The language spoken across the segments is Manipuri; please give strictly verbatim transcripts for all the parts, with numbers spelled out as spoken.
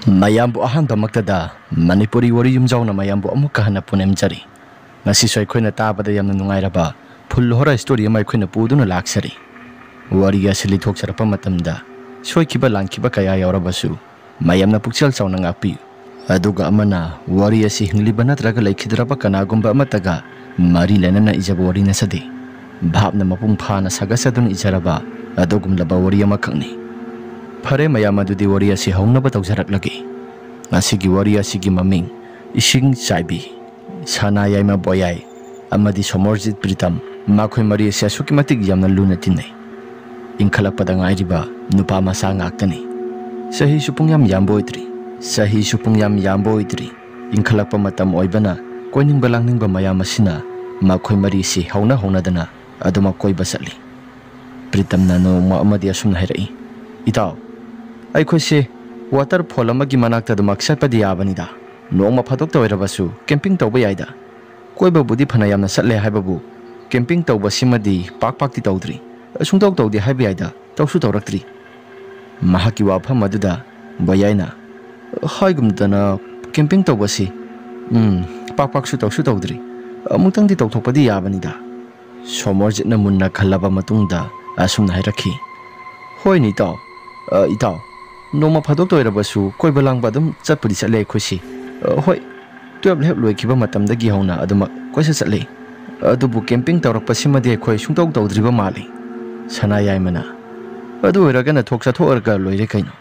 ꯃꯌꯥꯝꯕꯨ ꯑꯍꯥꯟꯕꯃꯛꯇꯗ ꯃꯅꯤꯄꯨꯔꯤ ꯋꯥꯔꯤ ꯌꯨꯝꯖꯥꯎꯅ ꯃꯌꯥꯝꯕꯨ ꯑꯃꯨꯛꯀ ꯍꯟꯅ ꯄꯨꯅꯦꯝꯖꯔꯤ꯫ ꯉꯁꯤꯁꯨ ꯑꯩꯈꯣꯏꯅ ꯇꯥꯕꯗ ꯌꯥꯝꯅ ꯅꯨꯡꯉꯥꯏꯔꯕ full horror story ꯑꯃ ꯑꯩꯈꯣꯏꯅ ꯄꯨꯗꯨꯅ ꯂꯥꯛꯆꯔꯤ꯫ ꯋꯥꯔꯤ ꯑꯁꯤ ꯂꯤꯊꯣꯛꯆꯔꯛꯄ ꯃꯇꯝꯗ ꯁꯣꯏꯈꯤꯕ ꯂꯥꯟꯈꯤꯕ ꯀꯌꯥ ꯌꯥꯎꯔꯕꯁꯨ ꯃꯌꯥꯝꯅ ꯄꯨꯛꯆꯦꯜ ꯆꯥꯎꯅ ꯉꯥꯛꯄꯤꯌꯨ꯫ ꯑꯗꯨꯒ ꯑꯃꯅ ꯋꯥꯔꯤ ꯑꯁꯤ ꯍꯤꯡꯂꯤꯕ ꯅꯠꯇ꯭ꯔꯒ ꯂꯩꯈꯤꯗ꯭ꯔꯕ ꯀꯅꯥꯒꯨꯝꯕ ꯑꯃꯠꯇꯒ ꯃꯔꯤ ꯂꯩꯅꯅ ꯏꯖꯕ ꯋꯥꯔꯤ ꯅꯠꯆꯗꯦ꯫ ꯚꯥꯞꯅ ꯃꯄꯨꯡ ꯐꯥꯅ ꯁꯥꯒꯠꯆꯗꯨꯅ ꯏꯖꯔꯕ ꯑꯗꯨꯒꯨꯝꯂꯕ ꯋꯥꯔꯤ ꯑꯃꯈꯛꯅꯤ꯫ ꯐꯔꯦ ꯃꯌꯥꯝ, ꯑꯗꯨꯗꯤ ꯋꯥꯔꯤ ꯑꯁꯤ ꯍꯧꯅꯕ ꯇꯧꯖꯔꯛꯂꯒꯦ꯫ ꯉꯁꯤꯒꯤ ꯋꯥꯔꯤ ꯑꯁꯤꯒꯤ ꯃꯃꯤꯡ ꯏꯁꯤꯡ ꯆꯥꯏꯕꯤ꯫ ꯁꯅꯥ ꯌꯥꯏꯃ ꯕꯣꯌꯥꯏ ꯑꯃꯗꯤ ꯁꯣꯃꯣꯔꯖꯤꯠ ꯄ꯭ꯔꯤꯇꯝ, ꯃꯈꯣꯏ ꯃꯔꯤ ꯑꯁꯤ ꯑꯁꯨꯛꯀꯤ ꯃꯇꯤꯛ ꯌꯥꯝꯅ ꯂꯨꯅ ꯇꯤꯟꯅꯩ꯫ ꯏꯟꯈꯠꯂꯛꯄꯗ ꯉꯥꯏꯔꯤꯕ ꯅꯨꯄꯥ ꯃꯆꯥ ꯉꯥꯛꯇꯅꯤ꯫ ꯆꯍꯤꯁꯨ ꯄꯨꯡꯌꯥꯝ ꯌꯥꯝꯕ ꯑꯣꯏꯗ꯭ꯔꯤ꯫ ꯆꯍꯤꯁꯨ ꯄꯨꯡꯌꯥꯝ ꯌꯥꯝꯕ ꯑꯣꯏꯗ꯭ꯔꯤ꯫ ꯏꯟꯈꯠꯂꯛꯄ ꯃꯇꯝ ꯑꯣꯏꯕꯅ ꯀꯣꯏꯅꯤꯡꯕ ꯂꯥꯡꯅꯤꯡꯕ ꯃꯌꯥꯝ ꯑꯁꯤꯅ ꯃꯈꯣꯏ ꯃꯔꯤꯁꯤ ꯍꯧꯅ ꯍꯧꯅꯗꯅ ꯑꯗꯨꯃꯛ ꯀꯣꯏꯕ ꯆꯠꯂꯤ꯫ ꯄ꯭ꯔꯤꯇꯝꯅ ꯅꯣꯡꯃ ꯑꯃꯗꯤ ꯑꯁꯨꯝꯅ ꯍꯥꯏꯔꯛꯏ, "ꯏꯇꯥꯎ, ꯑꯩꯈꯣꯏꯁꯦ waterfall ꯑꯃꯒꯤ ꯃꯅꯥꯛꯇ ꯑꯗꯨꯃꯛ ꯆꯠꯄꯗꯤ ꯌꯥꯕꯅꯤꯗ꯫ ꯅꯣꯡꯃ ꯐꯥꯗꯣꯛꯇ ꯑꯣꯏꯔꯕꯁꯨ camping ꯇꯧꯕ ꯌꯥꯏꯗ꯫ ꯀꯣꯏꯕꯕꯨꯗꯤ ꯐꯅ ꯌꯥꯝꯅ ꯆꯠꯂꯦ ꯍꯥꯏꯕꯕꯨ camping ꯇꯧꯕꯁꯤꯃꯗꯤ ꯄꯥꯛ ꯄꯥꯛꯇꯤ ꯇꯧꯗ꯭ꯔꯤ꯫ ꯁꯨꯡꯇꯧ ꯇꯧꯗꯦ ꯍꯥꯏꯕ ꯌꯥꯏꯗ, ꯇꯧꯁꯨ ꯇꯧꯔꯛꯇ꯭ꯔꯤ꯫" ꯃꯍꯥꯛꯀꯤ ꯋꯥꯐꯝ ꯑꯗꯨꯗ ꯕꯣꯌꯥꯏꯅ, "ꯍꯥꯏꯒꯨꯝꯗꯅ camping ꯇꯧꯕꯁꯤ, ꯎꯝ, ꯄꯥꯛ ꯄꯥꯛꯁꯨ ꯇꯧꯁꯨ ꯇꯧꯗ꯭ꯔꯤ꯫ ꯑꯃꯨꯛꯇꯪꯗꯤ ꯇꯧꯊꯣꯛꯄꯗꯤ ꯌꯥꯕꯅꯤꯗ꯫" ꯁꯣꯃꯣꯔꯖꯤꯠꯅ ꯃꯨꯟꯅ ꯈꯜꯂꯕ ꯃꯇꯨꯡꯗ ꯑꯁꯨꯝꯅ ꯍꯥꯏꯔꯛꯈꯤ, "ꯍꯣꯏꯅꯦ ꯏꯇꯥꯎ, ꯑ, ꯏꯇꯥꯎ, ꯅꯣꯡꯃ ꯐꯥꯗꯣꯛꯇ ꯑꯣꯏꯔꯕꯁꯨ ꯀꯣꯏꯕ ꯂꯥꯡꯕ ꯑꯗꯨꯝ ꯆꯠꯄꯨꯗꯤ ꯆꯠꯂꯦ ꯑꯩꯈꯣꯏꯁꯤ꯫ ꯑ, ꯍꯣꯏ, twelve ꯍꯦꯛ ꯂꯣꯏꯈꯤꯕ ꯃꯇꯝꯗꯒꯤ ꯍꯧꯅ ꯑꯗꯨꯃꯛ ꯀꯣꯏꯆꯠ ꯆꯠꯂꯦ꯫ ꯑꯗꯨꯕꯨ camping ꯇꯧꯔꯛꯄꯁꯤꯃꯗꯤ ꯑꯩꯈꯣꯏ ꯁꯨꯡꯇꯧ ꯇꯧꯗ꯭ꯔꯤꯕ ꯃꯥꯜꯂꯤ꯫" ꯁꯅꯥ ꯌꯥꯏꯃꯅ, "ꯑꯗꯨ ꯑꯣꯏꯔꯒꯅ ꯊꯣꯛ ꯆꯠꯊꯣꯛꯑꯒ ꯂꯣꯏꯔꯦ ꯀꯩꯅꯣ꯫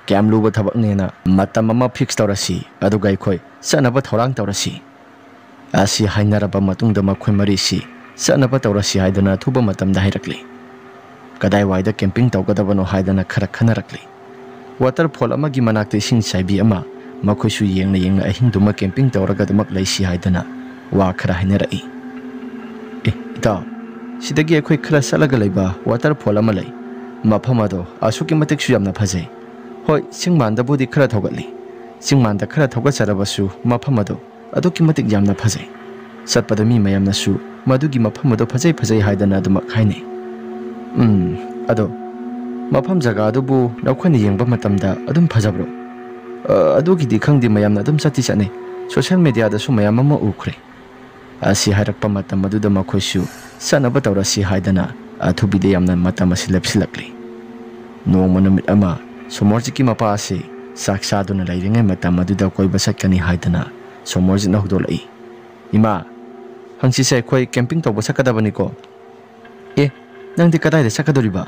ꯀꯌꯥꯝ ꯂꯨꯕ ꯊꯕꯛꯅꯦꯅ ꯃꯇꯝ ꯑꯃ fix ꯇꯧꯔꯁꯤ, ꯑꯗꯨꯒ ꯑꯩꯈꯣꯏ ꯆꯠꯅꯕ ꯊꯧꯔꯥꯡ ꯇꯧꯔꯁꯤ꯫" ꯑꯁꯤ ꯍꯥꯏꯅꯔꯕ ꯃꯇꯨꯡꯗ ꯃꯈꯣꯏ ꯃꯔꯤꯁꯤ ꯆꯠꯅꯕ ꯇꯧꯔꯁꯤ ꯍꯥꯏꯗꯨꯅ ꯑꯊꯨꯕ ꯃꯇꯝꯗ ꯍꯥꯏꯔꯛꯂꯤ꯫ ꯀꯗꯥꯏꯋꯥꯏꯗ camping ꯇꯧꯒꯗꯕꯅꯣ ꯍꯥꯏꯗꯅ ꯈꯔ ꯈꯟꯅꯔꯛꯂꯤ꯫ Waterfall ꯑꯃꯒꯤ ꯃꯅꯥꯛꯇ ꯏꯁꯤꯡ ꯆꯥꯏꯕꯤ ꯑꯃ, ꯃꯈꯣꯏꯁꯨ ꯌꯦꯡꯅ ꯌꯦꯡꯅ ꯑꯍꯤꯡꯗꯨꯃ camping ꯇꯧꯔꯒ ꯑꯗꯨꯃꯛ ꯂꯩꯁꯤ ꯍꯥꯏꯗꯅ ꯋꯥ ꯈꯔ ꯍꯥꯏꯅꯔꯛꯏ꯫ "ꯑꯦ, ꯏꯇꯥꯎ, ꯁꯤꯗꯒꯤ ꯑꯩꯈꯣꯏ ꯈꯔ ꯆꯠꯂꯒ ꯂꯩꯕ waterfall ꯑꯃ ꯂꯩ꯫ ꯃꯐꯝ ꯑꯗꯣ ꯑꯁꯨꯛꯀꯤ ꯃꯇꯤꯛꯁꯨ ꯌꯥꯝꯅ ꯐꯖꯩ꯫ ꯍꯣꯏ, ꯆꯤꯡ ꯃꯥꯟꯗꯕꯨꯗꯤ ꯈꯔ ꯊꯧꯒꯠꯂꯤ꯫ ꯆꯤꯡ ꯃꯥꯟꯗ ꯈꯔ ꯊꯧꯒꯠꯆꯔꯕꯁꯨ ꯃꯐꯝ ꯑꯗꯣ ꯑꯗꯨꯛꯀꯤ ꯃꯇꯤꯛ ꯌꯥꯝꯅ ꯐꯖꯩ꯫ ꯆꯠꯄꯗ ꯃꯤ ꯃꯌꯥꯝꯅꯁꯨ ꯃꯗꯨꯒꯤ ꯃꯐꯝ ꯑꯗꯨ ꯐꯖꯩ ꯐꯖꯩ ꯍꯥꯏꯗꯅ ꯑꯗꯨꯃꯛ ꯍꯥꯏꯅꯩ꯫ ꯎꯝ, ꯑꯗꯣ ꯃꯐꯝ ꯖꯒꯥ ꯑꯗꯨꯕꯨ ꯅꯈꯣꯏꯅ ꯌꯦꯡꯕ ꯃꯇꯝꯗ ꯑꯗꯨꯝ ꯐꯖꯕ꯭ꯔꯣ?" "ꯑ, ꯑꯗꯨꯒꯤꯗꯤ ꯈꯪꯗꯦ, ꯃꯌꯥꯝꯅ ꯑꯗꯨꯝ ꯆꯠꯇꯤ ꯆꯠꯅꯩ꯫ ꯁꯣꯁꯦꯜ ꯃꯦꯗꯤꯌꯥꯗꯁꯨ ꯃꯌꯥꯝ ꯑꯃ ꯎꯈ꯭ꯔꯦ꯫" ꯑꯁꯤ ꯍꯥꯏꯔꯛꯄ ꯃꯇꯝ ꯑꯗꯨꯗ ꯃꯈꯣꯏꯁꯨ ꯆꯠꯅꯕ ꯇꯧꯔꯁꯤ ꯍꯥꯏꯗꯅ ꯑꯊꯨꯕꯤꯗ ꯌꯥꯝꯅ ꯃꯇꯝ ꯑꯁꯤ ꯂꯦꯞꯁꯤꯜꯂꯛꯂꯤ꯫ ꯅꯣꯡꯃ ꯅꯨꯃꯤꯠ ꯑꯃ ꯁꯣꯃꯣꯔꯖꯤꯠꯀꯤ ꯃꯄꯥ ꯑꯁꯤ ꯆꯥꯛ ꯆꯥꯗꯨꯅ ꯂꯩꯔꯤꯉꯩ ꯃꯇꯝ ꯑꯗꯨꯗ ꯀꯣꯏꯕ ꯆꯠꯀꯅꯤ ꯍꯥꯏꯗꯅ ꯁꯣꯃꯣꯔꯖꯤꯠꯅ ꯍꯧꯗꯣꯛꯂꯛꯏ꯫ "ꯏꯃꯥ, ꯍꯪꯆꯤꯠꯁꯦ ꯑꯩꯈꯣꯏ ꯀꯦꯝꯄꯤꯡ ꯇꯧꯕ ꯆꯠꯀꯗꯕꯅꯤꯀꯣ꯫" "ꯑꯦ, ꯅꯪꯗꯤ ꯀꯗꯥꯏꯗ ꯆꯠꯀꯗꯧꯔꯤꯕ?"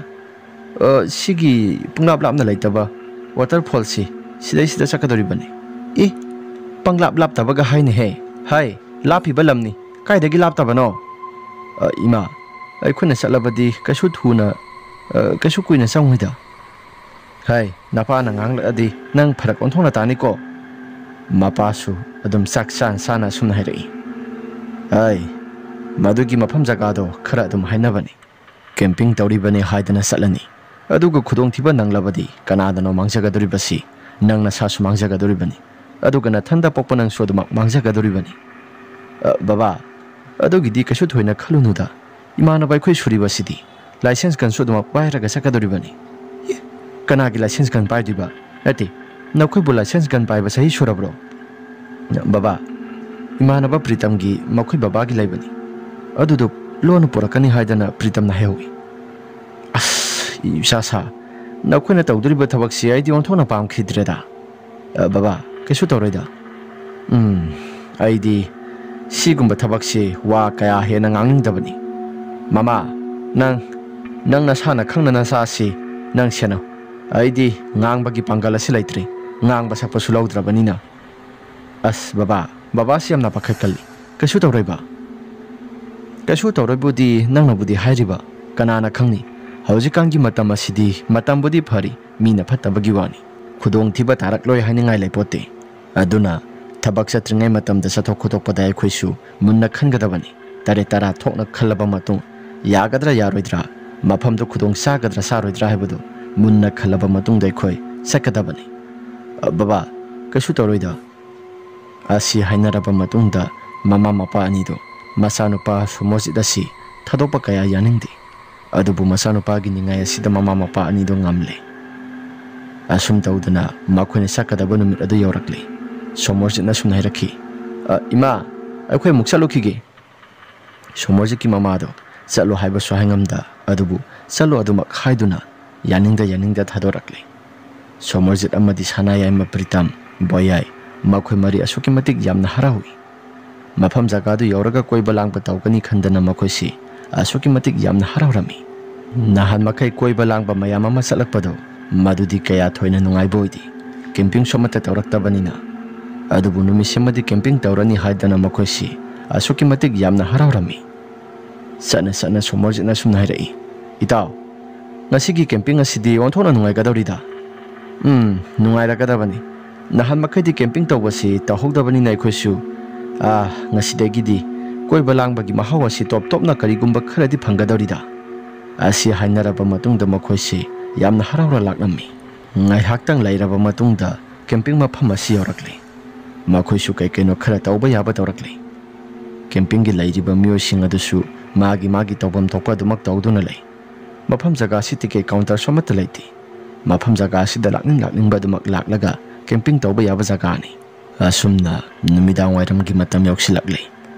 "ꯑ, ꯁꯤꯒꯤ ꯄꯨꯡꯂꯥꯞ ꯂꯥꯞꯅ ꯂꯩꯇꯕ ꯋꯥꯇꯔꯐꯣꯜꯁꯤ, ꯁꯤꯗꯩꯁꯤꯗ ꯆꯠꯀꯗꯧꯔꯤꯕꯅꯤ꯫" "ꯑꯦ, ꯄꯪꯂꯥꯞ ꯂꯥꯞꯇꯕꯒ ꯍꯥꯏꯅꯦꯍꯦ꯫ ꯍꯥꯏ, ꯂꯥꯞꯄꯤꯕ ꯂꯝꯅꯤ, ꯀꯥꯏꯗꯒꯤ ꯂꯥꯞꯇꯕꯅꯣ?" "ꯑ, ꯏꯃꯥ, ꯑꯩꯈꯣꯏꯅ ꯆꯠꯂꯕꯗꯤ ꯀꯩꯁꯨ ꯊꯨꯅ, ꯑ, ꯀꯩꯁꯨ ꯀꯨꯏꯅ ꯆꯪꯉꯣꯏꯗ꯫" "ꯍꯥꯏ, ꯅꯄꯥꯅ ꯉꯥꯡꯂꯛꯑꯗꯤ ꯅꯪ ꯐꯔꯛ ꯑꯣꯟꯊꯣꯛꯅ ꯇꯥꯅꯤꯀꯣ꯫" ꯃꯄꯥꯁꯨ ꯑꯗꯨꯝ ꯆꯥꯛ ꯆꯥꯅ ꯆꯥꯅ ꯑꯁꯨꯝꯅ ꯍꯥꯏꯔꯛꯏ꯫ "ꯍꯥꯏ, ꯃꯗꯨꯒꯤ ꯃꯐꯝ ꯖꯒꯥꯗꯣ ꯈꯔ ꯑꯗꯨꯝ ꯍꯥꯏꯅꯕꯅꯤ꯫ ꯀꯦꯝꯄꯤꯡ ꯇꯧꯔꯤꯕꯅꯤ ꯍꯥꯏꯗꯅ ꯆꯠꯂꯅꯤ꯫ ꯑꯗꯨꯒ ꯈꯨꯗꯣꯡꯊꯤꯕ ꯅꯪꯂꯕꯗꯤ ꯀꯅꯥꯗꯅꯣ ꯃꯥꯡꯖꯒꯗꯧꯔꯤꯕꯁꯤ? ꯅꯪ ꯅꯁꯥꯁꯨ ꯃꯥꯡꯖꯒꯗꯧꯔꯤꯕꯅꯤ꯫ ꯑꯗꯨꯒ ꯅꯊꯟꯗ ꯄꯣꯛꯄ ꯅꯪꯁꯨ ꯑꯗꯨꯃꯛ ꯃꯥꯡꯖꯒꯗꯧꯔꯤꯕꯅꯤ꯫" "ꯑ, ꯕꯕꯥ, ꯑꯗꯨꯒꯤꯗꯤ ꯀꯩꯁꯨ ꯊꯣꯏꯅ ꯈꯜꯂꯨꯅꯨꯗ꯫ ꯏꯃꯥꯟꯅꯕ ꯑꯩꯈꯣꯏ ꯁꯨꯔꯤꯕꯁꯤꯗꯤ ꯂꯥꯏꯁꯦꯟꯁ ꯒꯟꯁꯨ ꯑꯗꯨꯃꯛ ꯄꯥꯏꯔꯒ ꯆꯠꯀꯗꯧꯔꯤꯕꯅꯤ꯫" "ꯑꯦ, ꯀꯅꯥꯒꯤ ꯂꯥꯏꯁꯦꯟꯁ ꯒꯟ ꯄꯥꯏꯗꯣꯏꯕ? ꯅꯠꯇꯦ, ꯅꯈꯣꯏꯕꯨ ꯂꯥꯏꯁꯦꯟꯁ ꯒꯟ ꯄꯥꯏꯕ ꯆꯍꯤ ꯁꯨꯔꯕ꯭ꯔꯣ?" "ꯕꯕꯥ, ꯏꯃꯥꯟꯅꯕ ꯄ꯭ꯔꯤꯇꯝꯒꯤ ꯃꯈꯣꯏ ꯕꯕꯥꯒꯤ ꯂꯩꯕꯅꯤ꯫ ꯑꯗꯨꯗꯣ ꯂꯣꯟꯅ ꯄꯨꯔꯛꯀꯅꯤ ꯍꯥꯏꯗꯅ ꯄ꯭ꯔꯤꯇꯝꯅ ꯍꯥꯏꯍꯧꯏ꯫" "ꯑꯁ, ꯏꯆꯥ ꯁꯥ, ꯅꯈꯣꯏꯅ ꯇꯧꯗꯣꯔꯤꯕ ꯊꯕꯛꯁꯤ ꯑꯩꯗꯤ ꯑꯣꯟꯊꯣꯛꯅ ꯄꯥꯝꯈꯤꯗ꯭ꯔꯦꯗ꯫" "ꯑ, ꯕꯕꯥ, ꯀꯩꯁꯨ ꯇꯧꯔꯣꯏꯗ꯫ ꯎꯝ, ꯑꯩꯗꯤ ꯁꯤꯒꯨꯝꯕ ꯊꯕꯛꯁꯤ ꯋꯥ ꯀꯌꯥ ꯍꯦꯟꯅ ꯉꯥꯡꯅꯤꯡꯗꯕꯅꯤ꯫ ꯃꯃꯥ, ꯅꯪ, ꯅꯪ ꯅꯁꯥꯅ ꯈꯪꯅ ꯅꯆꯥꯁꯤ ꯅꯪ ꯁꯦꯟꯅꯧ꯫ ꯑꯩꯗꯤ ꯉꯥꯡꯕꯒꯤ ꯄꯥꯡꯒꯜ ꯑꯁꯤ ꯂꯩꯇ꯭ꯔꯦ, ꯉꯥꯡꯕ ꯁꯛꯄꯁꯨ ꯂꯧꯗ꯭ꯔꯕꯅꯤꯅ꯫" "ꯑꯁ, ꯕꯕꯥ, ꯕꯕꯥꯁꯤ ꯌꯥꯝꯅ ꯄꯥꯈꯠꯀꯜꯂꯤ꯫ ꯀꯩꯁꯨ ꯇꯧꯔꯣꯏꯕ꯫" "ꯀꯩꯁꯨ ꯇꯧꯔꯣꯏꯕꯨꯗꯤ ꯅꯪꯅꯕꯨꯗꯤ ꯍꯥꯏꯔꯤꯕ, ꯀꯅꯥꯅ ꯈꯪꯅꯤ? ꯍꯧꯖꯤꯛꯀꯥꯟꯒꯤ ꯃꯇꯝ ꯑꯁꯤꯗꯤ ꯃꯇꯝꯕꯨꯗꯤ ꯐꯔꯤ, ꯃꯤꯅ ꯐꯠꯇꯕꯒꯤ ꯋꯥꯅꯤ꯫ ꯈꯨꯗꯣꯡꯊꯤꯕ ꯇꯥꯔꯛꯂꯣꯏ ꯍꯥꯏꯅꯤꯡꯉꯥꯏ ꯂꯩꯄꯣꯠꯇꯦ꯫ ꯑꯗꯨꯅ ꯊꯕꯛ ꯆꯠꯇ꯭ꯔꯤꯉꯩ ꯃꯇꯝꯗ ꯆꯠꯊꯣꯛ ꯈꯣꯠꯇꯣꯛꯄꯗ ꯑꯩꯈꯣꯏꯁꯨ ꯃꯨꯟꯅ ꯈꯟꯒꯗꯕꯅꯤ꯫ ꯇꯔꯦꯠ ꯇꯔꯥ ꯊꯣꯛꯅ ꯈꯜꯂꯕ ꯃꯇꯨꯡ, ꯌꯥꯒꯗ꯭ꯔꯥ ꯌꯥꯔꯣꯏꯗ꯭ꯔꯥ, ꯃꯐꯝꯗꯨ ꯈꯨꯗꯣꯡ ꯆꯥꯒꯗ꯭ꯔꯥ ꯆꯥꯔꯣꯏꯗ꯭ꯔꯥ ꯍꯥꯏꯕꯗꯨ ꯃꯨꯟꯅ ꯈꯜꯂꯕ ꯃꯇꯨꯡꯗ ꯑꯩꯈꯣꯏ ꯆꯠꯀꯗꯕꯅꯤ꯫" "ꯑ, ꯕꯕꯥ, ꯀꯩꯁꯨ ꯇꯧꯔꯣꯏꯗ꯫" ꯑꯁꯤ ꯍꯥꯏꯅꯔꯕ ꯃꯇꯨꯡꯗ ꯃꯃꯥ ꯃꯄꯥ ꯑꯅꯤꯗꯨ ꯃꯆꯥꯅꯨꯄꯥ ꯁꯣꯃꯣꯖꯤꯠ ꯑꯁꯤ ꯊꯥꯗꯣꯛꯄ ꯀꯌꯥ ꯌꯥꯅꯤꯡꯗꯦ꯫ ꯑꯗꯨꯕꯨ ꯃꯆꯥꯅꯨꯄꯥꯒꯤ ꯅꯤꯡꯉꯥꯏ ꯑꯁꯤꯗ ꯃꯃꯥ ꯃꯄꯥ ꯑꯅꯤꯗꯨ ꯉꯝꯂꯦ꯫ ꯑꯁꯨꯝ ꯇꯧꯗꯅ ꯃꯈꯣꯏꯅ ꯆꯠꯀꯗꯕ ꯅꯨꯃꯤꯠ ꯑꯗꯨ ꯌꯧꯔꯛꯂꯦ꯫ ꯁꯣꯃꯣꯔꯖꯤꯠꯅ ꯁꯨꯝꯅ ꯍꯥꯏꯔꯛꯈꯤ, "ꯑ, ꯏꯃꯥ, ꯑꯩꯈꯣꯏ ꯑꯃꯨꯛ ꯆꯠꯂꯨꯈꯤꯒꯦ꯫" ꯁꯣꯃꯣꯔꯖꯤꯠꯀꯤ ꯃꯃꯥꯗꯣ ꯆꯠꯂꯣ ꯍꯥꯏꯕꯁꯨ ꯍꯥꯏꯉꯝꯗ, ꯑꯗꯨꯕꯨ ꯆꯠꯂꯣ ꯑꯗꯨꯃꯛ ꯍꯥꯏꯗꯨꯅ ꯌꯥꯅꯤꯡꯗ ꯌꯥꯅꯤꯡꯗ ꯊꯥꯗꯣꯔꯛꯂꯦ꯫ ꯁꯣꯃꯣꯔꯖꯤꯠ ꯑꯃꯗꯤ ꯁꯅꯥꯌꯥꯏꯃ ꯄ꯭ꯔꯤꯇꯝ, ꯕꯣꯌꯥꯏ, ꯃꯈꯣꯏ ꯃꯔꯤ ꯑꯁꯨꯛꯀꯤ ꯃꯇꯤꯛ ꯌꯥꯝꯅ ꯍꯔꯥꯎꯏ꯫ ꯃꯐꯝ ꯖꯒꯥꯗꯨ ꯌꯧꯔꯒ ꯀꯣꯏꯕ ꯂꯥꯡꯕ ꯇꯧꯒꯅꯤ ꯈꯟꯗꯅ ꯃꯈꯣꯏꯁꯤ ꯑꯁꯨꯛꯀꯤ ꯃꯇꯤꯛ ꯌꯥꯝꯅ ꯍꯔꯥꯎꯔꯝꯃꯤ꯫ ꯅꯍꯥꯟ ꯃꯈꯩ ꯀꯣꯏꯕ ꯂꯥꯡꯕ ꯃꯌꯥꯝ ꯑꯃ ꯆꯠꯂꯛꯄꯗꯣ, ꯃꯗꯨꯗꯤ ꯀꯌꯥ ꯊꯣꯏꯅ ꯅꯨꯡꯉꯥꯏꯕ ꯑꯣꯏꯗꯦ꯫ ꯀꯦꯝꯄꯤꯡꯁꯨ ꯑꯃꯠꯇ ꯇꯧꯔꯛꯇꯕꯅꯤꯅ꯫ ꯑꯗꯨꯕꯨ ꯅꯨꯃꯤꯠꯁꯤꯃꯗꯤ ꯀꯦꯝꯄꯤꯡ ꯇꯧꯔꯅꯤ ꯍꯥꯏꯗꯅ ꯃꯈꯣꯏꯁꯤ ꯑꯁꯨꯛꯀꯤ ꯃꯇꯤꯛ ꯌꯥꯝꯅ ꯍꯔꯥꯎꯔꯝꯃꯤ꯫ ꯆꯠꯅ ꯆꯠꯅ ꯁꯣꯃꯣꯔꯖꯤꯠꯅ ꯁꯨꯝꯅ ꯍꯥꯏꯔꯛꯏ, "ꯏꯇꯥꯎ, ꯉꯁꯤꯒꯤ ꯀꯦꯝꯄꯤꯡ ꯑꯁꯤꯗꯤ ꯑꯣꯟꯊꯣꯛꯅ ꯅꯨꯡꯉꯥꯏꯒꯗꯧꯔꯤꯗ꯫" "ꯎꯝ, ꯅꯨꯡꯉꯥꯏꯔꯛꯀꯗꯕꯅꯤ꯫ ꯅꯍꯥꯟ ꯃꯈꯩꯗꯤ ꯀꯦꯝꯄꯤꯡ ꯇꯧꯕꯁꯤ ꯇꯧꯍꯧꯗꯕꯅꯤꯅ ꯑꯩꯈꯣꯏꯁꯨ, ꯑꯥ, ꯉꯁꯤꯗꯒꯤꯗꯤ ꯀꯣꯏꯕ ꯂꯥꯡꯕꯒꯤ ꯃꯍꯥꯎ ꯑꯁꯤ ꯇꯣꯞ ꯇꯣꯞꯅ ꯀꯔꯤꯒꯨꯝꯕ ꯈꯔꯗꯤ ꯐꯪꯒꯗꯧꯔꯤꯗ꯫" ꯑꯁꯤ ꯍꯥꯏꯅꯔꯕ ꯃꯇꯨꯡꯗ ꯃꯈꯣꯏꯁꯤ ꯌꯥꯝꯅ ꯍꯔꯥꯎꯔ ꯂꯥꯛꯂꯝꯃꯤ꯫ ꯉꯥꯏꯍꯥꯛꯇꯪ ꯂꯩꯔꯕ ꯃꯇꯨꯡꯗ ꯀꯦꯝꯄꯤꯡ ꯃꯐꯝ ꯑꯁꯤ ꯌꯧꯔꯛꯂꯦ꯫ ꯃꯈꯣꯏꯁꯨ ꯀꯩ ꯀꯩꯅꯣ ꯈꯔ ꯇꯧꯕ ꯌꯥꯕ ꯇꯧꯔꯛꯂꯦ꯫ ꯀꯦꯝꯄꯤꯡꯒꯤ ꯂꯩꯔꯤꯕ ꯃꯤꯑꯣꯏꯁꯤꯡ ꯑꯗꯨꯁꯨ ꯃꯥꯒꯤ ꯃꯥꯒꯤ ꯇꯧꯐꯝ ꯊꯣꯛꯄ ꯑꯗꯨꯃꯛ ꯇꯧꯗꯨꯅ ꯂꯩ꯫ ꯃꯐꯝ ꯖꯒꯥ ꯑꯁꯤ ꯇꯤꯀꯦꯠ ꯀꯥꯎꯟꯇꯔꯁꯨ ꯑꯃꯠꯇ ꯂꯩꯇꯦ꯫ ꯃꯐꯝ ꯖꯒꯥ ꯑꯁꯤꯗ ꯂꯥꯛꯅꯤꯡ ꯂꯥꯛꯅꯤꯡꯕ ꯑꯗꯨꯃꯛ ꯂꯥꯛꯂꯒ ꯀꯦꯝꯄꯤꯡ ꯇꯧꯕ ꯌꯥꯕ ꯖꯒꯥꯅꯤ꯫ ꯑꯁꯨꯝꯅ ꯅꯨꯃꯤꯗꯥꯡ ꯋꯥꯏꯔꯝꯒꯤ ꯃꯇꯝ ꯌꯧꯁꯤꯜꯂꯛꯂꯦ꯫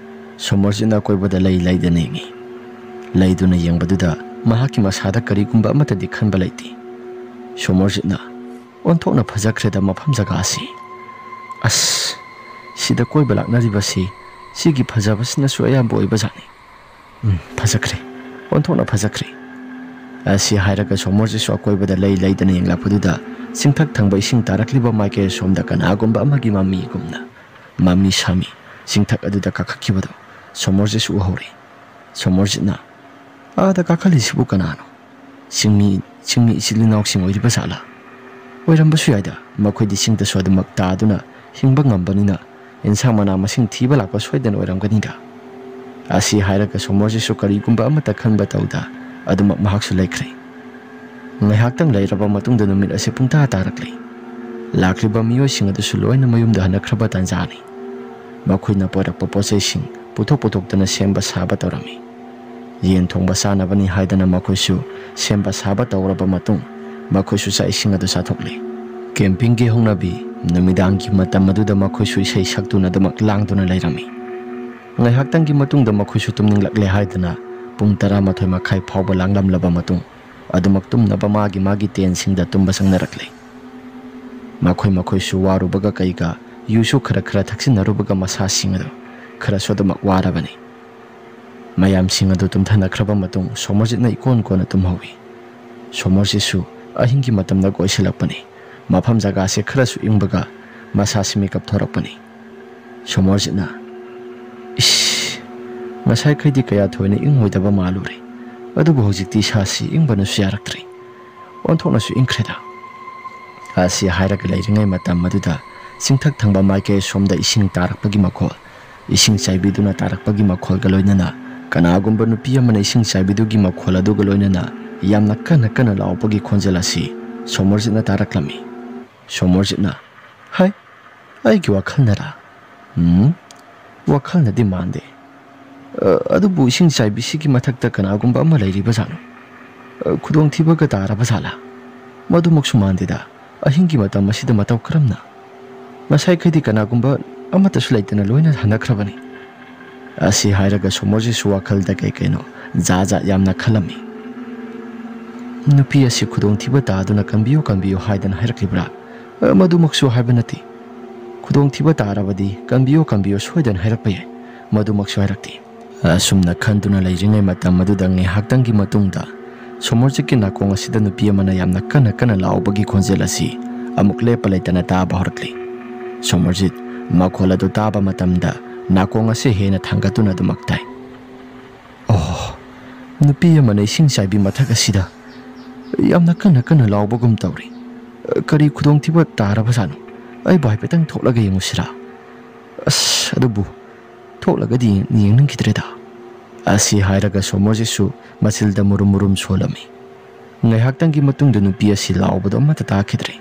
ꯁꯣꯃꯣꯔꯖꯤꯠꯅ ꯑꯀꯣꯏꯕꯗ ꯂꯩ ꯂꯩꯗꯅ ꯌꯦꯡꯉꯤ꯫ ꯂꯩꯗꯨꯅ ꯌꯦꯡꯕꯗꯨꯗ ꯃꯍꯥꯛꯀꯤ ꯃꯁꯥꯗ ꯀꯔꯤꯒꯨꯝꯕ ꯑꯃꯠꯇꯗꯤ ꯈꯟꯕ ꯂꯩꯇꯦ꯫ ꯁꯣꯃꯣꯔꯖꯤꯠꯅ ꯑꯣꯟꯊꯣꯛꯅ ꯐꯖꯈ꯭ꯔꯦꯗ ꯃꯐꯝ ꯖꯒꯥ ꯑꯁꯤ꯫ ꯑꯁ, ꯁꯤꯗ ꯀꯣꯏꯕ ꯂꯥꯛꯅꯔꯤꯕꯁꯤ ꯁꯤꯒꯤ ꯐꯖꯕꯁꯤꯅꯁꯨ ꯑꯌꯥꯝꯕ ꯑꯣꯏꯕꯖꯥꯠꯅꯤ꯫ ꯎꯝ, ꯐꯖꯈ꯭ꯔꯦ꯫ ꯑꯣꯟꯊꯣꯛꯅ ꯐꯖꯈ꯭ꯔꯦ꯫ ꯑꯁꯤ ꯍꯥꯏꯔꯒ ꯁꯣꯃꯣꯔꯖꯤꯠꯁꯨ ꯑꯀꯣꯏꯕꯗ ꯂꯩ ꯂꯩꯗꯅ ꯌꯦꯡꯂꯛꯄꯗꯨꯗ ꯆꯤꯡꯊꯛ ꯊꯪꯕ ꯏꯁꯤꯡ ꯇꯥꯔꯛꯂꯤꯕ ꯃꯥꯏꯀꯩ ꯑꯁꯣꯝꯗ ꯀꯅꯥꯒꯨꯝꯕ ꯑꯃꯒꯤ ꯃꯃꯤꯒꯨꯝꯅ ꯃꯃꯤ ꯁꯥꯃꯤ ꯆꯤꯡꯊꯛ ꯑꯗꯨꯗ ꯀꯥꯈꯠꯈꯤꯕꯗꯨ ꯁꯣꯃꯣꯔꯖꯤꯠꯁꯨ ꯎꯍꯧꯔꯦ꯫ ꯁꯣꯃꯣꯔꯖꯤꯠꯅ, "ꯑꯥꯗ ꯀꯥꯈꯠꯂꯤꯁꯤꯕꯨ ꯀꯅꯥꯅꯣ? ꯆꯤꯡꯃꯤ, ꯆꯤꯡꯃꯤ ꯏꯆꯤꯜ ꯏꯅꯥꯎꯁꯤꯡ ꯑꯣꯏꯔꯤꯕ ꯖꯥꯠꯂꯥ? ꯑꯣꯏꯔꯝꯕꯁꯨ ꯌꯥꯏꯗ, ꯃꯈꯣꯏꯗꯤ ꯆꯤꯡꯗꯁꯨ ꯑꯗꯨꯃꯛ ꯇꯥꯗꯨꯅ ꯍꯤꯡꯕ ꯉꯝꯕꯅꯤꯅ ꯏꯟꯁꯥꯡ ꯃꯅꯥ ꯃꯁꯤꯡ ꯊꯤꯕ ꯂꯥꯛꯄ ꯁꯣꯏꯗꯅ ꯑꯣꯏꯔꯝꯒꯅꯤꯗ꯫" ꯑꯁꯤ ꯍꯥꯏꯔꯒ ꯁꯣꯃꯣꯔꯖꯤꯠꯁꯨ ꯀꯔꯤꯒꯨꯝꯕ ꯑꯃꯠꯇ ꯈꯟꯕ ꯇꯧꯗ ꯑꯗꯨꯃꯛ ꯃꯍꯥꯛꯁꯨ ꯂꯩꯈ꯭ꯔꯦ꯫ ꯉꯥꯏꯍꯥꯛꯇꯪ ꯂꯩꯔꯕ ꯃꯇꯨꯡꯗ ꯅꯨꯃꯤꯠ ꯑꯁꯤ ꯄꯨꯡꯇꯥ ꯇꯥꯔꯛꯂꯦ꯫ ꯂꯥꯛꯂꯤꯕ ꯃꯤꯑꯣꯏꯁꯤꯡ ꯑꯗꯨꯁꯨ ꯂꯣꯏꯅ ꯃꯌꯨꯝꯗ ꯍꯟꯅꯈ꯭ꯔꯕ ꯇꯥꯟꯖꯥꯅꯤ꯫ ꯃꯈꯣꯏꯅ ꯄꯨꯔꯛꯄ ꯄꯣꯠꯆꯩꯁꯤꯡ ꯄꯨꯊꯣꯛ ꯄꯨꯊꯣꯛꯇꯅ ꯁꯦꯝꯕ ꯁꯥꯕ ꯇꯧꯔꯝꯃꯤ꯫ ꯌꯦꯟ ꯊꯣꯡꯕ ꯆꯥꯅꯕꯅꯤ ꯍꯥꯏꯗꯅ ꯃꯈꯣꯏꯁꯨ ꯁꯦꯝꯕ ꯁꯥꯕ ꯇꯧꯔꯕ ꯃꯇꯨꯡ, ꯃꯈꯣꯏꯁꯨ ꯆꯥꯛ ꯏꯁꯤꯡ ꯑꯗꯨ ꯆꯥꯊꯣꯛꯂꯦ꯫ ꯀꯦꯝꯄꯤꯡꯒꯤ ꯍꯧꯅꯕꯤ, ꯅꯨꯃꯤꯗꯥꯡꯒꯤ ꯃꯇꯝ ꯑꯗꯨꯗ ꯃꯈꯣꯏꯁꯨ ꯏꯁꯩ ꯁꯛꯇꯨꯅ ꯑꯗꯨꯃꯛ ꯂꯥꯡꯗꯨꯅ ꯂꯩꯔꯝꯃꯤ꯫ ꯉꯥꯏꯍꯥꯛꯇꯪꯒꯤ ꯃꯇꯨꯡꯗ ꯃꯈꯣꯏꯁꯨ ꯇꯨꯝꯅꯤꯡꯂꯛꯂꯦ ꯍꯥꯏꯗꯨꯅ ꯄꯨꯡ ꯇꯔꯥꯃꯥꯊꯣꯏ ꯃꯈꯥꯏ ꯐꯥꯎꯕ ꯂꯥꯡꯂꯝꯂꯕ ꯃꯇꯨꯡ ꯑꯗꯨꯃꯛ ꯇꯨꯝꯅꯕ ꯃꯥꯒꯤ ꯃꯥꯒꯤ ꯇꯦꯟꯁꯤꯡꯗ ꯇꯨꯝꯕ ꯆꯪꯅꯔꯛꯂꯦ꯫ ꯃꯈꯣꯏ ꯃꯈꯣꯏꯁꯨ ꯋꯥꯔꯨꯕꯒ ꯀꯩꯒ ꯌꯨꯁꯨ ꯈꯔ ꯈꯔ ꯊꯛꯆꯤꯟꯅꯔꯨꯕꯒ ꯃꯁꯥꯁꯤꯡ ꯑꯗꯨ ꯈꯔꯁꯨ ꯑꯗꯨꯃꯛ ꯋꯥꯔꯕꯅꯤ꯫ ꯃꯌꯥꯝꯁꯤꯡ ꯑꯗꯨ ꯇꯨꯝꯊꯅꯈ꯭ꯔꯕ ꯃꯇꯨꯡ ꯁꯣꯃꯔꯖꯤꯠꯅ ꯏꯀꯣꯟ ꯀꯣꯟꯅ ꯇꯨꯝꯍꯧꯏ꯫ ꯁꯣꯃꯔꯖꯤꯠꯁꯨ ꯑꯍꯤꯡꯒꯤ ꯃꯇꯝꯗ ꯀꯣꯏꯁꯤꯜꯂꯛꯄꯅꯤ꯫ ꯃꯐꯝ ꯖꯒꯥꯁꯦ ꯈꯔꯁꯨ ꯏꯪꯕꯒ ꯃꯁꯥꯁꯤ ꯃꯤꯀꯞ ꯊꯣꯔꯛꯄꯅꯤ꯫ ꯁꯣꯃꯔꯖꯤꯠꯅ, "ꯏꯁ, ꯉꯁꯥꯏꯈꯩꯗꯤ ꯀꯌꯥ ꯊꯣꯏꯅ ꯏꯪꯉꯣꯏꯗꯕ ꯃꯥꯜꯂꯨꯔꯦ, ꯑꯗꯨꯕꯨ ꯍꯧꯖꯤꯛꯇꯤ ꯏꯁꯥꯁꯤ ꯏꯪꯕꯅꯁꯨ ꯌꯥꯔꯛꯇ꯭ꯔꯦ꯫ ꯑꯣꯟꯊꯣꯛꯅꯁꯨ ꯏꯪꯈ꯭ꯔꯦꯗ"꯫ ꯑꯁꯤ ꯍꯥꯏꯔꯒ ꯂꯩꯔꯤꯉꯩ ꯃꯇꯝ ꯑꯗꯨꯗ ꯆꯤꯡꯊꯛ ꯊꯪꯕ ꯃꯥꯏꯀꯩ ꯑꯁꯣꯝꯗ ꯏꯁꯤꯡ ꯇꯥꯔꯛꯄꯒꯤ ꯃꯈꯣꯜ, ꯏꯁꯤꯡ ꯆꯥꯏꯕꯤꯗꯨꯅ ꯇꯥꯔꯛꯄꯒꯤ ꯃꯈꯣꯜꯒ ꯂꯣꯏꯅꯅ ꯀꯅꯥꯒꯨꯝꯕ ꯅꯨꯄꯤ ꯑꯃꯅ ꯏꯁꯤꯡ ꯆꯥꯏꯕꯤꯗꯨꯒꯤ ꯃꯈꯣꯜ ꯑꯗꯨꯒ ꯂꯣꯏꯅꯅ ꯌꯥꯝꯅ ꯀꯟꯅ ꯀꯟꯅ ꯂꯥꯎꯕꯒꯤ ꯈꯣꯟꯖꯦꯜ ꯑꯁꯤ ꯁꯣꯃꯔꯖꯤꯠꯅ ꯇꯥꯔꯛꯂꯝꯃꯤ꯫ ꯁꯣꯃꯔꯖꯤꯠꯅ, "ꯍꯥꯏ, ꯑꯩꯒꯤ ꯋꯥꯈꯜꯅꯔꯥ? ꯎꯝ, ꯋꯥꯈꯜꯅꯗꯤ ꯃꯥꯟꯗꯦ꯫ ꯑ, ꯑꯗꯨꯕꯨ ꯏꯁꯤꯡ ꯆꯥꯏꯕꯤꯁꯤꯒꯤ ꯃꯊꯛꯇ ꯀꯅꯥꯒꯨꯝꯕ ꯑꯃ ꯂꯩꯔꯤꯕ ꯖꯥꯠꯅꯣ? ꯑ, ꯈꯨꯗꯣꯡꯊꯤꯕꯒ ꯇꯥꯔꯕ ꯖꯥꯠꯂꯥ? ꯃꯗꯨꯃꯛꯁꯨ ꯃꯥꯟꯗꯦꯗ, ꯑꯍꯤꯡꯒꯤ ꯃꯇꯝ ꯑꯁꯤꯗ ꯃꯇꯧ ꯀꯔꯝꯅ? ꯉꯁꯥꯏꯈꯩꯗꯤ ꯀꯅꯥꯒꯨꯝꯕ ꯑꯃꯠꯇꯁꯨ ꯂꯩꯇꯅ ꯂꯣꯏꯅ ꯍꯟꯅꯈ꯭ꯔꯕꯅꯤ"꯫ ꯑꯁꯤ ꯍꯥꯏꯔꯒ ꯁꯣꯃꯔꯖꯤꯠꯁꯨ ꯋꯥꯈꯜꯗ ꯀꯩ ꯀꯩꯅꯣ ꯖꯥꯠ ꯖꯥꯠ ꯌꯥꯝꯅ ꯈꯜꯂꯝꯃꯤ꯫ ꯅꯨꯄꯤ ꯑꯁꯤ ꯈꯨꯗꯣꯡꯊꯤꯕ ꯇꯥꯗꯨꯅ "ꯀꯟꯕꯤꯌꯨ, ꯀꯟꯕꯤꯌꯨ" ꯍꯥꯏꯗꯅ ꯍꯥꯏꯔꯛꯂꯤꯕ꯭ꯔꯥ? ꯑ, ꯃꯗꯨꯃꯛꯁꯨ ꯍꯥꯏꯕ ꯅꯠꯇꯦ꯫ ꯈꯨꯗꯣꯡꯊꯤꯕ ꯇꯥꯔꯕꯗꯤ "ꯀꯟꯕꯤꯌꯨ, ꯀꯟꯕꯤꯌꯨ" ꯁꯣꯏꯗꯅ ꯍꯥꯏꯔꯛꯄ ꯌꯥꯏ꯫ ꯃꯗꯨꯃꯛꯁꯨ ꯍꯥꯏꯔꯛꯇꯦ꯫ ꯑꯁꯨꯝꯅ ꯈꯟꯗꯨꯅ ꯂꯩꯔꯤꯉꯩ ꯃꯇꯝ ꯑꯗꯨꯗ ꯉꯥꯏꯍꯥꯛꯇꯪꯒꯤ ꯃꯇꯨꯡꯗ ꯁꯣꯃꯔꯖꯤꯠꯀꯤ ꯅꯥꯀꯣꯡ ꯑꯁꯤꯗ ꯅꯨꯄꯤ ꯑꯃꯅ ꯌꯥꯝꯅ ꯀꯟꯅ ꯀꯟꯅ ꯂꯥꯎꯕꯒꯤ ꯈꯣꯟꯖꯦꯜ ꯑꯁꯤ ꯑꯃꯨꯛ ꯂꯦꯞꯄ ꯂꯩꯇꯅ ꯇꯥꯕ ꯍꯧꯔꯛꯂꯤ꯫ ꯁꯣꯃꯔꯖꯤꯠ ꯃꯈꯣꯜ ꯑꯗꯨ ꯇꯥꯕ ꯃꯇꯝꯗ ꯅꯥꯀꯣꯡ ꯑꯁꯤ ꯍꯦꯟꯅ ꯊꯥꯡꯒꯠꯇꯨꯅ ꯑꯗꯨꯃꯛ ꯇꯥꯏ꯫ "ꯑꯣ, ꯅꯨꯄꯤ ꯑꯃꯅ ꯏꯁꯤꯡ ꯆꯥꯏꯕꯤ ꯃꯊꯛ ꯑꯁꯤꯗ ꯌꯥꯝꯅ ꯀꯟꯅ ꯀꯟꯅ ꯂꯥꯎꯕꯒꯨꯝ ꯇꯧꯔꯤ꯫ ꯀꯔꯤ ꯈꯨꯗꯣꯡꯊꯤꯕ ꯇꯥꯔꯕꯖꯥꯠꯅꯣ? ꯑꯩꯕꯨ ꯍꯥꯏꯐꯦꯠꯇꯪ ꯊꯣꯛꯂꯒ ꯌꯦꯡꯉꯨꯁꯤꯔꯥ? ꯑꯁ, ꯑꯗꯨꯕꯨ ꯊꯣꯛꯂꯒꯗꯤ ꯌꯦꯡꯅꯤꯡꯈꯤꯗ꯭ꯔꯦꯗ"꯫ ꯑꯁꯤ ꯍꯥꯏꯔꯒ ꯁꯣꯃꯔꯖꯤꯠꯁꯨ ꯃꯆꯤꯜꯗ ꯃꯨꯔꯨꯝ ꯃꯨꯔꯨꯝ ꯁꯣꯜꯂꯝꯃꯤ꯫ ꯉꯥꯏꯍꯥꯛꯇꯪꯒꯤ ꯃꯇꯨꯡꯗ ꯅꯨꯄꯤ ꯑꯁꯤ ꯂꯥꯎꯕꯗꯣ ꯑꯃꯠꯇ ꯇꯥꯈꯤꯗ꯭ꯔꯦ꯫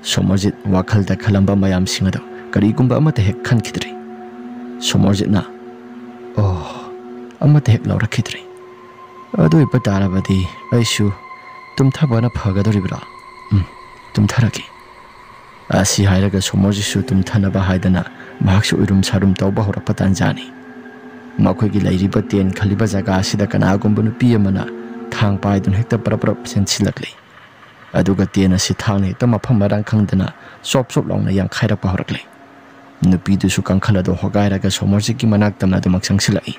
ꯁꯣꯃꯔꯖꯤꯠ ꯋꯥꯈꯜꯗ ꯈꯜꯂꯝꯕ ꯃꯌꯥꯝꯁꯤꯡ ꯑꯗꯨ ꯀꯔꯤꯒꯨꯝꯕ ꯑꯃꯠꯇ ꯍꯦꯛ ꯈꯟꯈꯤꯗ꯭ꯔꯦ꯫ ꯁꯣꯃꯔꯖꯤꯠꯅ, "ꯑꯣ", ꯑꯃꯠꯇ ꯍꯦꯛ ꯂꯧꯔꯛꯈꯤꯗ꯭ꯔꯦ꯫ "ꯑꯗꯨ ꯑꯣꯏꯕ ꯇꯥꯔꯕꯗꯤ ꯑꯩꯁꯨ "ꯇꯨꯝꯊꯕꯅ ꯐꯒꯗꯧꯔꯤꯕ꯭ꯔꯥ?" "ꯎꯝ, ꯇꯨꯝꯊꯔꯒꯦ꯫" ꯑꯁꯤ ꯍꯥꯏꯔꯒ ꯁꯣꯃꯣꯔꯖꯤꯠꯁꯨ ꯇꯨꯝꯊꯅꯕ ꯍꯥꯏꯗꯅ ꯃꯍꯥꯛꯁꯨ ꯎꯏꯔꯨꯝ ꯁꯥꯔꯨꯝ ꯇꯧꯕ ꯍꯧꯔꯛꯄ ꯇꯥꯟꯖꯥꯅꯤ꯫ ꯃꯈꯣꯏꯒꯤ ꯂꯩꯔꯤꯕ ꯇꯦꯟ ꯈꯜꯂꯤꯕ ꯖꯒꯥ ꯑꯁꯤꯗ ꯀꯅꯥꯒꯨꯝꯕ ꯅꯨꯄꯤ ꯑꯃꯅ ꯊꯥꯡ ꯄꯥꯏꯗꯨꯅ ꯍꯦꯛꯇ ꯄꯔꯞ ꯄꯔꯞ ꯆꯦꯟꯁꯤꯜꯂꯛꯂꯤ꯫ ꯑꯗꯨꯒ ꯇꯦꯟ ꯑꯁꯤ ꯊꯥꯡꯅ ꯍꯦꯛꯇ ꯃꯐꯝ ꯃꯔꯥꯡ ꯈꯪꯗꯅ ꯆꯣꯞ ꯆꯣꯞ ꯂꯥꯎꯅ ꯌꯥꯡꯈꯥꯏꯔꯛꯄ ꯍꯧꯔꯛꯂꯦ꯫ ꯅꯨꯄꯤꯗꯨꯁꯨ ꯀꯥꯡꯈꯜ ꯑꯗꯨ ꯍꯣꯒꯥꯏꯔꯒ ꯁꯣꯃꯣꯔꯖꯤꯠꯀꯤ ꯃꯅꯥꯛ ꯇꯝꯅ ꯑꯗꯨꯃꯛ ꯆꯪꯁꯤꯜꯂꯛꯏ꯫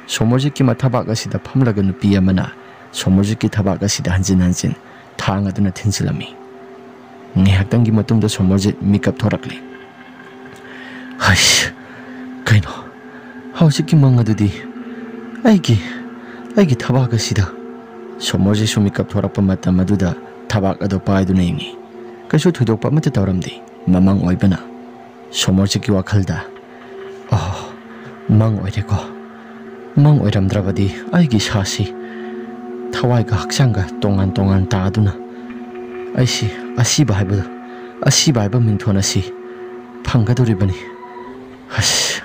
ꯁꯣꯃꯣꯔꯖꯤꯠꯀꯤ ꯃꯊꯕꯥꯛ ꯑꯁꯤꯗ ꯐꯝꯂꯒ ꯅꯨꯄꯤ ꯑꯃꯅ ꯁꯣꯃꯣꯔꯖꯤꯠꯀꯤ ꯊꯕꯥꯛ ꯑꯁꯤꯗ ꯍꯟꯖꯤꯟ ꯍꯟꯖꯤꯟ ꯊꯥꯡ ꯑꯗꯨꯅ ꯊꯤꯟꯖꯤꯜꯂꯝꯃꯤ꯫ ꯉꯥꯏꯍꯥꯛꯇꯪꯒꯤ ꯃꯇꯨꯡꯗ ꯁꯣꯃꯣꯔꯖꯤꯠ ꯃꯤꯀꯞ ꯊꯣꯔꯛꯂꯦ꯫ "ꯍꯩꯁ, ꯀꯩꯅꯣ? ꯍꯧꯖꯤꯛꯀꯤ ꯃꯪ ꯑꯗꯨꯗꯤ ꯑꯩꯒꯤ, ꯑꯩꯒꯤ ꯊꯕꯥꯛ ꯑꯁꯤꯗ꯫" ꯁꯣꯃꯣꯔꯖꯤꯠꯁꯨ ꯃꯤꯀꯞ ꯊꯣꯔꯛꯄ ꯃꯇꯝ ꯑꯗꯨꯗ ꯊꯕꯥꯛ ꯑꯗꯨ ꯄꯥꯏꯗꯨꯅ ꯌꯦꯡꯉꯤ꯫ ꯀꯩꯁꯨ ꯊꯣꯏꯗꯣꯛꯄ ꯑꯃꯠꯇ ꯇꯧꯔꯝꯗꯦ꯫ ꯃꯃꯪ ꯑꯣꯏꯕꯅ꯫ ꯁꯣꯃꯣꯔꯖꯤꯠꯀꯤ ꯋꯥꯈꯜꯗ, "ꯑꯣ, ꯃꯪ ꯑꯣꯏꯔꯦꯀꯣ꯫ ꯃꯪ ꯑꯣꯏꯔꯝꯗ꯭ꯔꯕꯗꯤ ꯑꯩꯒꯤ ꯏꯁꯥꯁꯤ ꯊꯋꯥꯏꯒ ꯍꯛꯆꯥꯡꯒ ꯇꯣꯉꯥꯟ ꯇꯣꯉꯥꯟ ꯇꯥꯗꯨꯅ ꯑꯩꯁꯤ ꯑꯁꯤꯕ ꯍꯥꯏꯕꯗꯣ, ꯑꯁꯤꯕ ꯍꯥꯏꯕ ꯃꯤꯡꯊꯣꯟ ꯑꯁꯤ ꯐꯪꯒꯗꯧꯔꯤꯕꯅꯤ꯫ ꯑꯁ,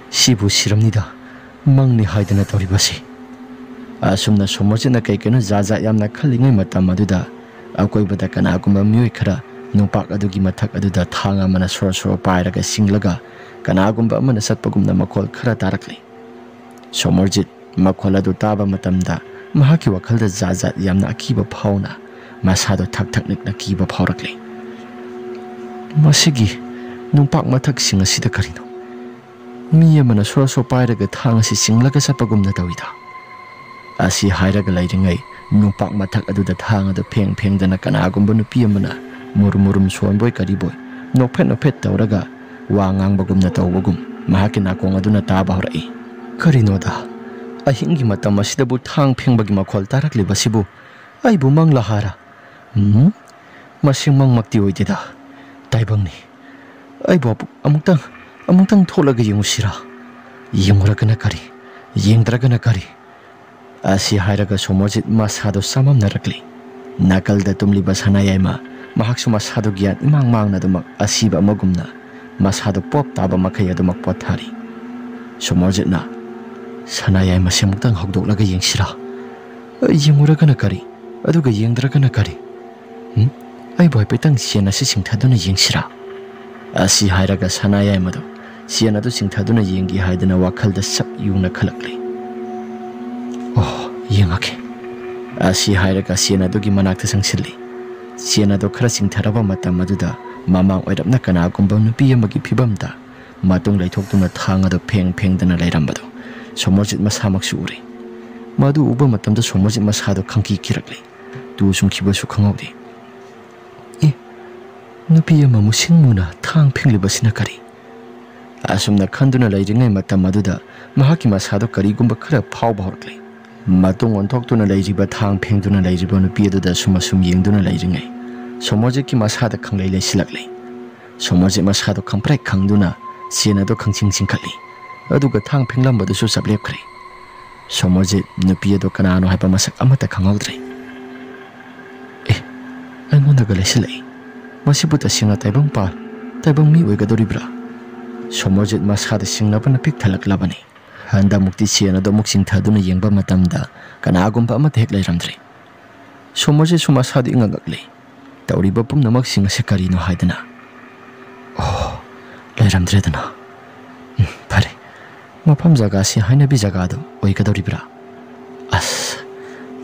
ꯁꯤꯕꯨ ꯁꯤꯔꯝꯅꯤꯗ, ꯃꯪꯅꯤ ꯍꯥꯏꯗꯅ ꯇꯧꯔꯤꯕꯁꯤ꯫" ꯑꯁꯨꯝꯅ ꯁꯣꯃꯣꯔꯖꯤꯠꯅ ꯀꯩ ꯀꯩꯅꯣ ꯖꯥꯠ ꯖꯥꯠ ꯌꯥꯝꯅ ꯈꯜꯂꯤꯉꯩ ꯃꯇꯝ ꯑꯗꯨꯗ ꯑꯀꯣꯏꯕꯗ ꯀꯅꯥꯒꯨꯝꯕ ꯃꯤꯑꯣꯏ ꯈꯔ ꯅꯨꯡꯄꯥꯛ ꯑꯗꯨꯒꯤ ꯃꯊꯛ ꯑꯗꯨꯗ ꯊꯥꯡ ꯑꯃꯅ ꯁꯣꯔ ꯁꯣꯔ ꯄꯥꯏꯔꯒ ꯆꯤꯡꯂꯒ ꯀꯅꯥꯒꯨꯝꯕ ꯑꯃꯅ ꯆꯠꯄꯒꯨꯝꯅ ꯃꯈꯣꯜ ꯈꯔ ꯇꯥꯔꯛꯂꯤ꯫ ꯁꯣꯃꯣꯔꯖꯤꯠ ꯃꯈꯣꯜ ꯑꯗꯨ ꯇꯥꯕ ꯃꯇꯝꯗ ꯃꯍꯥꯛꯀꯤ ꯋꯥꯈꯜꯗ ꯖꯥꯠ ꯖꯥꯠ ꯌꯥꯝꯅ ꯑꯀꯤꯕ ꯐꯥꯎꯅ ꯃꯁꯥꯗꯣ ꯊꯛ ꯊꯛ ꯅꯤꯛꯅ ꯀꯤꯕ ꯐꯥꯎꯔꯛꯂꯤ꯫ "ꯃꯁꯤꯒꯤ ꯅꯨꯡꯄꯥꯛ ꯃꯊꯛꯁꯤꯡ ꯑꯁꯤꯗ ꯀꯔꯤꯅꯣ? ꯃꯤ ꯑꯃꯅ ꯁꯣꯔ ꯁꯣꯔ ꯄꯥꯏꯔꯒ ꯊꯥꯡ ꯑꯁꯤ ꯆꯤꯡꯂꯒ ꯆꯠꯄꯒꯨꯝꯅ ꯇꯧꯏꯗ꯫" ꯑꯁꯤ ꯍꯥꯏꯔꯒ ꯂꯩꯔꯤꯉꯩ ꯅꯨꯡꯄꯥꯛ ꯃꯊꯛ ꯑꯗꯨꯗ ꯊꯥꯡ ꯑꯗꯨ ꯐꯦꯡ ꯐꯦꯡꯗꯅ ꯀꯅꯥꯒꯨꯝꯕ ꯅꯨꯄꯤ ꯑꯃꯅ ꯃꯨꯔꯨꯝ ꯃꯨꯔꯨꯝ ꯁꯣꯟꯕꯣꯏ ꯀꯔꯤꯕꯣꯏ ꯅꯣꯛꯐꯦꯠ ꯅꯣꯛꯐꯦꯠ ꯇꯧꯔꯒ ꯋꯥ ꯉꯥꯡꯕꯒꯨꯝꯅ ꯇꯧꯕꯒꯨꯝ ꯃꯍꯥꯛꯀꯤ ꯅꯥꯀꯣꯡ ꯑꯗꯨꯅ ꯇꯥꯕ ꯍꯧꯔꯛꯏ꯫ "ꯀꯔꯤꯅꯣꯗ, ꯑꯍꯤꯡꯒꯤ ꯃꯇꯝ ꯑꯁꯤꯗꯕꯨ ꯊꯥꯡ ꯐꯦꯡꯕꯒꯤ ꯃꯈꯣꯜ ꯇꯥꯔꯛꯂꯤꯕꯁꯤꯕꯨ? ꯑꯩꯕꯨ ꯃꯪꯂꯥ ꯍꯥꯔꯥ? ꯎꯝ, ꯃꯁꯤ ꯃꯪꯃꯛꯇꯤ ꯑꯣꯏꯗꯦꯗ, ꯇꯥꯏꯕꯪꯅꯤ꯫ ꯑꯩꯕꯨ ꯑꯃꯨꯛ-, ꯑꯃꯨꯛꯇꯪ, ꯑꯃꯨꯛꯇꯪ ꯊꯣꯛꯂꯒ ꯌꯦꯡꯉꯨꯁꯤꯔꯥ? ꯌꯦꯡꯉꯨꯔꯒꯅ ꯀꯔꯤ, ꯌꯦꯡꯗ꯭ꯔꯒꯅ ꯀꯔꯤ?" ꯑꯁꯤ ꯍꯥꯏꯔꯒ ꯁꯣꯃꯣꯔꯖꯤꯠ ꯃꯁꯥꯗꯣ ꯆꯃꯝꯅꯔꯛꯂꯤ꯫ ꯅꯥꯀꯜꯗ ꯇꯨꯝꯂꯤꯕ ꯁꯅꯥꯌꯥꯏꯃ, ꯃꯍꯥꯛꯁꯨ ꯃꯁꯥꯗꯣ ꯒ꯭ꯌꯥꯟ ꯏꯃꯥꯡ ꯃꯥꯡꯅ ꯑꯗꯨꯃꯛ ꯑꯁꯤꯕ ꯑꯃꯒꯨꯝꯅ ꯃꯁꯥꯗꯣ ꯄꯣꯞ ꯇꯥꯕ ꯃꯈꯩ ꯑꯗꯨꯃꯛ ꯄꯣꯊꯥꯔꯤ꯫ ꯁꯣꯃꯣꯔꯖꯤꯠꯅ, "ꯁꯅꯥꯌꯥꯏꯃꯁꯦ ꯑꯃꯨꯛꯇꯪ ꯍꯧꯗꯣꯛꯂꯒ ꯌꯦꯡꯁꯤꯔꯥ? ꯌꯦꯡꯉꯨꯔꯒꯅ ꯀꯔꯤ? ꯑꯗꯨꯒ ꯌꯦꯡꯗ꯭ꯔꯒꯅ ꯀꯔꯤ? ꯎꯝ? ꯑꯩꯕꯨ ꯍꯥꯏꯐꯦꯠꯇꯪ ꯁꯦꯟ ꯑꯁꯤ ꯆꯤꯡꯊꯗꯨꯅ ꯌꯦꯡꯁꯤꯔꯥ?" ꯑꯁꯤ ꯍꯥꯏꯔꯒ ꯁꯅꯥꯌꯥꯏꯃꯗꯨ ꯁꯦꯟ ꯑꯗꯨ ꯆꯤꯡꯊꯗꯨꯅ ꯌꯦꯡꯒꯦ ꯍꯥꯏꯗꯨꯅ ꯋꯥꯈꯜꯗ ꯁꯛ ꯌꯨꯡꯅ ꯈꯜꯂꯛꯂꯤ꯫ "ꯑꯣ, ꯌꯦꯡꯉꯒꯦ" ꯑꯁꯤ ꯍꯥꯏꯔꯒ ꯁꯦꯟ ꯑꯗꯨꯒꯤ ꯃꯅꯥꯛꯇ ꯆꯪꯁꯤꯜꯂꯤ꯫ ꯁꯦꯟ ꯑꯗꯨ ꯈꯔ ꯆꯤꯡꯊꯔꯕ ꯃꯇꯝ ꯑꯗꯨꯗ ꯃꯃꯥꯡ ꯑꯣꯏꯔꯞꯅ ꯀꯅꯥꯒꯨꯝꯕ ꯅꯨꯄꯤ ꯑꯃꯒꯤ ꯐꯤꯕꯝꯗ ꯃꯇꯨꯡ ꯂꯩꯊꯣꯛꯇꯨꯅ ꯊꯥꯡ ꯑꯗꯨ ꯐꯦꯡ ꯐꯦꯡꯗꯨꯅ ꯂꯩꯔꯝꯕꯗꯨ ꯁꯣꯃꯣꯔꯖꯤꯠ ꯃꯁꯥꯃꯛꯁꯨ ꯎꯔꯦ꯫ ꯃꯗꯨ ꯎꯕ ꯃꯇꯝꯗ ꯁꯣꯃꯣꯔꯖꯤꯠ ꯃꯁꯥꯗꯨ ꯈꯪꯀꯤ ꯀꯤꯔꯛꯂꯦ꯫ ꯇꯨ ꯆꯨꯡꯈꯤꯕꯁꯨ ꯈꯪꯍꯧꯗꯦ꯫ "ꯑꯦ, ꯅꯨꯄꯤ ꯑꯃ ꯃꯨꯁꯤꯟ ꯃꯨꯅ ꯊꯥꯡ ꯐꯦꯡꯂꯤꯕꯁꯤꯅ ꯀꯔꯤ?" ꯑꯁꯨꯝꯅ ꯈꯟꯗꯨꯅ ꯂꯩꯔꯤꯉꯩ ꯃꯇꯝ ꯑꯗꯨꯗ ꯃꯍꯥꯛꯀꯤ ꯃꯁꯥꯗ ꯀꯔꯤꯒꯨꯝꯕ ꯈꯔ ꯐꯥꯎꯕ ꯍꯧꯔꯛꯂꯦ꯫ ꯃꯇꯨꯡ ꯑꯣꯟꯊꯣꯛꯇꯨꯅ ꯂꯩꯔꯤꯕ, ꯊꯥꯡ ꯐꯦꯡꯗꯨꯅ ꯂꯩꯔꯤꯕ ꯅꯨꯄꯤ ꯑꯗꯨꯗ ꯁꯨꯝ ꯑꯁꯨꯝ ꯌꯦꯡꯗꯨꯅ ꯂꯩꯔꯤꯉꯩ ꯁꯣꯃꯣꯔꯖꯤꯠꯀꯤ ꯃꯁꯥꯗ ꯈꯪꯂꯩ ꯂꯩꯁꯤꯜꯂꯛꯂꯦ꯫ ꯁꯣꯃꯣꯔꯖꯤꯠ ꯃꯁꯥꯗꯣ ꯈꯪꯄ꯭ꯔꯦꯛ ꯈꯪꯗꯨꯅ ꯁꯦꯟ ꯑꯗꯨ ꯈꯪꯆꯤꯡ ꯆꯤꯡꯈꯠꯂꯤ꯫ ꯑꯗꯨꯒ ꯊꯥꯡ ꯐꯦꯡꯂꯝꯕꯗꯨꯁꯨ ꯆꯞ ꯂꯦꯞꯈ꯭ꯔꯦ꯫ ꯁꯣꯃꯣꯔꯖꯤꯠ ꯅꯨꯄꯤ ꯑꯗꯨ ꯀꯅꯥꯅꯣ ꯍꯥꯏꯕ ꯃꯁꯛ ꯑꯃꯠꯇ ꯈꯪꯍꯧꯗ꯭ꯔꯦ꯫ "ꯑꯦ, ꯑꯩꯉꯣꯟꯗꯒ ꯂꯩꯁꯤꯜꯂꯛꯏ꯫ ꯃꯁꯤꯕꯨ ꯇꯁꯦꯡꯅ ꯇꯥꯏꯕꯪ ꯄꯥꯜ, ꯇꯥꯏꯕꯪ ꯃꯤ ꯑꯣꯏꯒꯗꯧꯔꯤꯕ꯭ꯔꯥ?" ꯁꯣꯃꯣꯔꯖꯤꯠ ꯃꯁꯥꯗ ꯁꯤꯡꯅꯕꯅ ꯄꯤꯛ ꯊꯜꯂꯛꯂꯕꯅꯤ꯫ ꯍꯟꯗꯛꯃꯨꯛꯇꯤ ꯁꯦꯟ ꯑꯗꯨ ꯑꯃꯨꯛ ꯆꯤꯡꯊꯗꯨꯅ ꯌꯦꯡꯕ ꯃꯇꯝꯗ ꯀꯅꯥꯒꯨꯝꯕ ꯑꯃꯠꯇ ꯍꯦꯛ ꯂꯩꯔꯝꯗ꯭ꯔꯦ꯫ ꯁꯣꯃꯣꯔꯖꯤꯠꯁꯨ ꯃꯁꯥꯗ ꯏꯉꯛ ꯉꯛꯂꯦ꯫ ꯇꯧꯔꯤꯕ ꯄꯨꯝꯅꯃꯛꯁꯤꯡ ꯑꯁꯤ ꯀꯔꯤꯅꯣ ꯍꯥꯏꯗꯅ꯫ "ꯑꯣ, ꯂꯩꯔꯝꯗ꯭ꯔꯦꯗꯅ꯫ ꯎꯝ, ꯐꯔꯦ꯫ ꯃꯐꯝ ꯖꯒꯥꯁꯤ ꯍꯥꯏꯅꯕꯤ ꯖꯒꯥꯗꯨ ꯑꯣꯏꯒꯗꯧꯔꯤꯕ꯭ꯔꯥ? ꯑꯁ,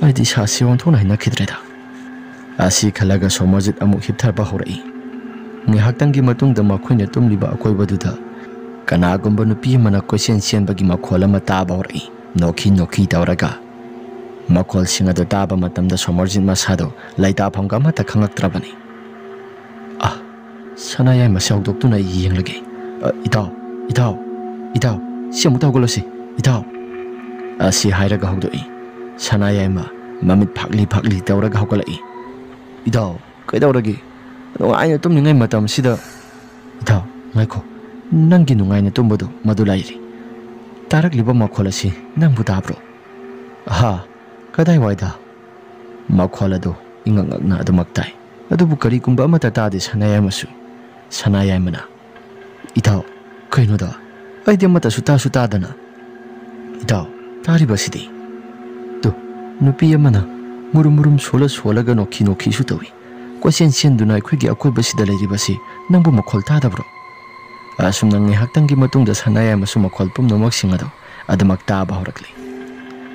ꯑꯩꯗꯤ ꯏꯁꯥꯁꯤ ꯑꯣꯟꯊꯣꯛꯅ ꯍꯩꯅꯈꯤꯗ꯭ꯔꯦꯗ" ꯑꯁꯤ ꯈꯜꯂꯒ ꯁꯣꯃꯣꯔꯖꯤꯠ ꯑꯃꯨꯛ ꯍꯤꯞꯊꯕ ꯍꯧꯔꯛꯏ꯫ ꯉꯥꯏꯍꯥꯛꯇꯪꯒꯤ ꯃꯇꯨꯡꯗ ꯃꯈꯣꯏꯅ ꯇꯨꯝꯂꯤꯕ ꯑꯀꯣꯏꯕꯗꯨꯗ ꯀꯅꯥꯒꯨꯝꯕ ꯅꯨꯄꯤ ꯑꯃꯅ ꯀꯣꯏꯆꯦꯟ ꯆꯦꯟꯕꯒꯤ ꯃꯈꯣꯜ ꯑꯃ ꯇꯥꯕ ꯍꯧꯔꯛꯏ꯫ ꯅꯣꯛꯈꯤ ꯅꯣꯛꯈꯤ ꯇꯧꯔꯒ꯫ ꯃꯈꯣꯜꯁꯤꯡ ꯑꯗꯨ ꯇꯥꯕ ꯃꯇꯝꯗ ꯁꯣꯃꯣꯔꯖꯤꯠ ꯃꯁꯥꯗꯨ ꯂꯩꯇꯥꯐꯝꯒ ꯑꯃꯠꯇ ꯈꯪꯂꯛꯇ꯭ꯔꯕꯅꯤ꯫ "ꯑ, ꯁꯅꯥꯌꯥꯏꯃꯁꯦ ꯍꯧꯗꯣꯛꯇꯨꯅ ꯑꯩ ꯌꯦꯡꯂꯒꯦ꯫ ꯑ, ꯏꯇꯥꯎ, ꯏꯇꯥꯎ, ꯏꯇꯥꯎ, ꯁꯤ ꯑꯃꯨꯛꯇ ꯍꯧꯒꯠꯂꯁꯤ, ꯏꯇꯥꯎ" ꯑꯁꯤ ꯍꯥꯏꯔꯒ ꯍꯧꯗꯣꯛꯏ꯫ ꯁꯅꯥꯌꯥꯏꯃ ꯃꯃꯤꯠ ꯐꯥꯛꯂꯤ ꯐꯥꯛꯂꯤ ꯇꯧꯔꯒ ꯍꯧꯒꯠꯂꯛꯏ꯫ "ꯏꯇꯥꯎ, ꯀꯩꯗꯧꯔꯒꯦ? ꯅꯨꯡꯉꯥꯏꯅ ꯇꯨꯝꯂꯤꯉꯩ ꯃꯇꯝꯁꯤꯗ?" "ꯏꯇꯥꯎ, ꯉꯥꯏꯈꯣ, ꯅꯪꯒꯤ ꯅꯨꯡꯉꯥꯏꯅ ꯇꯨꯝꯕꯗꯨ ꯃꯗꯨ ꯂꯥꯏꯔꯤ꯫ ꯇꯥꯔꯛꯂꯤꯕ ꯃꯈꯣꯜ ꯑꯁꯤ ꯅꯪꯕꯨ ꯇꯥꯕ꯭ꯔꯣ?" "ꯑꯍꯥ, ꯀꯗꯥꯏꯋꯥꯏꯗ?" ꯃꯈꯣꯜ ꯑꯗꯨ ꯏꯉꯛ ꯉꯛꯅ ꯑꯗꯨꯃꯛ ꯇꯥꯏ꯫ ꯑꯗꯨꯕꯨ ꯀꯔꯤꯒꯨꯝꯕ ꯑꯃꯠꯇ ꯇꯥꯗꯦ ꯁꯅꯥꯌꯥꯏꯃꯁꯨ꯫ ꯁꯅꯥꯌꯥꯏꯃꯅ, "ꯏꯇꯥꯎ, ꯀꯩꯅꯣꯗ? ꯑꯩꯗꯤ ꯑꯃꯠꯇꯁꯨ ꯇꯥꯁꯨ ꯇꯥꯗꯅ꯫" "ꯏꯇꯥꯎ, ꯇꯥꯔꯤꯕꯁꯤꯗꯤ?" "ꯇꯨ, ꯅꯨꯄꯤ ꯑꯃꯅ ꯃꯨꯔꯨꯝ ꯃꯨꯔꯨꯝ ꯁꯣꯜꯂ ꯁꯣꯜꯂꯒ ꯅꯣꯛꯈꯤ ꯅꯣꯛꯈꯤꯁꯨ ꯇꯧꯏ꯫ ꯀꯣꯏꯆꯦꯟ ꯆꯦꯟꯗꯨꯅ ꯑꯩꯈꯣꯏꯒꯤ ꯑꯀꯣꯏꯕꯁꯤꯗ ꯂꯩꯔꯤꯕꯁꯤ ꯅꯪꯕꯨ ꯃꯈꯣꯜ ꯇꯥꯗꯕ꯭ꯔꯣ? ꯑꯁꯨꯝꯅ ꯉꯥꯏꯍꯥꯛꯇꯪꯒꯤ ꯃꯇꯨꯡꯗ ꯁꯅꯥꯌꯥꯏꯃꯁꯨ ꯃꯈꯣꯜ ꯄꯨꯝꯅꯃꯛꯁꯤꯡ ꯑꯗꯨ ꯑꯗꯨꯃꯛ ꯇꯥꯕ ꯍꯧꯔꯛꯂꯤ꯫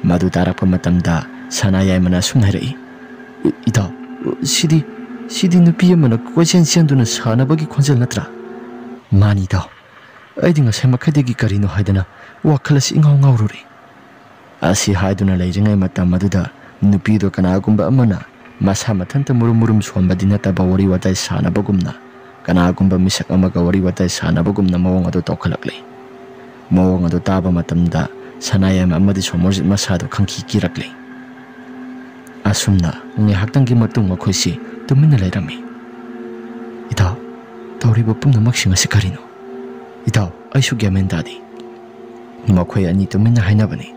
ꯃꯗꯨ ꯇꯥꯔꯛꯄ ꯃꯇꯝꯗ ꯁꯅꯥꯌꯥꯏꯃꯅ ꯑꯁꯨꯝꯅ ꯍꯥꯏꯔꯛꯏ, "ꯏ-, ꯏꯇꯥꯎ, ꯁꯤꯗꯤ, ꯁꯤꯗꯤ ꯅꯨꯄꯤ ꯑꯃꯅ ꯀꯣꯏꯆꯦꯟ ꯆꯦꯟꯗꯨꯅ ꯁꯥꯟꯅꯕꯒꯤ ꯈꯣꯟꯖꯦꯜ ꯅꯠꯇ꯭ꯔꯥ?" "ꯃꯥꯅꯤ ꯏꯇꯥꯎ, ꯑꯩꯗꯤ ꯉꯁꯥꯏ ꯃꯈꯩꯗꯒꯤ ꯀꯔꯤꯅꯣ ꯍꯥꯏꯗꯅ ꯋꯥꯈꯜ ꯑꯁꯤ ꯏꯉꯥꯎ ꯉꯥꯎꯔꯨꯔꯦ꯫" ꯑꯁꯤ ꯍꯥꯏꯗꯨꯅ ꯂꯩꯔꯤꯉꯩ ꯃꯇꯝ ꯑꯗꯨꯗ ꯅꯨꯄꯤꯗꯣ ꯀꯅꯥꯒꯨꯝꯕ ꯑꯃꯅ ꯃꯁꯥ ꯃꯊꯟꯇ ꯃꯨꯔꯨꯝ ꯃꯨꯔꯨꯝ ꯁꯣꯟꯕꯗꯤ ꯅꯠꯇꯕ ꯋꯥꯔꯤ ꯋꯥꯇꯥꯏ ꯁꯥꯟꯅꯕꯒꯨꯝꯅ, ꯀꯅꯥꯒꯨꯝꯕ ꯃꯤꯁꯛ ꯑꯃꯒ ꯋꯥꯔꯤ ꯋꯥꯇꯥꯏ ꯁꯥꯟꯅꯕꯒꯨꯝꯅ ꯃꯑꯣꯡ ꯑꯗꯨ ꯇꯧꯈꯠꯂꯛꯂꯤ꯫ ꯃꯑꯣꯡ ꯑꯗꯨ ꯇꯥꯕ ꯃꯇꯝꯗ ꯁꯅꯥꯌꯥꯏꯃ ꯑꯃꯗꯤ ꯁꯣꯃꯣꯔꯖꯤꯠ ꯃꯁꯥꯗꯨ ꯈꯪꯀꯤ ꯀꯤꯔꯛꯂꯤ꯫ ꯑꯁꯨꯝꯅ ꯉꯥꯏꯍꯥꯛꯇꯪꯒꯤ ꯃꯇꯨꯡ ꯃꯈꯣꯏꯁꯤ ꯇꯨꯃꯤꯟꯅ ꯂꯩꯔꯝꯃꯤ꯫ "ꯏꯇꯥꯎ, ꯇꯧꯔꯤꯕ ꯄꯨꯝꯅꯃꯛꯁꯤꯡ ꯑꯁꯤ ꯀꯔꯤꯅꯣ? ꯏꯇꯥꯎ, ꯑꯩꯁꯨ ꯒ꯭ꯌꯥꯟ ꯃꯦꯟ ꯇꯥꯗꯦ꯫" ꯃꯈꯣꯏ ꯑꯅꯤ ꯇꯨꯃꯤꯟꯅ ꯍꯥꯏꯅꯕꯅꯤ꯫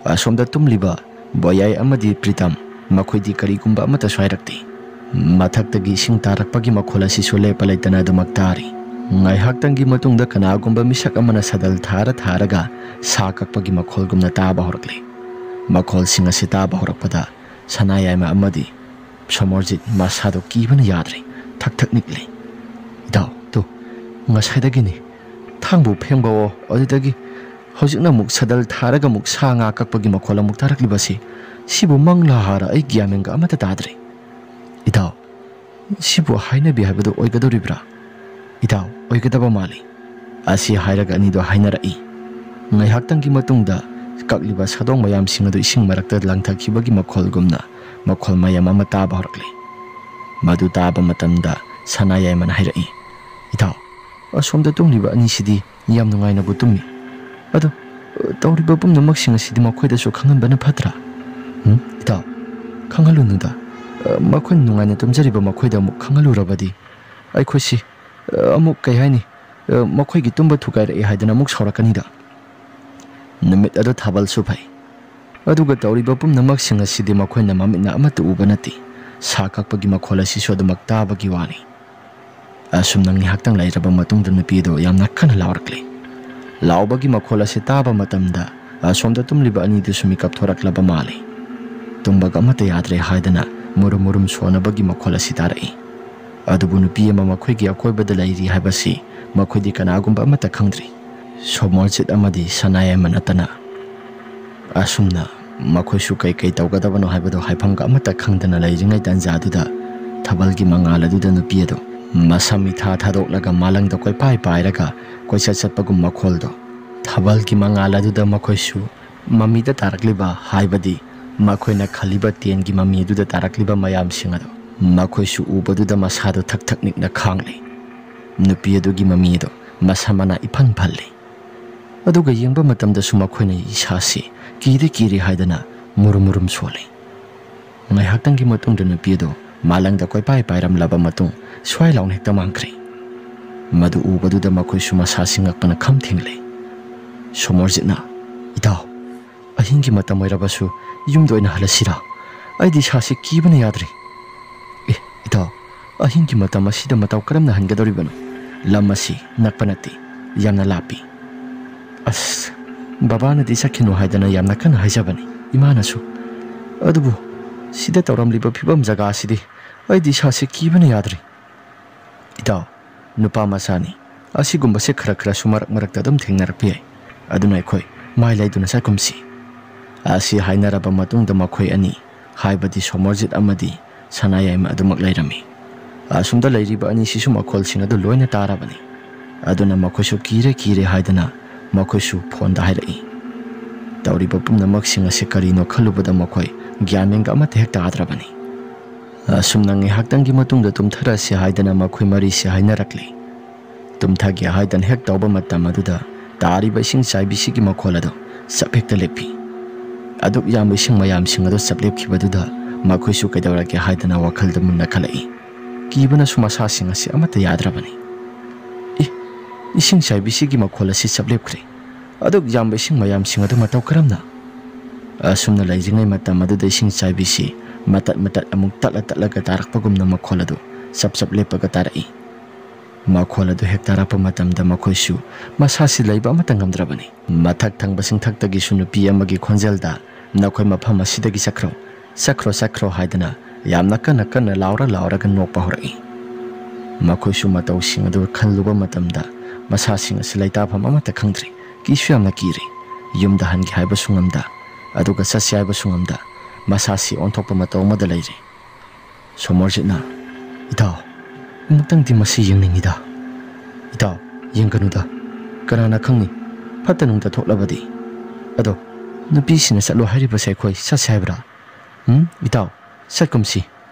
ꯑꯁꯣꯝꯗ ꯇꯨꯝꯂꯤꯕ ꯕꯣꯌꯥꯏ ꯑꯃꯗꯤ ꯄ꯭ꯔꯤꯇꯝ, ꯃꯈꯣꯏꯗꯤ ꯀꯔꯤꯒꯨꯝꯕ ꯑꯃꯠꯇꯁꯨ ꯍꯥꯏꯔꯛꯇꯦ꯫ ꯃꯊꯛꯇꯒꯤ ꯏꯁꯤꯡ ꯇꯥꯔꯛꯄꯒꯤ ꯃꯈꯣꯜ ꯑꯁꯤꯁꯨ ꯂꯦꯞꯄ ꯂꯩꯇꯅ ꯑꯗꯨꯃꯛ ꯇꯥꯔꯤ꯫ ꯉꯥꯏꯍꯥꯛꯇꯪꯒꯤ ꯃꯇꯨꯡꯗ ꯀꯅꯥꯒꯨꯝꯕ ꯃꯤꯁꯛ ꯑꯃꯅ ꯁꯗꯜ ꯊꯥꯔ ꯊꯥꯔꯒ ꯁꯥ ꯀꯛꯄꯒꯤ ꯃꯈꯣꯜꯒꯨꯝꯅ ꯇꯥꯕ ꯍꯧꯔꯛꯂꯦ꯫ ꯃꯈꯣꯜꯁꯤꯡ ꯑꯁꯤ ꯇꯥꯕ ꯍꯧꯔꯛꯄꯗ ꯁꯅꯥꯌꯥꯏꯃ ꯑꯃꯗꯤ ꯁꯣꯃꯣꯔꯖꯤꯠ ꯃꯁꯥꯗꯣ ꯀꯤꯕꯅ ꯌꯥꯗ꯭ꯔꯦ, ꯊꯛ ꯊꯛ ꯅꯤꯛꯂꯦ꯫ "ꯏꯇꯥꯎ, ꯇꯨ, ꯉꯁꯥꯏꯗꯒꯤꯅꯤ꯫ ꯊꯥꯡꯕꯨ ꯐꯦꯡꯕꯋꯣ, ꯑꯗꯨꯗꯒꯤ ꯍꯧꯖꯤꯛꯅ ꯑꯃꯨꯛ ꯁꯗꯜ ꯊꯥꯔꯒ ꯑꯃꯨꯛ ꯁꯥ ꯉꯥ ꯀꯛꯄꯒꯤ ꯃꯈꯣꯜ ꯑꯃꯨꯛ ꯇꯥꯔꯛꯂꯤꯕꯁꯤ, ꯁꯤꯕꯨ ꯃꯪꯂꯥ ꯍꯥꯔ ꯑꯩ ꯒ꯭ꯌꯥꯟ ꯃꯦꯟꯒ ꯑꯃꯠꯇ ꯇꯥꯗ꯭ꯔꯦ꯫ ꯏꯇꯥꯎ, ꯁꯤꯕꯨ ꯍꯥꯏꯅꯕꯤ ꯍꯥꯏꯕꯗꯨ ꯑꯣꯏꯒꯗꯧꯔꯤꯕ꯭ꯔꯥ? ꯏꯇꯥꯎ, ꯑꯣꯏꯒꯗꯕ ꯃꯥꯜꯂꯤ꯫" ꯑꯁꯤ ꯍꯥꯏꯔꯒ ꯑꯅꯤꯗꯣ ꯍꯥꯏꯅꯔꯛꯏ꯫ ꯉꯥꯏꯍꯥꯛꯇꯪꯒꯤ ꯃꯇꯨꯡꯗ ꯀꯛꯂꯤꯕ ꯁꯥꯗꯣꯡ ꯃꯌꯥꯝꯁꯤꯡ ꯑꯗꯨ ꯏꯁꯤꯡ ꯃꯔꯛꯇ ꯂꯪꯊꯈꯤꯕꯒꯤ ꯃꯈꯣꯜꯒꯨꯝꯅ ꯃꯈꯣꯜ ꯃꯌꯥꯝ ꯑꯃ ꯇꯥꯕ ꯍꯧꯔꯛꯂꯤ꯫ ꯃꯗꯨ ꯇꯥꯕ ꯃꯇꯝꯗ ꯁꯅꯥꯌꯥꯏꯃꯅ ꯍꯥꯏꯔꯛꯏ, "ꯏꯇꯥꯎ, ꯑꯁꯣꯝꯗ ꯇꯨꯝꯂꯤꯕ ꯑꯅꯤꯁꯤꯗꯤ ꯌꯥꯝ ꯅꯨꯡꯉꯥꯏꯅꯕꯨ ꯇꯨꯝꯃꯤ꯫ ꯑꯗꯣ, ꯇꯧꯔꯤꯕ ꯄꯨꯝꯅꯃꯛꯁꯤꯡ ꯑꯁꯤꯗꯤ ꯃꯈꯣꯏꯗꯁꯨ ꯈꯪꯍꯟꯕꯅ ꯐꯠꯇ꯭ꯔꯥ?" "ꯎꯝ, ꯏꯇꯥꯎ, ꯈꯪꯍꯜꯂꯨꯅꯨꯗ꯫ ꯃꯈꯣꯏꯅ ꯅꯨꯡꯉꯥꯏꯅ ꯇꯨꯝꯖꯔꯤꯕ ꯃꯈꯣꯏꯗ ꯑꯃꯨꯛ ꯈꯪꯍꯜꯂꯨꯔꯕꯗꯤ ꯑꯩꯈꯣꯏꯁꯤ, ꯑꯃꯨꯛ, ꯀꯩ ꯍꯥꯏꯅꯤ, ꯃꯈꯣꯏꯒꯤ ꯇꯨꯝꯕ ꯊꯨꯒꯥꯏꯔꯛꯑꯦ ꯍꯥꯏꯗꯅ ꯑꯃꯨꯛ ꯁꯥꯎꯔꯛꯀꯅꯤꯗ꯫ ꯅꯨꯃꯤꯠ ꯑꯗꯨ ꯊꯥꯕꯜꯁꯨ ꯐꯩ꯫ ꯑꯗꯨꯒ ꯇꯧꯔꯤꯕ ꯄꯨꯝꯅꯃꯛꯁꯤꯡ ꯑꯁꯤꯗꯤ ꯃꯈꯣꯏꯅ ꯃꯃꯤꯠꯅ ꯑꯃꯠꯇ ꯎꯕ ꯅꯠꯇꯦ꯫ ꯁꯥ ꯀꯛꯄꯒꯤ ꯃꯈꯣꯜ ꯑꯁꯤꯁꯨ ꯑꯗꯨꯃꯛ ꯇꯥꯕꯒꯤ ꯋꯥꯅꯤ꯫" ꯑꯁꯨꯝꯅ ꯉꯥꯏꯍꯥꯛꯇꯪ ꯂꯩꯔꯕ ꯃꯇꯨꯡꯗ ꯅꯨꯄꯤ ꯑꯗꯨ ꯌꯥꯝꯅ ꯀꯟꯅ ꯂꯥꯎꯔꯛꯂꯦ꯫ ꯂꯥꯎꯕꯒꯤ ꯃꯈꯣꯜ ꯑꯁꯤ ꯇꯥꯕ ꯃꯇꯝꯗ ꯑꯁꯣꯝꯗ ꯇꯨꯝꯂꯤꯕ ꯑꯅꯤꯗꯨꯁꯨ ꯃꯤꯀꯞ ꯊꯣꯔꯛꯂꯕ ꯃꯥꯜꯂꯤ꯫ ꯇꯨꯝꯕꯒ ꯑꯃꯠꯇ ꯌꯥꯗ꯭ꯔꯦ ꯍꯥꯏꯗꯅ ꯃꯨꯔꯨꯝ ꯃꯨꯔꯨꯝ ꯁꯣꯟꯅꯕꯒꯤ ꯃꯈꯣꯜ ꯑꯁꯤ ꯇꯥꯔꯛꯏ꯫ ꯑꯗꯨꯕꯨ ꯅꯨꯄꯤ ꯑꯃ ꯃꯈꯣꯏꯒꯤ ꯑꯀꯣꯏꯕꯗ ꯂꯩꯔꯤ ꯍꯥꯏꯕꯁꯤ ꯃꯈꯣꯏꯗꯤ ꯀꯅꯥꯒꯨꯝꯕ ꯑꯃꯠꯇ ꯈꯪꯗ꯭ꯔꯤ꯫ ꯁꯣꯃꯣꯔꯖꯤꯠ ꯑꯃꯗꯤ ꯁꯅꯥꯌꯥꯏꯃ ꯅꯠꯇꯅ꯫ ꯑꯁꯨꯝꯅ ꯃꯈꯣꯏꯁꯨ ꯀꯩ ꯀꯩ ꯇꯧꯒꯗꯕꯅꯣ ꯍꯥꯏꯕꯗꯨ ꯍꯥꯏꯐꯝꯒ ꯑꯃꯠꯇ ꯈꯪꯗꯅ ꯂꯩꯔꯤꯉꯩ ꯇꯥꯟꯖꯥꯗꯨꯗ ꯊꯥꯕꯜꯒꯤ ꯃꯉꯥꯜ ꯑꯗꯨꯗ ꯅꯨꯄꯤ ꯑꯗꯨ ꯃꯁꯝ ꯏꯊꯥ ꯊꯥꯗꯣꯛꯂꯒ ꯃꯥꯂꯪꯗ ꯀꯣꯏꯄꯥꯏ ꯄꯥꯏꯔꯒ ꯀꯣꯏꯆꯠ ꯆꯠꯄꯒꯨꯝ ꯃꯈꯣꯜꯗꯣ, ꯊꯥꯕꯜꯒꯤ ꯃꯉꯥꯜ ꯑꯗꯨꯗ ꯃꯈꯣꯏꯁꯨ ꯃꯃꯤꯗ ꯇꯥꯔꯛꯂꯤꯕ, ꯍꯥꯏꯕꯗꯤ ꯃꯈꯣꯏꯅ ꯈꯜꯂꯤꯕ ꯇꯦꯟꯒꯤ ꯃꯃꯤ ꯑꯗꯨꯗ ꯇꯥꯔꯛꯂꯤꯕ ꯃꯌꯥꯝꯁꯤꯡ ꯑꯗꯣ ꯃꯈꯣꯏꯁꯨ ꯎꯕꯗꯨꯗ ꯃꯁꯥꯗꯣ ꯊꯛ ꯊꯛ ꯅꯤꯛꯅ ꯈꯥꯡꯂꯤ꯫ ꯅꯨꯄꯤ ꯑꯗꯨꯒꯤ ꯃꯃꯤ ꯑꯗꯣ ꯃꯁꯝ ꯃꯅꯥ ꯏꯐꯟ ꯐꯜꯂꯤ꯫ ꯑꯗꯨꯒ ꯌꯦꯡꯕ ꯃꯇꯝꯗꯁꯨ ꯃꯈꯣꯏꯅ ꯏꯁꯥꯁꯤ ꯀꯤꯔꯦ ꯀꯤꯔꯦ ꯍꯥꯏꯗꯅ ꯃꯨꯔꯨꯝ ꯃꯨꯔꯨꯝ ꯁꯣꯜꯂꯤ꯫ ꯉꯥꯏꯍꯥꯛꯇꯪꯒꯤ ꯃꯇꯨꯡꯗ ꯅꯨꯄꯤ ꯑꯗꯨ ꯃꯥꯂꯪꯗ ꯀꯣꯏꯄꯥꯏ ꯄꯥꯏꯔꯝꯂꯕ ꯃꯇꯨꯡ ꯁ꯭ꯋꯥꯏ ꯂꯥꯎꯅ ꯍꯦꯛꯇ ꯃꯥꯡꯈ꯭ꯔꯦ꯫ ꯃꯗꯨ ꯎꯕꯗꯨꯗ ꯃꯈꯣꯏꯁꯨ ꯃꯁꯥꯁꯤ ꯉꯛꯄꯅ ꯈꯝ ꯊꯦꯡꯂꯦ꯫ ꯁꯣꯃꯣꯔꯖꯤꯠꯅ, "ꯏꯇꯥꯎ, ꯑꯍꯤꯡꯒꯤ ꯃꯇꯝ ꯑꯣꯏꯔꯕꯁꯨ ꯌꯨꯝꯗ ꯑꯣꯏꯅ ꯍꯜꯂꯁꯤꯔꯥ? ꯑꯩꯗꯤ ꯏꯁꯥꯁꯤ ꯀꯤꯕꯅ ꯌꯥꯗ꯭ꯔꯦ꯫" "ꯑꯦ, ꯏꯇꯥꯎ, ꯑꯍꯤꯡꯒꯤ ꯃꯇꯝ ꯑꯁꯤꯗ ꯃꯇꯧ ꯀꯔꯝꯅ ꯍꯟꯒꯗꯧꯔꯤꯕꯅꯣ? ꯂꯝ ꯑꯁꯤ ꯅꯛꯄ ꯅꯠꯇꯦ, ꯌꯥꯝꯅ ꯂꯥꯞꯄꯤ꯫" "ꯑꯁ, ꯕꯕꯥꯅꯗꯤ ꯆꯠꯈꯤꯅꯨ ꯍꯥꯏꯗꯅ ꯌꯥꯝꯅ ꯀꯟꯅ ꯍꯥꯏꯖꯕꯅꯤ, ꯏꯃꯥꯅꯁꯨ꯫ ꯑꯗꯨꯕꯨ ꯁꯤꯗ ꯇꯧꯔꯝꯂꯤꯕ ꯐꯤꯕꯝ ꯖꯒꯥ ꯑꯁꯤꯗꯤ ꯑꯩꯗꯤ ꯏꯁꯥꯁꯤ ꯀꯤꯕꯅ ꯌꯥꯗ꯭ꯔꯦ꯫" "ꯏꯇꯥꯎ, ꯅꯨꯄꯥ ꯃꯆꯥꯅꯤ, ꯑꯁꯤꯒꯨꯝꯕꯁꯦ ꯈꯔ ꯈꯔꯁꯨ ꯃꯔꯛ ꯃꯔꯛꯇ ꯑꯗꯨꯝ ꯊꯦꯡꯅꯔꯛꯄ ꯌꯥꯏ꯫ ꯑꯗꯨꯅ ꯑꯩꯈꯣꯏ ꯃꯥꯏ ꯂꯩꯗꯨꯅ ꯆꯠꯀꯨꯝꯁꯤ꯫" ꯑꯁꯤ ꯍꯥꯏꯅꯔꯕ ꯃꯇꯨꯡꯗ ꯃꯈꯣꯏ ꯑꯅꯤ, ꯍꯥꯏꯕꯗꯤ ꯁꯣꯃꯣꯔꯖꯤꯠ ꯑꯃꯗꯤ ꯁꯅꯥꯌꯥꯏꯃ ꯑꯗꯨꯃꯛ ꯂꯩꯔꯝꯃꯤ꯫ ꯑꯁꯨꯝꯗ ꯂꯩꯔꯤꯕ ꯑꯅꯤꯁꯤꯁꯨ ꯃꯈꯣꯜꯁꯤꯡ ꯑꯗꯨ ꯂꯣꯏꯅ ꯇꯥꯔꯕꯅꯤ꯫ ꯑꯗꯨꯅ ꯃꯈꯣꯏꯁꯨ ꯀꯤꯔꯦ ꯀꯤꯔꯦ ꯍꯥꯏꯗꯅ ꯃꯈꯣꯏꯁꯨ ꯐꯣꯟꯗ ꯍꯥꯏꯔꯛꯏ꯫ ꯇꯧꯔꯤꯕ ꯄꯨꯝꯅꯃꯛꯁꯤꯡ ꯑꯁꯤ ꯀꯔꯤꯅꯣ ꯈꯜꯂꯨꯕꯗ ꯃꯈꯣꯏ ꯒ꯭ꯌꯥꯟ ꯃꯦꯟꯒ ꯑꯃꯠꯇ ꯍꯦꯛ ꯇꯥꯗ꯭ꯔꯕꯅꯤ꯫ ꯑꯁꯨꯝꯅ ꯉꯥꯏꯍꯥꯛꯇꯪꯒꯤ ꯃꯇꯨꯡꯗ ꯇꯨꯝꯊꯔꯁꯤ ꯍꯥꯏꯗꯅ ꯃꯈꯣꯏ ꯃꯔꯤꯁꯤ ꯍꯥꯏꯅꯔꯛꯂꯤ꯫ ꯇꯨꯝꯊꯒꯦ ꯍꯥꯏꯗꯅ ꯍꯦꯛ ꯇꯧꯕ ꯃꯇꯝ ꯑꯗꯨꯗ ꯇꯥꯔꯤꯕ ꯏꯁꯤꯡ ꯆꯥꯏꯕꯤꯁꯤꯒꯤ ꯃꯈꯣꯜ ꯑꯗꯨ ꯆꯞ ꯍꯦꯛꯇ ꯂꯦꯞꯈꯤ꯫ ꯑꯗꯨꯛ ꯌꯥꯝꯕ ꯏꯁꯤꯡ ꯃꯌꯥꯝꯁꯤꯡ ꯑꯗꯨ ꯆꯞ ꯂꯦꯞꯈꯤꯕꯗꯨꯗ ꯃꯈꯣꯏꯁꯨ ꯀꯩꯗꯧꯔꯒꯦ ꯍꯥꯏꯗꯅ ꯋꯥꯈꯜꯗ ꯃꯨꯟꯅ ꯈꯜꯂꯛꯏ꯫ ꯀꯤꯕꯅꯁꯨ ꯃꯁꯥꯁꯤꯡ ꯑꯁꯤ ꯑꯃꯠꯇ ꯌꯥꯗ꯭ꯔꯕꯅꯤ꯫ "ꯑꯦ, ꯏꯁꯤꯡ ꯆꯥꯏꯕꯤꯁꯤꯒꯤ ꯃꯈꯣꯜ ꯑꯁꯤ ꯆꯞ ꯂꯦꯞꯈ꯭ꯔꯦ꯫ ꯑꯗꯨꯛ ꯌꯥꯝꯕ ꯏꯁꯤꯡ ꯃꯌꯥꯝꯁꯤꯡ ꯑꯗꯨ ꯃꯇꯧ ꯀꯔꯝꯅ?" ꯑꯁꯨꯝꯅ ꯂꯩꯔꯤꯉꯩ ꯃꯇꯝ ꯑꯗꯨꯗ ꯏꯁꯤꯡ ꯆꯥꯏꯕꯤꯁꯤ ꯃꯇꯠ ꯃꯇꯠ ꯑꯃꯨꯛ ꯇꯠꯂ ꯇꯠꯂꯒ ꯇꯥꯔꯛꯄꯒꯨꯝꯅ ꯃꯈꯣꯜ ꯑꯗꯨ ꯆꯞ ꯆꯞ ꯂꯦꯞꯄꯒ ꯇꯥꯔꯛꯏ꯫ ꯃꯈꯣꯜ ꯑꯗꯨ ꯍꯦꯛ ꯇꯥꯔꯛꯄ ꯃꯇꯝꯗ ꯃꯈꯣꯏꯁꯨ ꯃꯁꯥꯁꯤ ꯂꯩꯕ ꯑꯃꯠꯇ ꯉꯝꯗ꯭ꯔꯕꯅꯤ꯫ ꯃꯊꯛ ꯊꯪꯕ ꯆꯤꯡꯊꯛꯇꯒꯤꯁꯨ ꯅꯨꯄꯤ ꯑꯃꯒꯤ ꯈꯣꯟꯖꯦꯜꯗ, "ꯅꯈꯣꯏ ꯃꯐꯝ ꯑꯁꯤꯗꯒꯤ ꯆꯠꯈ꯭ꯔꯣ, "ꯆꯠꯈ꯭ꯔꯣ, ꯆꯠꯈ꯭ꯔꯣ" ꯍꯥꯏꯗꯅ ꯌꯥꯝꯅ ꯀꯟꯅ ꯀꯟꯅ ꯂꯥꯎꯔ ꯂꯥꯎꯔꯒ ꯅꯣꯛꯄ ꯍꯧꯔꯛꯏ꯫ ꯃꯈꯣꯏꯁꯨ ꯃꯇꯧꯁꯤꯡ ꯑꯗꯨ ꯈꯜꯂꯨꯕ ꯃꯇꯝꯗ ꯃꯁꯥꯁꯤꯡ ꯑꯁꯤ ꯂꯩꯇꯥꯐꯝ ꯑꯃꯠꯇ ꯈꯪꯗ꯭ꯔꯤ, ꯀꯤꯁꯨ ꯌꯥꯝꯅ ꯀꯤꯔꯤ꯫ ꯌꯨꯝꯗ ꯍꯟꯒꯦ ꯍꯥꯏꯕꯁꯨ ꯉꯝꯗ, ꯑꯗꯨꯒ ꯆꯠꯁꯤ ꯍꯥꯏꯕꯁꯨ ꯉꯝꯗ, ꯃꯁꯥꯁꯤ ꯑꯣꯟꯊꯣꯛꯄ ꯃꯇꯧ ꯑꯃꯗ ꯂꯩꯔꯤ꯫ ꯁꯣꯃꯣꯔꯖꯤꯠꯅ, "ꯏꯇꯥꯎ, ꯑꯃꯨꯛꯇꯪꯗꯤ ꯃꯁꯤ ꯌꯦꯡꯅꯤꯡꯉꯤꯗ꯫ ꯏꯇꯥꯎ, ꯌꯦꯡꯒꯅꯨꯗ꯫ ꯀꯅꯥꯅ ꯈꯪꯅꯤ, ꯐꯠꯇ ꯅꯨꯡꯗ ꯊꯣꯛꯂꯕꯗꯤ꯫ ꯑꯗꯣ, ꯅꯨꯄꯤꯁꯤꯡꯅ ꯆꯠꯂꯣ ꯍꯥꯏꯔꯤꯕꯁꯦ ꯑꯩꯈꯣꯏ ꯆꯠꯁꯦ ꯍꯥꯏꯕ꯭ꯔꯥ? ꯎꯝ, ꯏꯇꯥꯎ, ꯆꯠꯀꯨꯝꯁꯤ꯫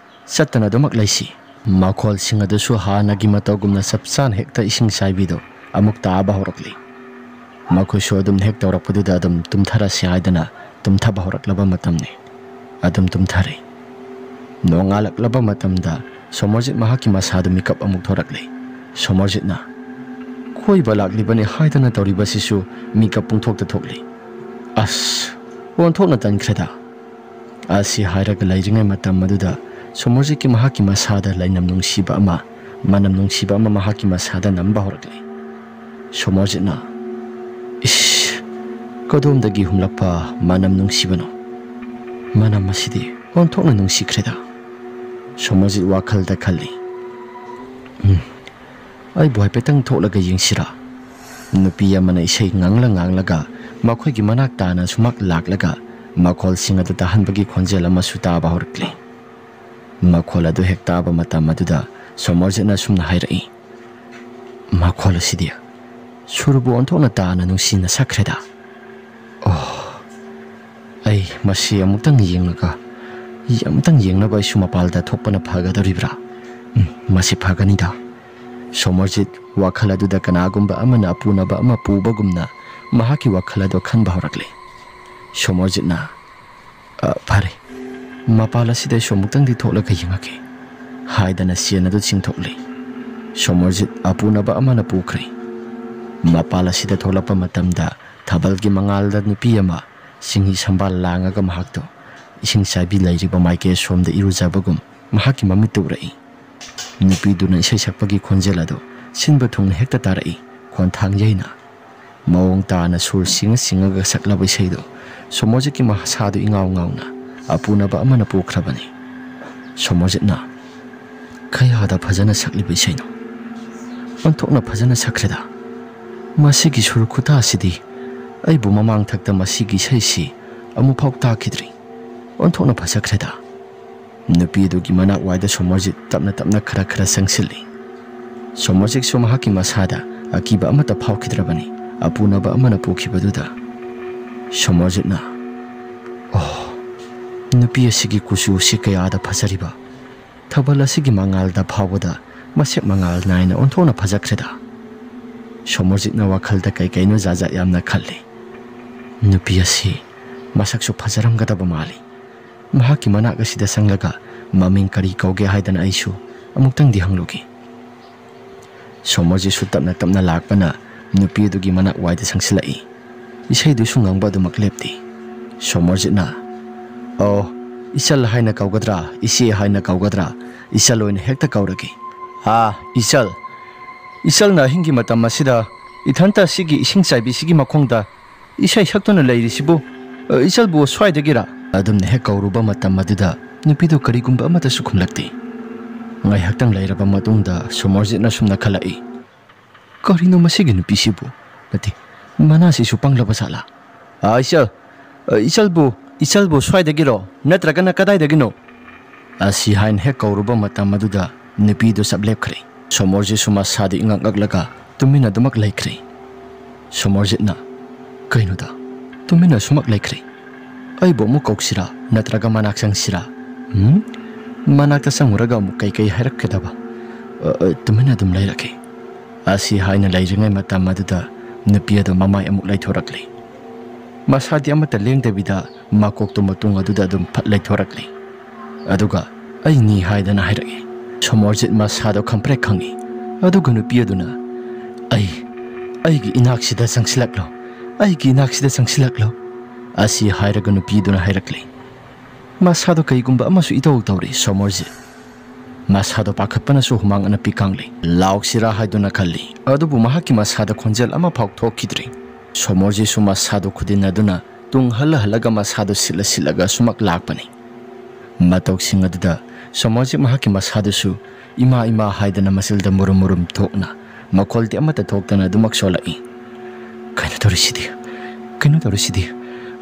ꯆꯠꯇꯅ ꯑꯗꯨꯃꯛ ꯂꯩꯁꯤ꯫" ꯃꯈꯣꯜꯁꯤꯡ ꯑꯗꯨꯁꯨ ꯍꯥꯟꯅꯒꯤ ꯃꯇꯧꯒꯨꯝꯅ ꯆꯞ ꯆꯥꯅ ꯍꯦꯛꯇ ꯏꯁꯤꯡ ꯆꯥꯏꯕꯤꯗꯣ ꯑꯃꯨꯛ ꯇꯥꯕ ꯍꯧꯔꯛꯂꯤ꯫ ꯃꯈꯣꯏꯁꯨ ꯑꯗꯨꯝ ꯍꯦꯛ ꯇꯧꯔꯛꯄꯗꯨꯗ ꯑꯗꯨꯝ ꯇꯨꯝꯊꯔꯁꯤ ꯍꯥꯏꯗꯅ ꯇꯨꯝꯊꯕ ꯍꯧꯔꯛꯂꯕ ꯃꯇꯝꯅꯤ꯫ ꯑꯗꯨꯝ ꯇꯨꯝꯊꯔꯦ꯫ ꯅꯣꯡꯉꯥꯜꯂꯛꯂꯕ ꯃꯇꯝꯗ ꯁꯣꯃꯣꯔꯖꯤꯠ ꯃꯍꯥꯛꯀꯤ ꯃꯁꯥꯗꯨ ꯃꯤꯀꯞ ꯑꯃꯨꯛ ꯊꯣꯔꯛꯂꯦ꯫ ꯁꯣꯃꯣꯔꯖꯤꯠꯅ, "ꯀꯣꯏꯕ ꯂꯥꯛꯂꯤꯕꯅꯤ ꯍꯥꯏꯗꯅ ꯇꯧꯔꯤꯕꯁꯤꯁꯨ ꯃꯤꯀꯞ ꯄꯨꯡꯊꯣꯛꯇ ꯊꯣꯛꯂꯤ꯫ ꯑꯁ, ꯑꯣꯟꯊꯣꯛꯅ ꯇꯟꯈ꯭ꯔꯦꯗ꯫" ꯑꯁꯤ ꯍꯥꯏꯔꯒ ꯂꯩꯔꯤꯉꯩ ꯃꯇꯝ ꯑꯗꯨꯗ ꯁꯣꯃꯣꯔꯖꯤꯠꯀꯤ ꯃꯍꯥꯛꯀꯤ ꯃꯁꯥꯗ ꯂꯩꯅꯝ ꯅꯨꯡꯁꯤꯕ ꯑꯃ, ꯃꯅꯝ ꯅꯨꯡꯁꯤꯕ ꯑꯃ ꯃꯍꯥꯛꯀꯤ ꯃꯁꯥꯗ ꯅꯝꯕ ꯍꯧꯔꯛꯂꯦ꯫ ꯁꯣꯃꯣꯔꯖꯤꯠꯅ, "ꯏꯁ, ꯀꯗꯣꯝꯗꯒꯤ ꯍꯨꯝꯂꯛꯄ ꯃꯅꯝ ꯅꯨꯡꯁꯤꯕꯅꯣ? ꯃꯅꯝ ꯑꯁꯤꯗꯤ ꯑꯣꯟꯊꯣꯛꯅ ꯅꯨꯡꯁꯤꯈ꯭ꯔꯦꯗ꯫" ꯁꯣꯃꯣꯔꯖꯤꯠ ꯋꯥꯈꯜꯗ ꯈꯜꯂꯤ, "ꯎꯝ, ꯑꯩꯕꯨ ꯍꯥꯏꯐꯦꯠꯇꯪ ꯊꯣꯛꯂꯒ ꯌꯦꯡꯁꯤꯔꯥ?" ꯅꯨꯄꯤ ꯑꯃꯅ ꯏꯁꯩ ꯉꯥꯡꯂ ꯉꯥꯡꯂꯒ ꯃꯈꯣꯏꯒꯤ ꯃꯅꯥꯛ ꯇꯥꯅ ꯁꯨꯃꯥꯛ ꯂꯥꯛꯂꯒ ꯃꯈꯣꯜꯁꯤꯡ ꯑꯗꯨ ꯇꯥꯍꯟꯕꯒꯤ ꯈꯣꯟꯖꯦꯜ ꯑꯃꯁꯨ ꯇꯥꯕ ꯍꯧꯔꯛꯂꯦ꯫ ꯃꯈꯣꯜ ꯑꯗꯨ ꯍꯦꯛ ꯇꯥꯕ ꯃꯇꯝ ꯑꯗꯨꯗ ꯁꯣꯃꯣꯔꯖꯤꯠꯅ ꯁꯨꯝꯅ ꯍꯥꯏꯔꯛꯏ, "ꯃꯈꯣꯜ ꯑꯁꯤꯗꯤ ꯁꯨꯔꯕꯨ ꯑꯣꯟꯊꯣꯛꯅ ꯇꯥꯅ ꯅꯨꯡꯁꯤꯅ ꯁꯛꯈ꯭ꯔꯦꯗ꯫ ꯑꯣ, ꯑꯩ ꯃꯁꯤ ꯑꯃꯨꯛꯇꯪ ꯌꯦꯡꯂꯒ, ꯑꯃꯨꯛꯇꯪ ꯌꯦꯡꯅꯕ ꯑꯩꯁꯨ ꯃꯄꯥꯜꯗ ꯊꯣꯛꯄꯅ ꯐꯒꯗꯧꯔꯤꯕ꯭ꯔꯥ? ꯎꯝ, ꯃꯁꯤ ꯐꯒꯅꯤꯗ꯫" ꯁꯣꯃꯣꯔꯖꯤꯠ ꯋꯥꯈꯜ ꯑꯗꯨꯗ ꯀꯅꯥꯒꯨꯝꯕ ꯑꯃꯅ ꯑꯄꯨꯅꯕ ꯑꯃ ꯄꯨꯕꯒꯨꯝꯅ ꯃꯍꯥꯛꯀꯤ ꯋꯥꯈꯜ ꯑꯗꯨ ꯈꯟꯕ ꯍꯧꯔꯛꯂꯦ꯫ ꯁꯣꯃꯣꯔꯖꯤꯠꯅ, "ꯑ, ꯐꯔꯦ, ꯃꯄꯥꯜ ꯑꯁꯤꯗ ꯑꯩꯁꯨ ꯑꯃꯨꯛꯇꯪꯗꯤ ꯊꯣꯛꯂꯒ ꯌꯦꯡꯉꯛꯀꯦ" ꯍꯥꯏꯗꯅ ꯁꯦꯟ ꯑꯗꯨ ꯆꯤꯡꯊꯣꯛꯂꯦ꯫ ꯁꯣꯃꯣꯔꯖꯤꯠ ꯑꯄꯨꯅꯕ ꯑꯃꯅ ꯄꯨꯈ꯭ꯔꯦ꯫ ꯃꯄꯥꯜ ꯑꯁꯤꯗ ꯊꯣꯛꯂꯛꯄ ꯃꯇꯝꯗ ꯊꯥꯕꯜꯒꯤ ꯃꯉꯥꯜꯗ ꯅꯨꯄꯤ ꯑꯃ ꯆꯤꯡꯍꯤ ꯁꯝꯕꯥꯜ ꯂꯥꯡꯉꯒ ꯃꯍꯥꯛꯇꯣ ꯏꯁꯤꯡ ꯆꯥꯏꯕꯤ ꯂꯩꯔꯤꯕ ꯃꯥꯏꯀꯩ ꯑꯁꯣꯝꯗ ꯏꯔꯨꯖꯕꯒꯨꯝ ꯃꯍꯥꯛꯀꯤ ꯃꯃꯤꯠꯇ ꯎꯔꯛꯏ꯫ ꯅꯨꯄꯤꯗꯨꯅ ꯏꯁꯩ ꯁꯛꯄꯒꯤ ꯈꯣꯟꯖꯦꯜ ꯑꯗꯨ ꯁꯤꯟꯕ ꯊꯨꯡꯅ ꯍꯦꯛꯇ ꯇꯥꯔꯛꯏ, ꯈꯣꯟꯊꯥꯡ ꯌꯩꯅ꯫ ꯃꯑꯣꯡ ꯇꯥꯅ ꯁꯨꯔ ꯁꯤꯡꯉ ꯁꯤꯡꯉꯒ ꯁꯛꯂꯕ ꯏꯁꯩꯗꯨ ꯁꯣꯃꯣꯔꯖꯤꯠꯀꯤ ꯃꯁꯥꯗꯨ ꯏꯉꯥꯎ ꯉꯥꯎꯅ ꯑꯄꯨꯅꯕ ꯑꯃꯅ ꯄꯨꯈ꯭ꯔꯕꯅꯤ꯫ ꯁꯣꯃꯣꯔꯖꯤꯠꯅ, "ꯀꯌꯥꯗ ꯐꯖꯅ ꯁꯛꯂꯤꯕ ꯏꯁꯩꯅꯣ! ꯑꯣꯟꯊꯣꯛꯅ ꯐꯖꯅ ꯁꯛꯈ꯭ꯔꯦꯗ꯫ ꯃꯁꯤꯒꯤ ꯁꯨꯔ ꯈꯨꯇꯥ ꯑꯁꯤꯗꯤ ꯑꯩꯕꯨ ꯃꯃꯥꯡ ꯊꯛꯇ ꯃꯁꯤꯒꯤ ꯏꯁꯩꯁꯤ ꯑꯃꯨꯛꯐꯥꯎ ꯇꯥꯈꯤꯗ꯭ꯔꯤ꯫ ꯑꯣꯟꯊꯣꯛꯅ ꯐꯖꯈ꯭ꯔꯦꯗ"꯫ ꯅꯨꯄꯤ ꯑꯗꯨꯒꯤ ꯃꯅꯥꯛ ꯋꯥꯏꯗ ꯁꯣꯃꯣꯔꯖꯤꯠ ꯇꯞꯅ ꯇꯞꯅ ꯈꯔ ꯈꯔ ꯆꯪꯁꯤꯜꯂꯤ꯫ ꯁꯣꯃꯣꯔꯖꯤꯠꯁꯨ ꯃꯍꯥꯛꯀꯤ ꯃꯁꯥꯗ ꯑꯀꯤꯕ ꯑꯃꯠꯇ ꯐꯥꯎꯈꯤꯗ꯭ꯔꯕꯅꯤ, ꯑꯄꯨꯅꯕ ꯑꯃꯅ ꯄꯨꯈꯤꯕꯗꯨꯗ꯫ ꯁꯣꯃꯣꯔꯖꯤꯠꯅ, "ꯑꯣ, ꯅꯨꯄꯤ ꯑꯁꯤꯒꯤ ꯀꯨꯆꯨ ꯑꯁꯤ ꯀꯌꯥꯗ ꯐꯖꯔꯤꯕ! ꯊꯥꯕꯜ ꯑꯁꯤꯒꯤ ꯃꯉꯥꯜꯗ ꯐꯥꯎꯕꯗ ꯃꯁꯦꯛ ꯃꯉꯥꯜ ꯅꯥꯏꯅ ꯑꯣꯟꯊꯣꯛꯅ ꯐꯖꯈ꯭ꯔꯦꯗ"꯫ ꯁꯣꯃꯣꯔꯖꯤꯠꯅ ꯋꯥꯈꯜꯗ ꯀꯩ ꯀꯩꯅꯣ ꯖꯥꯠ ꯖꯥꯠ ꯌꯥꯝꯅ ꯈꯜꯂꯤ꯫ "ꯅꯨꯄꯤ ꯑꯁꯤ ꯃꯁꯛꯁꯨ ꯐꯖꯔꯝꯒꯗꯕ ꯃꯥꯜꯂꯤ꯫ ꯃꯍꯥꯛꯀꯤ ꯃꯅꯥꯛ ꯑꯁꯤꯗ ꯆꯪꯂꯒ ꯃꯃꯤꯡ ꯀꯔꯤ ꯀꯧꯒꯦ ꯍꯥꯏꯗꯅ ꯑꯩꯁꯨ ꯑꯃꯨꯛꯇꯪꯗꯤ ꯍꯪꯂꯨꯒꯦ"꯫ ꯁꯣꯃꯣꯔꯖꯤꯠꯁꯨ ꯇꯞꯅ ꯇꯞꯅ ꯂꯥꯛꯄꯅ ꯅꯨꯄꯤ ꯑꯗꯨꯒꯤ ꯃꯅꯥꯛ ꯋꯥꯏꯗ ꯆꯪꯁꯤꯜꯂꯛꯏ꯫ ꯏꯁꯩꯗꯨꯁꯨ ꯉꯪꯕ ꯑꯗꯨꯃꯛ ꯂꯦꯞꯇꯦ꯫ ꯁꯣꯃꯣꯔꯖꯤꯠꯅ, "ꯑꯣ, ꯏꯆꯜ ꯍꯥꯏꯅ ꯀꯧꯒꯗ꯭ꯔꯥ, ꯏꯆꯦ ꯍꯥꯏꯅ ꯀꯧꯒꯗ꯭ꯔꯥ? ꯏꯆꯜ ꯑꯣꯏꯅ ꯍꯦꯛꯇ ꯀꯧꯔꯒꯦ꯫ ꯑꯥ, ꯏꯆꯜ, ꯏꯆꯜꯅ ꯑꯍꯤꯡꯒꯤ ꯃꯇꯝ ꯑꯁꯤꯗ ꯏꯊꯟꯇ ꯁꯤꯒꯤ ꯏꯁꯤꯡ ꯆꯥꯏꯕꯤꯁꯤꯒꯤ ꯃꯈꯣꯡꯗ ꯏꯁꯩ ꯁꯛꯇꯨꯅ ꯂꯩꯔꯤꯁꯤꯕꯨ, ꯑ, ꯏꯆꯜꯕꯨ ꯁ꯭ꯋꯥꯏꯗꯒꯤꯔꯥ?" ꯑꯗꯨꯝꯅ ꯍꯦꯛ ꯀꯧꯔꯨꯕ ꯃꯇꯝ ꯑꯗꯨꯗ ꯅꯨꯄꯤꯗꯨ ꯀꯔꯤꯒꯨꯝꯕ ꯑꯃꯠꯇꯁꯨ ꯈꯨꯝꯂꯛꯇꯦ꯫ ꯉꯥꯏꯍꯥꯛꯇꯪ ꯂꯩꯔꯕ ꯃꯇꯨꯡꯗ ꯁꯣꯃꯣꯔꯖꯤꯠꯅ ꯁꯨꯝꯅ ꯈꯜꯂꯛꯏ, "ꯀꯔꯤꯅꯣ ꯃꯁꯤꯒꯤ ꯅꯨꯄꯤꯁꯤꯕꯨ? ꯅꯠꯇꯦ, ꯃꯅꯥꯁꯤꯁꯨ ꯄꯪꯂꯕ ꯖꯥꯠꯂꯥ? ꯑꯥ, ꯏꯆꯜ, ꯑ, ꯏꯆꯜꯕꯨ, ꯏꯆꯜꯕꯨ ꯁ꯭ꯋꯥꯏꯗꯒꯤꯔꯣ? ꯅꯠꯇ꯭ꯔꯒꯅ ꯀꯗꯥꯏꯗꯒꯤꯅꯣ?" ꯑꯁꯤ ꯍꯥꯏꯅ ꯍꯦꯛ ꯀꯧꯔꯨꯕ ꯃꯇꯝ ꯑꯗꯨꯗ ꯅꯨꯄꯤꯗꯨ ꯆꯞ ꯂꯦꯞꯈ꯭ꯔꯦ꯫ ꯁꯣꯃꯣꯔꯖꯤꯠꯁꯨ ꯃꯁꯥꯗꯨ ꯏꯉꯛ ꯉꯛꯂꯒ ꯇꯨꯃꯤꯟꯅ ꯑꯗꯨꯃꯛ ꯂꯩꯈ꯭ꯔꯦ꯫ ꯁꯣꯃꯣꯔꯖꯤꯠꯅ, "ꯀꯩꯅꯣꯗ, ꯇꯨꯃꯤꯟꯅ ꯁꯨꯃꯛ ꯂꯩꯈ꯭ꯔꯦ? ꯑꯩꯕꯨ ꯑꯃꯨꯛ ꯀꯧꯁꯤꯔꯥ, ꯅꯠꯇ꯭ꯔꯒ ꯃꯅꯥꯛ ꯆꯪꯁꯤꯔꯥ? ꯎꯝ? ꯃꯅꯥꯛꯇ ꯆꯪꯉꯨꯔꯒ ꯑꯃꯨꯛ ꯀꯩꯀꯩ ꯍꯥꯏꯔꯛꯀꯗꯕ? ꯑ, ꯑ, ꯇꯨꯃꯤꯟꯅ ꯑꯗꯨꯝ ꯂꯩꯔꯒꯦ"꯫ ꯑꯁꯤ ꯍꯥꯏꯅ ꯂꯩꯔꯤꯉꯩ ꯃꯇꯝ ꯑꯗꯨꯗ ꯅꯨꯄꯤ ꯑꯗꯨ ꯃꯃꯥꯏ ꯑꯃꯨꯛ ꯂꯩꯊꯣꯔꯛꯂꯦ꯫ ꯃꯁꯥꯗꯤ ꯑꯃꯠꯇ ꯂꯦꯡꯗꯕꯤꯗ ꯃꯀꯣꯛꯇꯨ ꯃꯇꯨꯡ ꯑꯗꯨꯗ ꯑꯗꯨꯝ ꯐꯠ ꯂꯩꯊꯣꯔꯛꯂꯦ꯫ ꯑꯗꯨꯒ, "ꯑꯩꯅꯤ" ꯍꯥꯏꯗꯅ ꯍꯥꯏꯔꯛꯏ꯫ ꯁꯣꯃꯣꯔꯖꯤꯠ ꯃꯁꯥꯗꯣ ꯈꯪꯄ꯭ꯔꯦꯛ ꯈꯪꯉꯤ꯫ ꯑꯗꯨꯒ ꯅꯨꯄꯤ ꯑꯗꯨꯅ, "ꯑꯩ, ꯑꯩꯒꯤ ꯏꯅꯥꯛꯁꯤꯗ ꯆꯪꯁꯤꯜꯂꯛꯂꯣ, ꯑꯩꯒꯤ ꯏꯅꯥꯛꯁꯤꯗ ꯆꯪꯁꯤꯜꯂꯛꯂꯣ" ꯑꯁꯤ ꯍꯥꯏꯔꯒ ꯅꯨꯄꯤꯗꯨꯅ ꯍꯥꯏꯔꯛꯂꯦ꯫ ꯃꯁꯥꯗꯣ ꯀꯩꯒꯨꯝꯕ ꯑꯃꯁꯨ ꯏꯇꯧ ꯇꯧꯔꯤ ꯁꯣꯃꯣꯔꯖꯤꯠ꯫ ꯃꯁꯥꯗꯣ ꯄꯥꯈꯠꯄꯅꯁꯨ ꯍꯨꯃꯥꯡ ꯑꯅꯞꯄꯤ ꯀꯪꯂꯤ꯫ ꯂꯥꯎꯁꯤꯔꯥ ꯍꯥꯏꯗꯨꯅ ꯈꯜꯂꯤ, ꯑꯗꯨꯕꯨ ꯃꯍꯥꯛꯀꯤ ꯃꯁꯥꯗ ꯈꯣꯟꯖꯦꯜ ꯑꯃꯐꯥꯎ ꯊꯣꯛꯈꯤꯗ꯭ꯔꯤ꯫ ꯁꯣꯃꯣꯔꯖꯤꯠꯁꯨ ꯃꯁꯥꯗꯣ ꯈꯨꯗꯤꯟꯅꯗꯨꯅ ꯇꯨꯡ ꯍꯜꯂ ꯍꯜꯂꯒ ꯃꯁꯥꯗꯨ ꯁꯤꯠꯂ ꯁꯤꯠꯂꯒ ꯁꯨꯃꯛ ꯂꯥꯛꯄꯅꯤ꯫ ꯃꯇꯧꯁꯤꯡ ꯑꯗꯨꯗ ꯁꯣꯃꯣꯔꯖꯤꯠ ꯃꯍꯥꯛꯀꯤ ꯃꯁꯥꯗꯨꯁꯨ ꯏꯃꯥ ꯏꯃꯥ ꯍꯥꯏꯗꯅ ꯃꯆꯤꯜꯗ ꯃꯨꯔꯨꯝ ꯃꯨꯔꯨꯝ ꯊꯣꯛꯅ ꯃꯈꯣꯜꯗꯤ ꯑꯃꯠꯇ ꯊꯣꯛꯇꯅ ꯑꯗꯨꯃꯛ ꯁꯣꯜꯂꯛꯏ꯫ "ꯀꯩꯅꯣ ꯇꯧꯔꯤꯁꯤꯗꯤ? ꯀꯩꯅꯣ ꯇꯧꯔꯤꯁꯤꯗꯤ?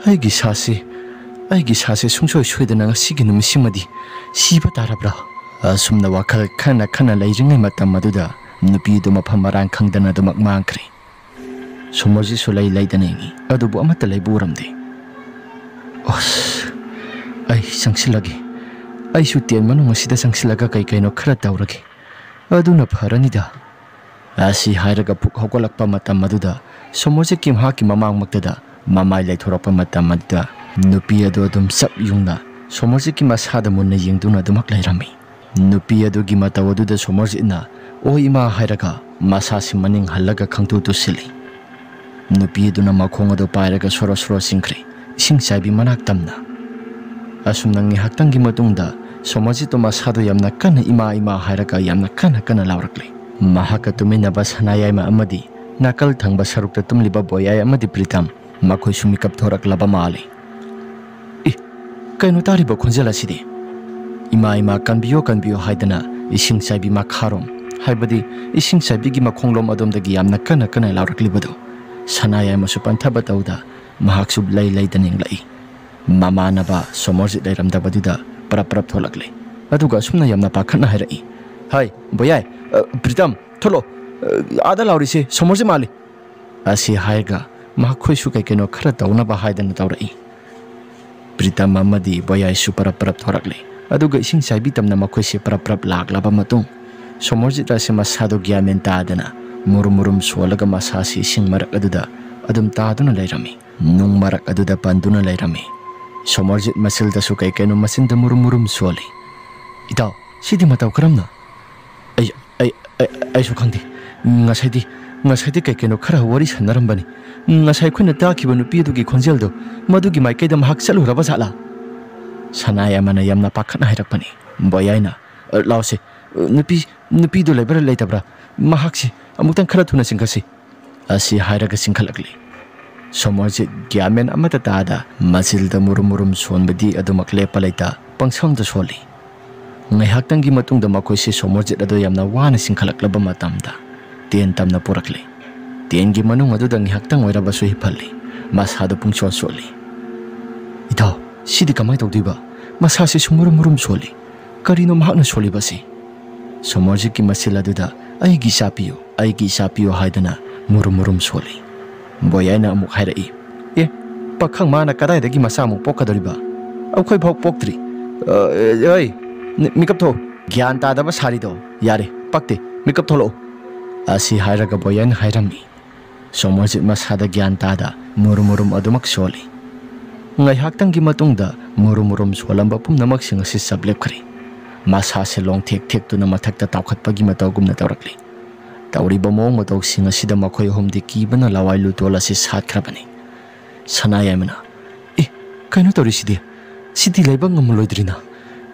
ꯑꯩꯒꯤ ꯁꯥꯁꯤ, ꯑꯩꯒꯤ ꯁꯥꯁꯤ ꯁꯨꯡꯁꯣꯏ ꯁꯣꯏꯗꯅ ꯉꯁꯤꯒꯤ ꯅꯨꯃꯤꯠꯁꯤꯃꯗꯤ ꯁꯤꯕ ꯇꯥꯔꯕ꯭ꯔꯥ?" ꯑꯁꯨꯝꯅ ꯋꯥꯈꯜ ꯈꯟꯅ ꯈꯟꯅ ꯂꯩꯔꯤꯉꯩ ꯃꯇꯝ ꯑꯗꯨꯗ ꯅꯨꯄꯤꯗꯨ ꯃꯐꯝ ꯃꯔꯥꯡ ꯈꯪꯗꯅ ꯑꯗꯨꯃꯛ ꯃꯥꯡꯈ꯭ꯔꯦ꯫ ꯁꯣꯃꯣꯔꯖꯤꯠꯁꯨ ꯂꯩ ꯂꯩꯗꯅ ꯌꯦꯡꯉꯤ, ꯑꯗꯨꯕꯨ ꯑꯃꯠꯇ ꯂꯩꯕ ꯎꯔꯝꯗꯦ꯫ "ꯑꯁ, ꯑꯩ ꯆꯪꯁꯤꯜꯂꯒꯦ꯫ ꯑꯩꯁꯨ ꯇꯦꯟ ꯃꯅꯨꯡ ꯑꯁꯤꯗ ꯆꯪꯁꯤꯜꯂꯒ ꯀꯩ ꯀꯩꯅꯣ ꯈꯔ ꯇꯧꯔꯒꯦ꯫ ꯑꯗꯨꯅ ꯐꯔꯅꯤꯗ"꯫ ꯑꯁꯤ ꯍꯥꯏꯔꯒ ꯐꯨꯛ ꯍꯧꯒꯠꯂꯛꯄ ꯃꯇꯝ ꯑꯗꯨꯗ ꯁꯣꯃꯣꯔꯖꯤꯠꯀꯤ ꯃꯍꯥꯛꯀꯤ ꯃꯃꯥꯡꯃꯛꯇꯗ ꯃꯃꯥꯏ ꯂꯩꯊꯣꯔꯛꯄ ꯃꯇꯝ ꯑꯗꯨꯗ ꯅꯨꯄꯤ ꯑꯗꯨ ꯑꯗꯨꯝ ꯆꯞ ꯌꯨꯡꯅ ꯁꯣꯃꯣꯔꯖꯤꯠꯀꯤ ꯃꯁꯥꯗ ꯃꯨꯟꯅ ꯌꯦꯡꯗꯨꯅ ꯑꯗꯨꯃꯛ ꯂꯩꯔꯝꯃꯤ꯫ ꯅꯨꯄꯤ ꯑꯗꯨꯒꯤ ꯃꯇꯧ ꯑꯗꯨꯗ ꯁꯣꯃꯣꯔꯖꯤꯠꯅ "ꯑꯣꯏ ꯏꯃꯥ" ꯍꯥꯏꯔꯒ ꯃꯁꯥꯁꯤ ꯃꯅꯤꯡ ꯍꯜꯂꯒ ꯈꯪꯇꯨ ꯇꯨꯁꯤꯜꯂꯤ꯫ ꯅꯨꯄꯤ ꯑꯗꯨꯅ ꯃꯈꯣꯡ ꯑꯗꯨ ꯄꯥꯏꯔꯒ ꯁꯣꯔꯣ ꯁꯣꯔꯣ ꯆꯤꯡꯈ꯭ꯔꯦ, ꯏꯁꯤꯡ ꯆꯥꯏꯕꯤ ꯃꯅꯥꯛ ꯇꯝꯅ꯫ ꯑꯁꯨꯝꯅ ꯉꯥꯏꯍꯥꯛꯇꯪꯒꯤ ꯃꯇꯨꯡꯗ ꯁꯣꯃꯣꯔꯖꯤꯠꯇꯨ ꯃꯁꯥꯗꯨ ꯌꯥꯝꯅ ꯀꯟꯅ "ꯏꯃꯥ, ꯏꯃꯥ" ꯍꯥꯏꯔꯒ ꯌꯥꯝꯅ ꯀꯟꯅ ꯀꯟꯅ ꯂꯥꯎꯔꯛꯂꯦ꯫ ꯃꯍꯥꯛꯀ ꯇꯨꯃꯤꯟꯅꯕ ꯁꯅꯥꯌꯥꯏꯃ ꯑꯃꯗꯤ ꯅꯥꯀꯜ ꯊꯪꯕ ꯁꯔꯨꯛꯇ ꯇꯨꯝꯂꯤꯕ ꯕꯣꯌꯥꯏ ꯑꯃꯗꯤ ꯄ꯭ꯔꯤꯇꯝ, ꯃꯈꯣꯏꯁꯨ ꯃꯤꯀꯞ ꯊꯣꯔꯛꯂꯕ ꯃꯥꯜꯂꯤ꯫ "ꯏ, ꯀꯩꯅꯣ ꯇꯥꯔꯤꯕ ꯈꯣꯟꯖꯦꯜ ꯑꯁꯤꯗꯤ? ꯏꯃꯥ, ꯏꯃꯥ, ꯀꯟꯕꯤꯌꯣ, ꯀꯟꯕꯤꯌꯣ" ꯍꯥꯏꯗꯅ ꯏꯁꯤꯡ ꯆꯥꯏꯕꯤ ꯃꯈꯥꯔꯣꯝ, ꯍꯥꯏꯕꯗꯤ ꯏꯁꯤꯡ ꯆꯥꯏꯕꯤꯒꯤ ꯃꯈꯣꯡꯂꯣꯝ ꯑꯗꯣꯝꯗꯒꯤ ꯌꯥꯝꯅ ꯀꯟꯅ ꯀꯟꯅ ꯂꯥꯎꯔꯛꯂꯤꯕꯗꯨ ꯁꯅꯥꯌꯥꯏꯃꯁꯨ ꯄꯟꯊꯕ ꯇꯧꯗ ꯃꯍꯥꯛꯁꯨ ꯂꯩ ꯂꯩꯗꯅ ꯌꯦꯡꯂꯛꯏ꯫ ꯃꯃꯥꯟꯅꯕ ꯁꯣꯃꯣꯔꯖꯤꯠ ꯂꯩꯔꯝꯗꯕꯗꯨꯗ ꯄꯔꯞ ꯄꯔꯞ ꯊꯣꯛꯂꯛꯂꯦ꯫ ꯑꯗꯨꯒ ꯑꯁꯨꯝꯅ ꯌꯥꯝꯅ ꯄꯥꯈꯠꯅ ꯍꯥꯏꯔꯛꯏ, "ꯍꯥꯏ, ꯕꯣꯌꯥꯏ, ꯑ, ꯄ꯭ꯔꯤꯇꯝ, ꯊꯣꯛꯂꯛꯑꯣ, ꯑ, ꯑꯥꯗ ꯂꯥꯎꯔꯤꯁꯦ ꯁꯣꯃꯣꯔꯖꯤꯠ ꯃꯥꯜꯂꯤ"꯫ ꯑꯁꯤ ꯍꯥꯏꯔꯒ ꯃꯈꯣꯏꯁꯨ ꯀꯩ ꯀꯩꯅꯣ ꯈꯔ ꯇꯧꯅꯕ ꯍꯥꯏꯗꯅ ꯇꯧꯔꯛꯏ꯫ ꯄ꯭ꯔꯤꯇꯝ ꯑꯃꯗꯤ ꯕꯣꯌꯥꯏꯁꯨ ꯄꯔꯞ ꯄꯔꯞ ꯊꯣꯔꯛꯂꯦ꯫ ꯑꯗꯨꯒ ꯏꯁꯤꯡ ꯆꯥꯏꯕꯤ ꯇꯝꯅ ꯃꯈꯣꯏꯁꯦ ꯄꯔꯞ ꯄꯔꯞ ꯂꯥꯛꯂꯕ ꯃꯇꯨꯡ, ꯁꯣꯃꯣꯔꯖꯤꯠ ꯑꯁꯤ ꯃꯁꯥꯗꯨ ꯒ꯭ꯌꯥꯟ ꯃꯦꯟ ꯇꯥꯗꯅ ꯃꯨꯔꯨꯝ ꯃꯨꯔꯨꯝ ꯁꯣꯜꯂꯒ ꯃꯁꯥꯁꯤ ꯏꯁꯤꯡ ꯃꯔꯛ ꯑꯗꯨꯗ ꯑꯗꯨꯝ ꯇꯥꯗꯨꯅ ꯂꯩꯔꯝꯃꯤ꯫ ꯅꯨꯡ ꯃꯔꯛ ꯑꯗꯨꯗ ꯄꯟꯗꯨꯅ ꯂꯩꯔꯝꯃꯤ꯫ ꯁꯣꯃꯣꯔꯖꯤꯠ ꯃꯆꯤꯜꯗꯁꯨ ꯀꯩ ꯀꯩꯅꯣ ꯃꯆꯤꯟꯗ ꯃꯨꯔꯨꯝ ꯃꯨꯔꯨꯝ ꯁꯣꯜꯂꯤ꯫ "ꯏꯇꯥꯎ, ꯁꯤꯗꯤ ꯃꯇꯧ ꯀꯔꯝꯅ?" "ꯑꯩ, ꯑꯩ, ꯑꯩ, ꯑꯩꯁꯨ ꯈꯪꯗꯦ꯫ ꯉꯁꯥꯏꯗꯤ, ꯉꯁꯥꯏꯗꯤ ꯀꯩ ꯀꯩꯅꯣ ꯈꯔ ꯋꯥꯔꯤ ꯁꯥꯟꯅꯔꯝꯕꯅꯤ꯫ ꯉꯁꯥꯏ ꯑꯩꯈꯣꯏꯅ ꯇꯥꯈꯤꯕ ꯅꯨꯄꯤ ꯑꯗꯨꯒꯤ ꯈꯣꯟꯖꯦꯜꯗꯣ ꯃꯗꯨꯒꯤ ꯃꯥꯏꯀꯩꯗ ꯃꯍꯥꯛ ꯆꯠꯂꯨꯔꯕ ꯖꯥꯠꯂꯥ?" ꯁꯅꯥꯌꯥꯏꯃꯅ ꯌꯥꯝꯅ ꯄꯥꯈꯠꯅ ꯍꯥꯏꯔꯛꯄꯅꯤ꯫ ꯕꯣꯌꯥꯏꯅ, "ꯑ, ꯂꯥꯎꯁꯦ, ꯑ, ꯅꯨꯄꯤ, ꯅꯨꯄꯤꯗꯨ ꯂꯩꯕ꯭ꯔꯥ ꯂꯩꯇꯕ꯭ꯔꯥ? ꯃꯍꯥꯛꯁꯤ ꯑꯃꯨꯛꯇꯪ ꯈꯔ ꯊꯨꯅ ꯆꯤꯡꯈꯠꯁꯤ"꯫ ꯑꯁꯤ ꯍꯥꯏꯔꯒ ꯆꯤꯡꯈꯠꯂꯛꯂꯤ꯫ ꯁꯣꯃꯣꯔꯖꯤꯠ ꯒ꯭ꯌꯥꯟ ꯃꯦꯟ ꯑꯃꯠꯇ ꯇꯥꯗ ꯃꯆꯤꯜꯗ ꯃꯨꯔꯨꯝ ꯃꯨꯔꯨꯝ ꯁꯣꯟꯕꯗꯤ ꯑꯗꯨꯃꯛ ꯂꯦꯞꯄ ꯂꯩꯇ ꯄꯪꯁꯣꯟꯗ ꯁꯣꯜꯂꯤ꯫ ꯉꯥꯏꯍꯥꯛꯇꯪꯒꯤ ꯃꯇꯨꯡꯗ ꯃꯈꯣꯏꯁꯦ ꯁꯣꯃꯣꯔꯖꯤꯠ ꯑꯗꯨ ꯌꯥꯝꯅ ꯋꯥꯅ ꯆꯤꯡꯈꯠꯂꯛꯂꯕ ꯃꯇꯝꯗ ꯇꯦꯟ ꯇꯝꯅ ꯄꯨꯔꯛꯂꯦ꯫ ꯇꯦꯟꯒꯤ ꯃꯅꯨꯡ ꯑꯗꯨꯗ ꯉꯥꯏꯍꯥꯛꯇꯪ ꯑꯣꯏꯔꯕꯁꯨ ꯍꯤꯞꯍꯜꯂꯤ꯫ ꯃꯁꯥꯗꯨ ꯄꯨꯡꯁꯣꯟ ꯁꯣꯜꯂꯤ꯫ "ꯏꯇꯥꯎ, ꯁꯤꯗꯤ ꯀꯃꯥꯏꯅ ꯇꯧꯗꯣꯏꯕ? ꯃꯁꯥꯁꯤꯁꯨ ꯃꯨꯔꯨꯝ ꯃꯨꯔꯨꯝ ꯁꯣꯜꯂꯤ꯫ ꯀꯔꯤꯅꯣ ꯃꯍꯥꯛꯅ ꯁꯣꯜꯂꯤꯕꯁꯤ?" ꯁꯣꯃꯣꯔꯖꯤꯠꯀꯤ ꯃꯆꯤꯜ ꯑꯗꯨꯗ "ꯑꯩꯒꯤ ꯏꯆꯥ ꯄꯤꯌꯨ, ꯑꯩꯒꯤ ꯏꯆꯥ ꯄꯤꯌꯨ" ꯍꯥꯏꯗꯨꯅ ꯃꯨꯔꯨꯝ ꯃꯨꯔꯨꯝ ꯁꯣꯜꯂꯤ꯫ ꯕꯣꯌꯥꯏꯅ ꯑꯃꯨꯛ ꯍꯥꯏꯔꯛꯏ, "ꯑꯦ, ꯄꯥꯈꯪ ꯃꯥꯅ ꯀꯗꯥꯏꯗꯒꯤ ꯃꯆꯥ ꯑꯃꯨꯛ ꯄꯣꯛꯀꯗꯧꯔꯤꯕ? ꯑꯩꯈꯣꯏ ꯐꯥꯎ ꯄꯣꯛꯇ꯭ꯔꯤ꯫ ꯑ, ꯑꯦ, ꯃꯤ-, ꯃꯤꯀꯞ ꯊꯣꯛ꯫ ꯒ꯭ꯌꯥꯟ ꯇꯥꯗꯕ ꯁꯥꯔꯤꯗꯣ ꯌꯥꯔꯦ, ꯄꯛꯇꯦ, ꯃꯤꯀꯞ ꯊꯣꯛꯂꯛꯎ" ꯑꯁꯤ ꯍꯥꯏꯔꯒ ꯕꯣꯌꯥꯏꯅ ꯍꯥꯏꯔꯝꯃꯤ꯫ ꯁꯣꯃꯣꯔꯖꯤꯠ ꯃꯁꯥꯗ ꯒ꯭ꯌꯥꯟ ꯇꯥꯗ ꯃꯨꯔꯨꯝ ꯃꯨꯔꯨꯝ ꯑꯗꯨꯃꯛ ꯁꯣꯜꯂꯤ꯫ ꯉꯥꯏꯍꯥꯛꯇꯪꯒꯤ ꯃꯇꯨꯡꯗ ꯃꯨꯔꯨꯝ ꯃꯨꯔꯨꯝ ꯁꯣꯜꯂꯝꯕ ꯄꯨꯝꯅꯃꯛꯁꯤꯡ ꯑꯁꯤ ꯆꯞ ꯂꯦꯞꯈ꯭ꯔꯦ꯫ ꯃꯁꯥꯁꯦ ꯂꯣꯡꯊꯦꯛ ꯊꯦꯛꯇꯨꯅ ꯃꯊꯛꯇ ꯇꯥꯎꯈꯠꯄꯒꯤ ꯃꯇꯧꯒꯨꯝꯅ ꯇꯧꯔꯛꯂꯤ꯫ ꯇꯧꯔꯤꯕ ꯃꯑꯣꯡ ꯃꯇꯧꯁꯤꯡ ꯑꯁꯤꯗ ꯃꯈꯣꯏ ꯑꯍꯨꯝꯗꯤ ꯀꯤꯕꯅ ꯂꯋꯥꯏ ꯂꯨꯇꯣꯜ ꯑꯁꯤ ꯁꯥꯠꯈ꯭ꯔꯕꯅꯤ꯫ ꯁꯅꯥꯌꯥꯏꯃꯅ, "ꯑꯦ, ꯀꯩꯅꯣ ꯇꯧꯔꯤꯁꯤꯗꯤ? ꯁꯤꯗꯤ ꯂꯩꯕ ꯉꯝꯃꯔꯣꯏꯗ꯭ꯔꯤꯅ꯫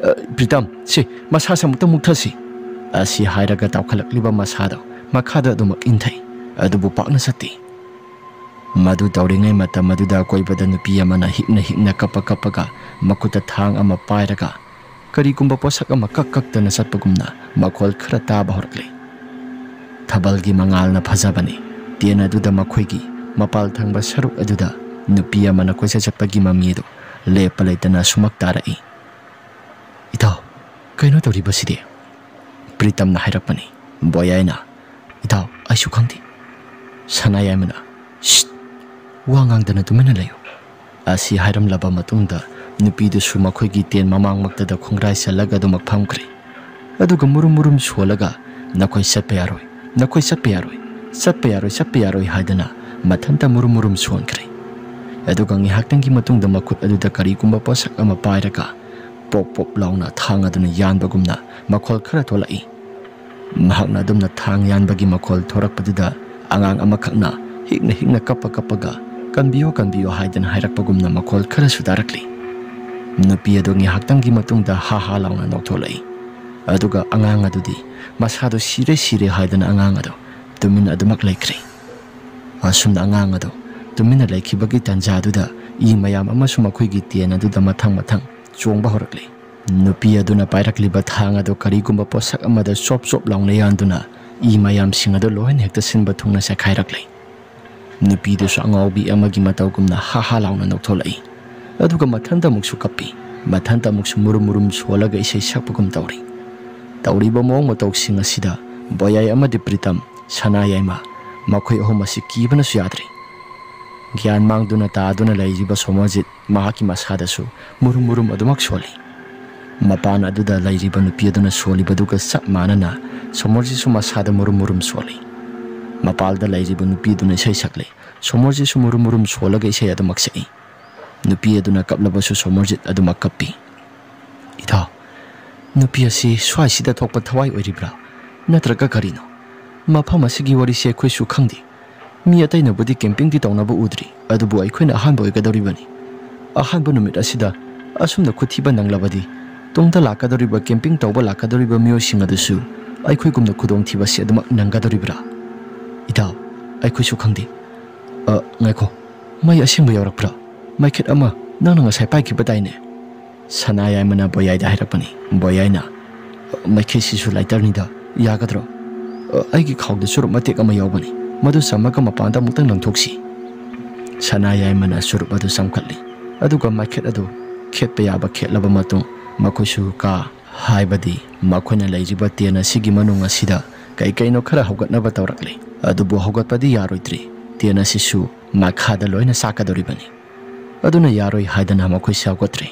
ꯑ, ꯄ꯭ꯔꯤꯇꯝ, ꯁꯦ, ꯃꯁꯥꯁꯦ ꯑꯃꯨꯛꯇ ꯃꯨꯛꯊꯁꯤ" ꯑꯁꯤ ꯍꯥꯏꯔꯒ ꯇꯥꯎꯈꯠꯂꯛꯂꯤꯕ ꯃꯁꯥꯗꯣ ꯃꯈꯥꯗ ꯑꯗꯨꯃꯛ ꯏꯟꯊꯩ꯫ ꯑꯗꯨꯕꯨ ꯄꯥꯛꯅ ꯆꯠꯇꯦ꯫ ꯃꯗꯨ ꯇꯧꯔꯤꯉꯩ ꯃꯇꯝ ꯑꯗꯨꯗ ꯑꯀꯣꯏꯕꯗ ꯅꯨꯄꯤ ꯑꯃꯅ ꯍꯤꯛꯅ ꯍꯤꯛꯅ ꯀꯞꯄ ꯀꯞꯄꯒ ꯃꯈꯨꯠꯇ ꯊꯥꯡ ꯑꯃ ꯄꯥꯏꯔꯒ ꯀꯔꯤꯒꯨꯝꯕ ꯄꯣꯠꯁꯛ ꯑꯃ ꯀꯛ ꯀꯛꯇꯅ ꯆꯠꯄꯒꯨꯝꯅ ꯃꯈꯣꯜ ꯈꯔ ꯇꯥꯕ ꯍꯧꯔꯛꯂꯦ꯫ ꯊꯥꯕꯜꯒꯤ ꯃꯉꯥꯜꯅ ꯐꯖꯕꯅꯤ꯫ ꯇꯦꯟ ꯑꯗꯨꯗ ꯃꯈꯣꯏꯒꯤ ꯃꯄꯥꯜ ꯊꯪꯕ ꯁꯔꯨꯛ ꯑꯗꯨꯗ ꯅꯨꯄꯤ ꯑꯃꯅ ꯀꯣꯏꯆꯠ ꯆꯠꯄꯒꯤ ꯃꯃꯤ ꯑꯗꯨ ꯂꯦꯞꯄ ꯂꯩꯇꯅ ꯁꯨꯃꯛ ꯇꯥꯔꯛꯏ꯫ "ꯏꯇꯥꯎ, ꯀꯩꯅꯣ ꯇꯧꯔꯤꯕꯁꯤꯗꯤ?" ꯄ꯭ꯔꯤꯇꯝꯅ ꯍꯥꯏꯔꯛꯄꯅꯤ꯫ ꯕꯣꯌꯥꯏꯅ, "ꯏꯇꯥꯎ, ꯑꯩꯁꯨ ꯈꯪꯗꯦ"꯫ ꯁꯅꯥꯌꯥꯏꯃꯅ, "ꯁꯤꯠ! ꯋꯥ ꯉꯥꯡꯗꯅ ꯇꯨꯃꯤꯟꯅ ꯂꯩꯌꯨ" ꯑꯁꯤ ꯍꯥꯏꯔꯝꯂꯕ ꯃꯇꯨꯡꯗ ꯅꯨꯄꯤꯗꯨꯁꯨ ꯃꯈꯣꯏꯒꯤ ꯇꯦꯟ ꯃꯃꯥꯡꯃꯛꯇꯗ ꯈꯣꯡꯒ꯭ꯔꯥꯏ ꯆꯜꯂꯒ ꯑꯗꯨꯃꯛ ꯐꯝꯈ꯭ꯔꯦ꯫ ꯑꯗꯨꯒ ꯃꯨꯔꯨꯝ ꯃꯨꯔꯨꯝ ꯁꯣꯜꯂꯒ, "ꯅꯈꯣꯏ ꯆꯠꯄ ꯌꯥꯔꯣꯏ, ꯅꯈꯣꯏ ꯆꯠꯄ ꯌꯥꯔꯣꯏ, ꯆꯠꯄ ꯌꯥꯔꯣꯏ, ꯆꯠꯄ ꯌꯥꯔꯣꯏ" ꯍꯥꯏꯗꯅ ꯃꯊꯟꯇ ꯃꯨꯔꯨꯝ ꯃꯨꯔꯨꯝ ꯁꯣꯟꯈ꯭ꯔꯦ꯫ ꯑꯗꯨꯒ ꯉꯥꯏꯍꯥꯛꯇꯪꯒꯤ ꯃꯇꯨꯡꯗ ꯃꯈꯨꯠ ꯑꯗꯨꯗ ꯀꯔꯤꯒꯨꯝꯕ ꯄꯣꯠꯁꯛ ꯑꯃ ꯄꯥꯏꯔꯒ ꯄꯣꯞ ꯄꯣꯞ ꯂꯥꯎꯅ ꯊꯥꯡ ꯑꯗꯨꯅ ꯌꯥꯟꯕꯒꯨꯝꯅ ꯃꯈꯣꯜ ꯈꯔ ꯊꯣꯛꯂꯛꯏ꯫ ꯃꯍꯥꯛꯅ ꯑꯗꯨꯝꯅ ꯊꯥꯡ ꯌꯥꯟꯕꯒꯤ ꯃꯈꯣꯜ ꯊꯣꯔꯛꯄꯗꯨꯗ ꯑꯉꯥꯡ ꯑꯃꯈꯛꯅ ꯍꯤꯛꯅ ꯍꯤꯛꯅ ꯀꯞꯄ ꯀꯞꯄꯒ, "ꯀꯟꯕꯤꯌꯣ, ꯀꯟꯕꯤꯌꯣ" ꯍꯥꯏꯗꯅ ꯍꯥꯏꯔꯛꯄꯒꯨꯝꯅ ꯃꯈꯣꯜ ꯈꯔꯁꯨ ꯇꯥꯔꯛꯂꯤ꯫ ꯅꯨꯄꯤ ꯑꯗꯨ ꯉꯥꯏꯍꯥꯛꯇꯪꯒꯤ ꯃꯇꯨꯡꯗ ꯍꯥ ꯍꯥ ꯂꯥꯎꯅ ꯅꯣꯛꯊꯣꯛꯂꯛꯏ꯫ ꯑꯗꯨꯒ ꯑꯉꯥꯡ ꯑꯗꯨꯗꯤ ꯃꯁꯥꯗꯣ ꯁꯤꯔꯦ ꯁꯤꯔꯦ ꯍꯥꯏꯗꯅ ꯑꯉꯥꯡ ꯑꯗꯨ ꯇꯨꯃꯤꯟ ꯑꯗꯨꯃꯛ ꯂꯩꯈ꯭ꯔꯦ꯫ ꯑꯁꯨꯝꯅ ꯑꯉꯥꯡ ꯑꯗꯨ ꯇꯨꯃꯤꯟꯅ ꯂꯩꯈꯤꯕꯒꯤ ꯇꯥꯟꯖꯥꯗꯨꯗ ꯏ ꯃꯌꯥꯝ ꯑꯃꯁꯨ ꯃꯈꯣꯏꯒꯤ ꯇꯦꯟ ꯑꯗꯨꯗ ꯃꯊꯪ ꯃꯊꯪ ꯆꯣꯡꯕ ꯍꯧꯔꯛꯂꯦ꯫ ꯅꯨꯄꯤ ꯑꯗꯨꯅ ꯄꯥꯏꯔꯛꯂꯤꯕ ꯊꯥꯡ ꯑꯗꯨ ꯀꯔꯤꯒꯨꯝꯕ ꯄꯣꯠꯁꯛ ꯑꯃꯗ ꯆꯣꯞ ꯆꯣꯞ ꯂꯥꯎꯅ ꯌꯥꯟꯗꯨꯅ ꯏ ꯃꯌꯥꯝꯁꯤꯡ ꯑꯗꯨ ꯂꯣꯏꯅ ꯍꯦꯛꯇ ꯁꯤꯟꯕ ꯊꯨꯡꯅ ꯆꯥꯏꯈꯥꯏꯔꯛꯂꯦ꯫ ꯅꯨꯄꯤꯗꯨꯁꯨ ꯑꯉꯥꯎꯕꯤ ꯑꯃꯒꯤ ꯃꯇꯧꯒꯨꯝꯅ ꯍꯥ ꯍꯥ ꯂꯥꯎꯅ ꯅꯣꯛꯊꯣꯛꯂꯛꯏ꯫ ꯑꯗꯨꯒ ꯃꯊꯟꯇ ꯑꯃꯨꯛꯁꯨ ꯀꯞꯄꯤ꯫ ꯃꯊꯟꯇ ꯑꯃꯨꯛꯁꯨ ꯃꯨꯔꯨꯝ ꯃꯨꯔꯨꯝ ꯁꯣꯜꯂꯒ ꯏꯁꯩ ꯁꯛꯄꯒꯨꯝ ꯇꯧꯔꯤ꯫ ꯇꯧꯔꯤꯕ ꯃꯑꯣꯡ ꯃꯇꯧꯁꯤꯡ ꯑꯁꯤꯗ ꯕꯣꯌꯥꯏ ꯑꯃꯗꯤ ꯄ꯭ꯔꯤꯇꯝ, ꯁꯅꯥ ꯌꯥꯏꯃ, ꯃꯈꯣꯏ ꯑꯍꯨꯝ ꯑꯁꯤ ꯀꯤꯕꯅꯁꯨ ꯌꯥꯗ꯭ꯔꯤ꯫ ꯒ꯭ꯌꯥꯟ ꯃꯥꯡꯗꯨꯅ ꯇꯥꯗꯨꯅ ꯂꯩꯔꯤꯕ ꯁꯣꯃꯣꯔꯖꯤꯠ ꯃꯍꯥꯛꯀꯤ ꯃꯁꯥꯗꯁꯨ ꯃꯨꯔꯨꯝ ꯃꯨꯔꯨꯝ ꯑꯗꯨꯃꯛ ꯁꯣꯜꯂꯤ꯫ ꯃꯄꯥꯟ ꯑꯗꯨꯗ ꯂꯩꯔꯤꯕ ꯅꯨꯄꯤ ꯑꯗꯨꯅ ꯁꯣꯜꯂꯤꯕꯗꯨꯒ ꯆꯞ ꯃꯥꯟꯅꯅ ꯁꯣꯃꯣꯔꯖꯤꯠꯁꯨ ꯃꯁꯥꯗ ꯃꯨꯔꯨꯝ ꯃꯨꯔꯨꯝ ꯁꯣꯜꯂꯤ꯫ ꯃꯄꯥꯜꯗ ꯂꯩꯔꯤꯕ ꯅꯨꯄꯤ ꯑꯗꯨꯅ ꯏꯁꯩ ꯁꯛꯂꯤ꯫ ꯁꯣꯃꯣꯔꯖꯤꯠꯁꯨ ꯃꯨꯔꯨꯝ ꯃꯨꯔꯨꯝ ꯁꯣꯜꯂꯒ ꯏꯁꯩ ꯑꯗꯨꯃꯛ ꯁꯛꯏ꯫ ꯅꯨꯄꯤ ꯑꯗꯨꯅ ꯀꯞꯂꯕꯁꯨ ꯁꯣꯃꯣꯔꯖꯤꯠ ꯑꯗꯨꯃꯛ ꯀꯞꯄꯤ꯫ "ꯏꯇꯥꯎ, ꯅꯨꯄꯤ ꯑꯁꯤ ꯁ꯭ꯋꯥꯏꯁꯤꯗ ꯊꯣꯛꯄ ꯊꯋꯥꯏ ꯑꯣꯏꯔꯤꯕ꯭ꯔꯥ? ꯅꯠꯇ꯭ꯔꯒ ꯀꯔꯤꯅꯣ? ꯃꯐꯝ ꯑꯁꯤꯒꯤ ꯋꯥꯔꯤꯁꯦ ꯑꯩꯈꯣꯏꯁꯨ ꯈꯪꯗꯦ꯫ ꯃꯤ ꯑꯇꯩꯅꯕꯨꯗꯤ ꯀꯦꯝꯄꯤꯡꯗꯤ ꯇꯧꯅꯕ ꯎꯗ꯭ꯔꯤ, ꯑꯗꯨꯕꯨ ꯑꯩꯈꯣꯏꯅ ꯑꯍꯥꯟꯕ ꯑꯣꯏꯒꯗꯧꯔꯤꯕꯅꯤ꯫ ꯑꯍꯥꯟꯕ ꯅꯨꯃꯤꯠ ꯑꯁꯤꯗ ꯑꯁꯨꯝꯅ ꯈꯨꯊꯤꯕ ꯅꯪꯂꯕꯗꯤ, ꯇꯨꯡꯗ ꯂꯥꯛꯀꯗꯧꯔꯤꯕ ꯀꯦꯝꯄꯤꯡ ꯇꯧꯕ ꯂꯥꯛꯀꯗꯧꯔꯤꯕ ꯃꯤꯑꯣꯏꯁꯤꯡ ꯑꯗꯨꯁꯨ ꯑꯩꯈꯣꯏꯒꯨꯝꯅ ꯈꯨꯗꯣꯡꯊꯤꯕꯁꯤ ꯑꯗꯨꯃꯛ ꯅꯪꯒꯗꯧꯔꯤꯕ꯭ꯔꯥ?" "ꯏꯇꯥꯎ, ꯑꯩꯈꯣꯏꯁꯨ ꯈꯪꯗꯦ꯫ ꯑ, ꯉꯥꯏꯈꯣ, ꯃꯩ ꯑꯁꯦꯡꯕ ꯌꯥꯎꯔꯛꯄ꯭ꯔꯥ? ꯃꯩꯈꯦꯠ ꯑꯃ ꯅꯪꯅ ꯉꯁꯥꯏ ꯄꯥꯏꯈꯤꯕꯗꯥꯏꯅꯦ?" ꯁꯅꯥ ꯌꯥꯏꯃꯅ ꯕꯣꯌꯥꯏꯗ ꯍꯥꯏꯔꯛꯄꯅꯤ꯫ ꯕꯣꯌꯥꯏꯅ, "ꯃꯩꯈꯦꯠꯁꯤꯁꯨ ꯂꯥꯏꯇꯔꯅꯤꯗ, ꯌꯥꯒꯗ꯭ꯔꯣ? ꯑꯩꯒꯤ ꯈꯥꯎꯗ ꯆꯨꯔꯨꯞ ꯃꯇꯦꯛ ꯑꯃ ꯌꯥꯎꯕꯅꯤ, ꯃꯗꯨ ꯆꯝꯃꯒ ꯃꯄꯥꯟꯗ ꯑꯃꯨꯛꯇꯪ ꯂꯪꯊꯣꯛꯁꯤ꯫" ꯁꯅꯥ ꯌꯥꯏꯃꯅ ꯆꯨꯔꯨꯞ ꯑꯗꯨ ꯆꯝꯈꯠꯂꯤ, ꯑꯗꯨꯒ ꯃꯩꯈꯦꯠ ꯑꯗꯨ ꯈꯦꯠꯄ ꯌꯥꯕ ꯈꯦꯠꯂꯕ ꯃꯇꯨꯡ, ꯃꯈꯣꯏꯁꯨ ꯀꯥ, ꯍꯥꯏꯕꯗꯤ ꯃꯈꯣꯏꯅ ꯂꯩꯔꯤꯕ ꯇꯦꯟ ꯑꯁꯤꯒꯤ ꯃꯅꯨꯡ ꯑꯁꯤꯗ ꯀꯩ ꯀꯩꯅꯣ ꯈꯔ ꯍꯧꯒꯠꯅꯕ ꯇꯧꯔꯛꯂꯤ꯫ ꯑꯗꯨꯕꯨ ꯍꯧꯒꯠꯄꯗꯤ ꯌꯥꯔꯣꯏꯗ꯭ꯔꯤ, ꯇꯦꯟ ꯑꯁꯤꯁꯨ ꯃꯈꯥꯗ ꯂꯣꯏꯅ ꯆꯥꯛꯀꯗꯧꯔꯤꯕꯅꯤ꯫ ꯑꯗꯨꯅ ꯌꯥꯔꯣꯏ ꯍꯥꯏꯗꯅ ꯃꯈꯣꯏꯁꯦ ꯍꯧꯒꯠꯇ꯭ꯔꯤ꯫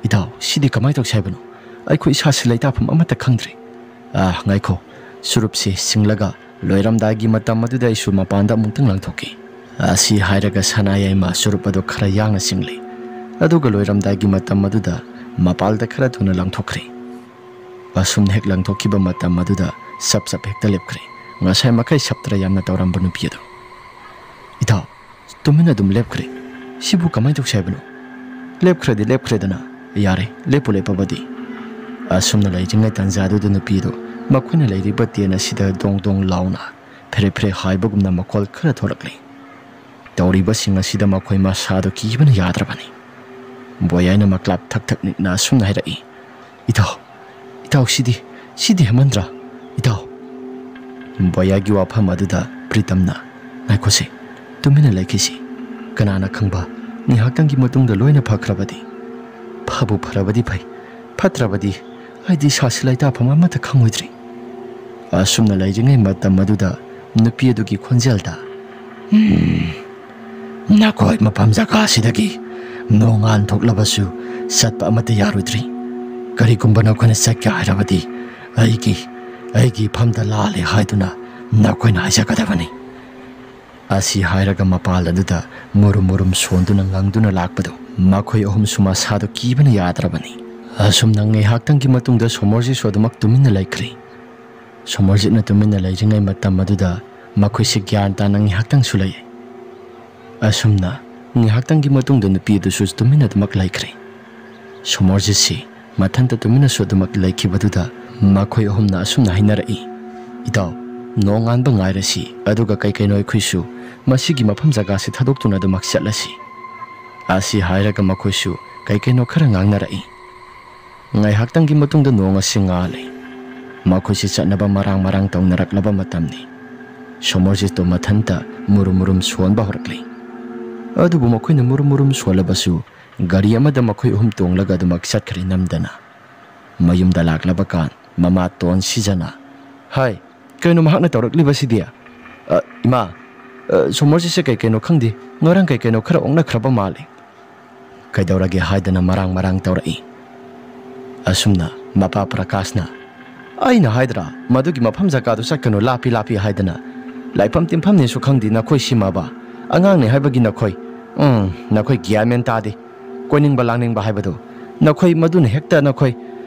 "ꯏꯇꯥꯎ, ꯁꯤꯗꯤ ꯀꯃꯥꯏꯅ ꯇꯧꯁꯤ ꯍꯥꯏꯕꯅꯣ? ꯑꯩꯈꯣꯏ ꯏꯁꯥꯁꯤ ꯂꯩꯇꯥꯐꯝ ꯑꯃꯠꯇ ꯈꯪꯗ꯭ꯔꯦ꯫" "ꯑꯥ, ꯉꯥꯏꯈꯣ, ꯆꯨꯔꯨꯞꯁꯤ ꯁꯤꯡꯂꯒ ꯂꯣꯏꯔꯝꯗꯥꯏꯒꯤ ꯃꯇꯝ ꯑꯗꯨꯗ ꯑꯩꯁꯨ ꯃꯄꯥꯟꯗ ꯑꯃꯨꯛꯇꯪ ꯂꯪꯊꯣꯛꯀꯦ꯫" ꯑꯁꯤ ꯍꯥꯏꯔꯒ ꯁꯅꯥ ꯌꯥꯏꯃ ꯆꯨꯔꯨꯞ ꯑꯗꯨ ꯈꯔ ꯌꯥꯡꯅ ꯁꯤꯡꯂꯦ, ꯑꯗꯨꯒ ꯂꯣꯏꯔꯝꯗꯥꯏꯒꯤ ꯃꯇꯝ ꯑꯗꯨꯗ ꯃꯄꯥꯜꯗ ꯈꯔ ꯊꯨꯅ ꯂꯪꯊꯣꯛꯈ꯭ꯔꯦ꯫ ꯑꯁꯨꯝꯅ ꯍꯦꯛ ꯂꯪꯊꯣꯛꯈꯤꯕ ꯃꯇꯝ ꯑꯗꯨꯗ ꯁꯞ ꯁꯞ ꯍꯦꯛꯇ ꯂꯦꯞꯈ꯭ꯔꯦ, ꯉꯁꯥꯏ ꯃꯈꯩ ꯁꯞꯇ꯭ꯔ ꯌꯥꯝꯅ ꯇꯧꯔꯝꯕ ꯅꯨꯄꯤ ꯑꯗꯨ꯫ "ꯏꯇꯥꯎ, ꯇꯨꯃꯤꯟꯅ ꯑꯗꯨꯝ ꯂꯦꯞꯈ꯭ꯔꯦ꯫ ꯁꯤꯕꯨ ꯀꯃꯥꯏꯅ ꯇꯧꯁꯦ ꯍꯥꯏꯕꯅꯣ? ꯂꯦꯞꯈ꯭ꯔꯗꯤ ꯂꯦꯞꯈ꯭ꯔꯦꯗꯅ꯫ ꯌꯥꯔꯦ, ꯂꯦꯞꯄꯨ ꯂꯦꯞꯄꯕꯗꯤ꯫" ꯑꯁꯨꯝꯅ ꯂꯩꯔꯤꯉꯩ ꯇꯥꯟꯖꯥꯗꯨꯗ ꯅꯨꯄꯤꯗꯨ ꯃꯈꯣꯏꯅ ꯂꯩꯔꯤꯕ ꯇꯦꯟ ꯑꯁꯤꯗ ꯗꯣꯡ ꯗꯣꯡ ꯂꯥꯎꯅ ꯐꯦꯔꯦ ꯐꯦꯔꯦ ꯍꯥꯏꯕꯒꯨꯝꯅ ꯃꯈꯣꯜ ꯈꯔ ꯊꯣꯔꯛꯂꯤ꯫ ꯇꯧꯔꯤꯕꯁꯤꯡ ꯑꯁꯤꯗ ꯃꯈꯣꯏ ꯃꯁꯥꯗꯣ ꯀꯤꯕꯅ ꯌꯥꯗ꯭ꯔꯕꯅꯤ꯫ ꯕꯣꯌꯥꯏꯅ ꯃꯀ꯭ꯂꯥꯞ ꯊꯛ ꯊꯛ ꯅꯤꯛꯅ ꯑꯁꯨꯝꯅ ꯍꯥꯏꯔꯛꯏ, "ꯏꯇꯥꯎ, ꯏꯇꯥꯎ, ꯁꯤꯗꯤ, ꯁꯤꯗꯤ ꯍꯦꯟꯃꯟꯗ꯭ꯔꯥ, ꯏꯇꯥꯎ?" ꯕꯣꯌꯥꯒꯤ ꯋꯥꯐꯝ ꯑꯗꯨꯗ ꯄ꯭ꯔꯤꯇꯝꯅ, "ꯉꯥꯏꯈꯣꯁꯦ, ꯇꯨꯃꯤꯟꯅ ꯂꯩꯈꯤꯁꯤ꯫ ꯀꯅꯥꯅ ꯈꯪꯕ, ꯉꯥꯏꯍꯥꯛꯇꯪꯒꯤ ꯃꯇꯨꯡꯗ ꯂꯣꯏꯅ ꯐꯈ꯭ꯔꯕꯗꯤ? ꯐꯕꯨ ꯐꯔꯕꯗꯤ ꯐꯩ, ꯐꯠꯇ꯭ꯔꯕꯗꯤ ꯑꯩꯗꯤ ꯏꯁꯥꯁꯤ ꯂꯩꯇꯥꯐꯝ ꯑꯃꯠꯇ ꯈꯪꯉꯣꯏꯗ꯭ꯔꯤ꯫" ꯑꯁꯨꯝꯅ ꯂꯩꯔꯤꯉꯩ ꯃꯇꯝ ꯑꯗꯨꯗ ꯅꯨꯄꯤ ꯑꯗꯨꯒꯤ ꯈꯣꯟꯖꯦꯜꯗ, "ꯎꯝ, ꯅꯈꯣꯏ ꯃꯐꯝ ꯖꯒꯥꯁꯤꯗꯒꯤ ꯅꯣꯡꯉꯥꯟ ꯊꯣꯛꯂꯕꯁꯨ ꯆꯠꯄ ꯑꯃꯠꯇ ꯌꯥꯔꯣꯏꯗ꯭ꯔꯤ꯫ ꯀꯔꯤꯒꯨꯝꯕ ꯅꯈꯣꯏꯅ ꯆꯠꯀꯦ ꯍꯥꯏꯔꯕꯗꯤ ꯑꯩꯒꯤ, ꯑꯩꯒꯤ ꯏꯐꯝꯗ ꯂꯥꯜꯂꯦ ꯍꯥꯏꯗꯨꯅ ꯅꯈꯣꯏꯅ ꯍꯥꯏꯖꯒꯗꯕꯅꯤ꯫" ꯑꯁꯤ ꯍꯥꯏꯔꯒ ꯃꯄꯥꯜ ꯑꯗꯨꯗ ꯃꯨꯔꯨꯝ ꯃꯨꯔꯨꯝ ꯁꯣꯟꯗꯨꯅ ꯉꯪꯗꯨꯅ ꯂꯥꯛꯄꯗꯨ ꯃꯈꯣꯏ ꯑꯍꯨꯝꯁꯨ ꯃꯁꯥꯗꯨ ꯀꯤꯕꯅ ꯌꯥꯗ꯭ꯔꯕꯅꯤ꯫ ꯑꯁꯨꯝꯅ ꯉꯥꯏꯍꯥꯛꯇꯪꯒꯤ ꯃꯇꯨꯡꯗ ꯁꯣꯃꯣꯔꯖꯤꯠꯁꯨ ꯑꯗꯨꯃꯛ ꯇꯨꯃꯤꯟꯅ ꯂꯩꯈ꯭ꯔꯦ꯫ ꯁꯣꯃꯣꯔꯖꯤꯠꯅ ꯇꯨꯃꯤꯟꯅ ꯂꯩꯔꯤꯉꯩ ꯃꯇꯝ ꯑꯗꯨꯗ ꯃꯈꯣꯏꯁꯤ ꯒ꯭ꯌꯥꯟ ꯇꯥꯅ ꯉꯥꯏꯍꯥꯛꯇꯪꯁꯨ ꯂꯩ꯫ ꯑꯁꯨꯝꯅ ꯉꯥꯏꯍꯥꯛꯇꯪꯒꯤ ꯃꯇꯨꯡꯗ ꯅꯨꯄꯤ ꯑꯗꯨꯁꯨ ꯇꯨꯃꯤꯟꯅ ꯑꯗꯨꯃꯛ ꯂꯩꯈ꯭ꯔꯦ꯫ ꯁꯣꯃꯣꯔꯖꯤꯠꯁꯤ ꯃꯊꯟꯇ ꯇꯨꯃꯤꯟꯅꯁꯨ ꯑꯗꯨꯃꯛ ꯂꯩꯈꯤꯕꯗꯨꯗ ꯃꯈꯣꯏ ꯑꯍꯨꯝꯅ ꯑꯁꯨꯝꯅ ꯍꯥꯏꯅꯔꯛꯏ, "ꯏꯇꯥꯎ, ꯅꯣꯡꯉꯥꯟꯕ ꯉꯥꯏꯔꯁꯤ, ꯑꯗꯨꯒ ꯀꯩ ꯀꯩꯅꯣ ꯑꯩꯈꯣꯏꯁꯨ ꯃꯁꯤꯒꯤ ꯃꯐꯝ ꯖꯒꯥꯁꯤ ꯊꯥꯗꯣꯛꯇꯨꯅ ꯑꯗꯨꯃꯛ ꯆꯠꯂꯁꯤ꯫" ꯑꯁꯤ ꯍꯥꯏꯔꯒ ꯃꯈꯣꯏꯁꯨ ꯀꯩ ꯀꯩꯅꯣ ꯈꯔ ꯉꯥꯡꯅꯔꯛꯏ꯫ ꯉꯥꯏꯍꯥꯛꯇꯪꯒꯤ ꯃꯇꯨꯡꯗ ꯅꯣꯡ ꯑꯁꯤ ꯉꯥꯜꯂꯦ꯫ ꯃꯈꯣꯏꯁꯤ ꯆꯠꯅꯕ ꯃꯔꯥꯡ ꯃꯔꯥꯡ ꯇꯧꯅꯔꯛꯂꯕ ꯃꯇꯝꯅꯤ꯫ ꯁꯣꯃꯣꯔꯖꯤꯠꯇꯨ ꯃꯊꯟꯇ ꯃꯨꯔꯨꯝ ꯃꯨꯔꯨꯝ ꯁꯣꯟꯕ ꯍꯧꯔꯛꯂꯤ꯫ ꯑꯗꯨꯕꯨ ꯃꯈꯣꯏꯅ ꯃꯨꯔꯨꯝ ꯃꯨꯔꯨꯝ ꯁꯣꯜꯂꯕꯁꯨ ꯒꯥꯔꯤ ꯑꯃꯗ ꯃꯈꯣꯏ ꯑꯍꯨꯝ ꯇꯣꯡꯂꯒ ꯑꯗꯨꯃꯛ ꯆꯠꯈ꯭ꯔꯦ ꯅꯝꯗꯅ꯫ ꯃꯌꯨꯝꯗ ꯂꯥꯛꯂꯕ ꯀꯥꯟ ꯃꯃꯥ ꯇꯣꯟ ꯁꯤꯖꯅ, "ꯍꯥꯏ, ꯀꯩꯅꯣ ꯃꯍꯥꯛꯅ ꯇꯧꯔꯛꯂꯤꯕꯁꯤꯗꯤ? ꯑ, ꯏꯃꯥ, ꯑ, ꯁꯣꯃꯣꯔꯖꯤꯠꯁꯦ ꯀꯩ ꯀꯩꯅꯣ ꯈꯪꯗꯦ, ꯉꯔꯥꯡ ꯀꯩ ꯀꯩꯅꯣ ꯈꯔ ꯑꯣꯛꯅꯈ꯭ꯔꯕ ꯃꯥꯜꯂꯤ꯫" "ꯀꯩꯗꯧꯔꯒꯦ?" ꯍꯥꯏꯗꯅ ꯃꯔꯥꯡ ꯃꯔꯥꯡ ꯇꯧꯔꯛꯏ꯫ ꯑꯁꯨꯝꯅ ꯃꯄꯥ ꯄ꯭ꯔꯀꯥꯁꯅ, "ꯑꯩꯅ ꯍꯥꯏꯗ꯭ꯔꯥ, ꯃꯗꯨꯒꯤ ꯃꯐꯝ ꯖꯒꯥꯗꯨ ꯆꯠꯀꯅꯨ, ꯂꯥꯞꯄꯤ ꯂꯥꯞꯄꯤ ꯍꯥꯏꯗꯅ꯫ ꯂꯥꯏꯐꯝ ꯇꯤꯟꯐꯝꯅꯦꯁꯨ ꯈꯪꯗꯦ ꯅꯈꯣꯏ ꯁꯤꯃꯕ꯫ ꯑꯉꯥꯡꯅꯦ ꯍꯥꯏꯕꯒꯤ ꯅꯈꯣꯏ, ꯎꯝ, ꯅꯈꯣꯏ ꯒ꯭ꯌꯥꯟ ꯃꯦꯟ ꯇꯥꯗꯦ꯫ ꯀꯣꯏꯅꯤꯡꯕ ꯂꯥꯡꯅꯤꯡꯕ ꯍꯥꯏꯕꯗꯨ ꯅꯈꯣꯏ ꯃꯗꯨꯅ ꯍꯦꯛꯇ ꯅꯈꯣꯏ꯫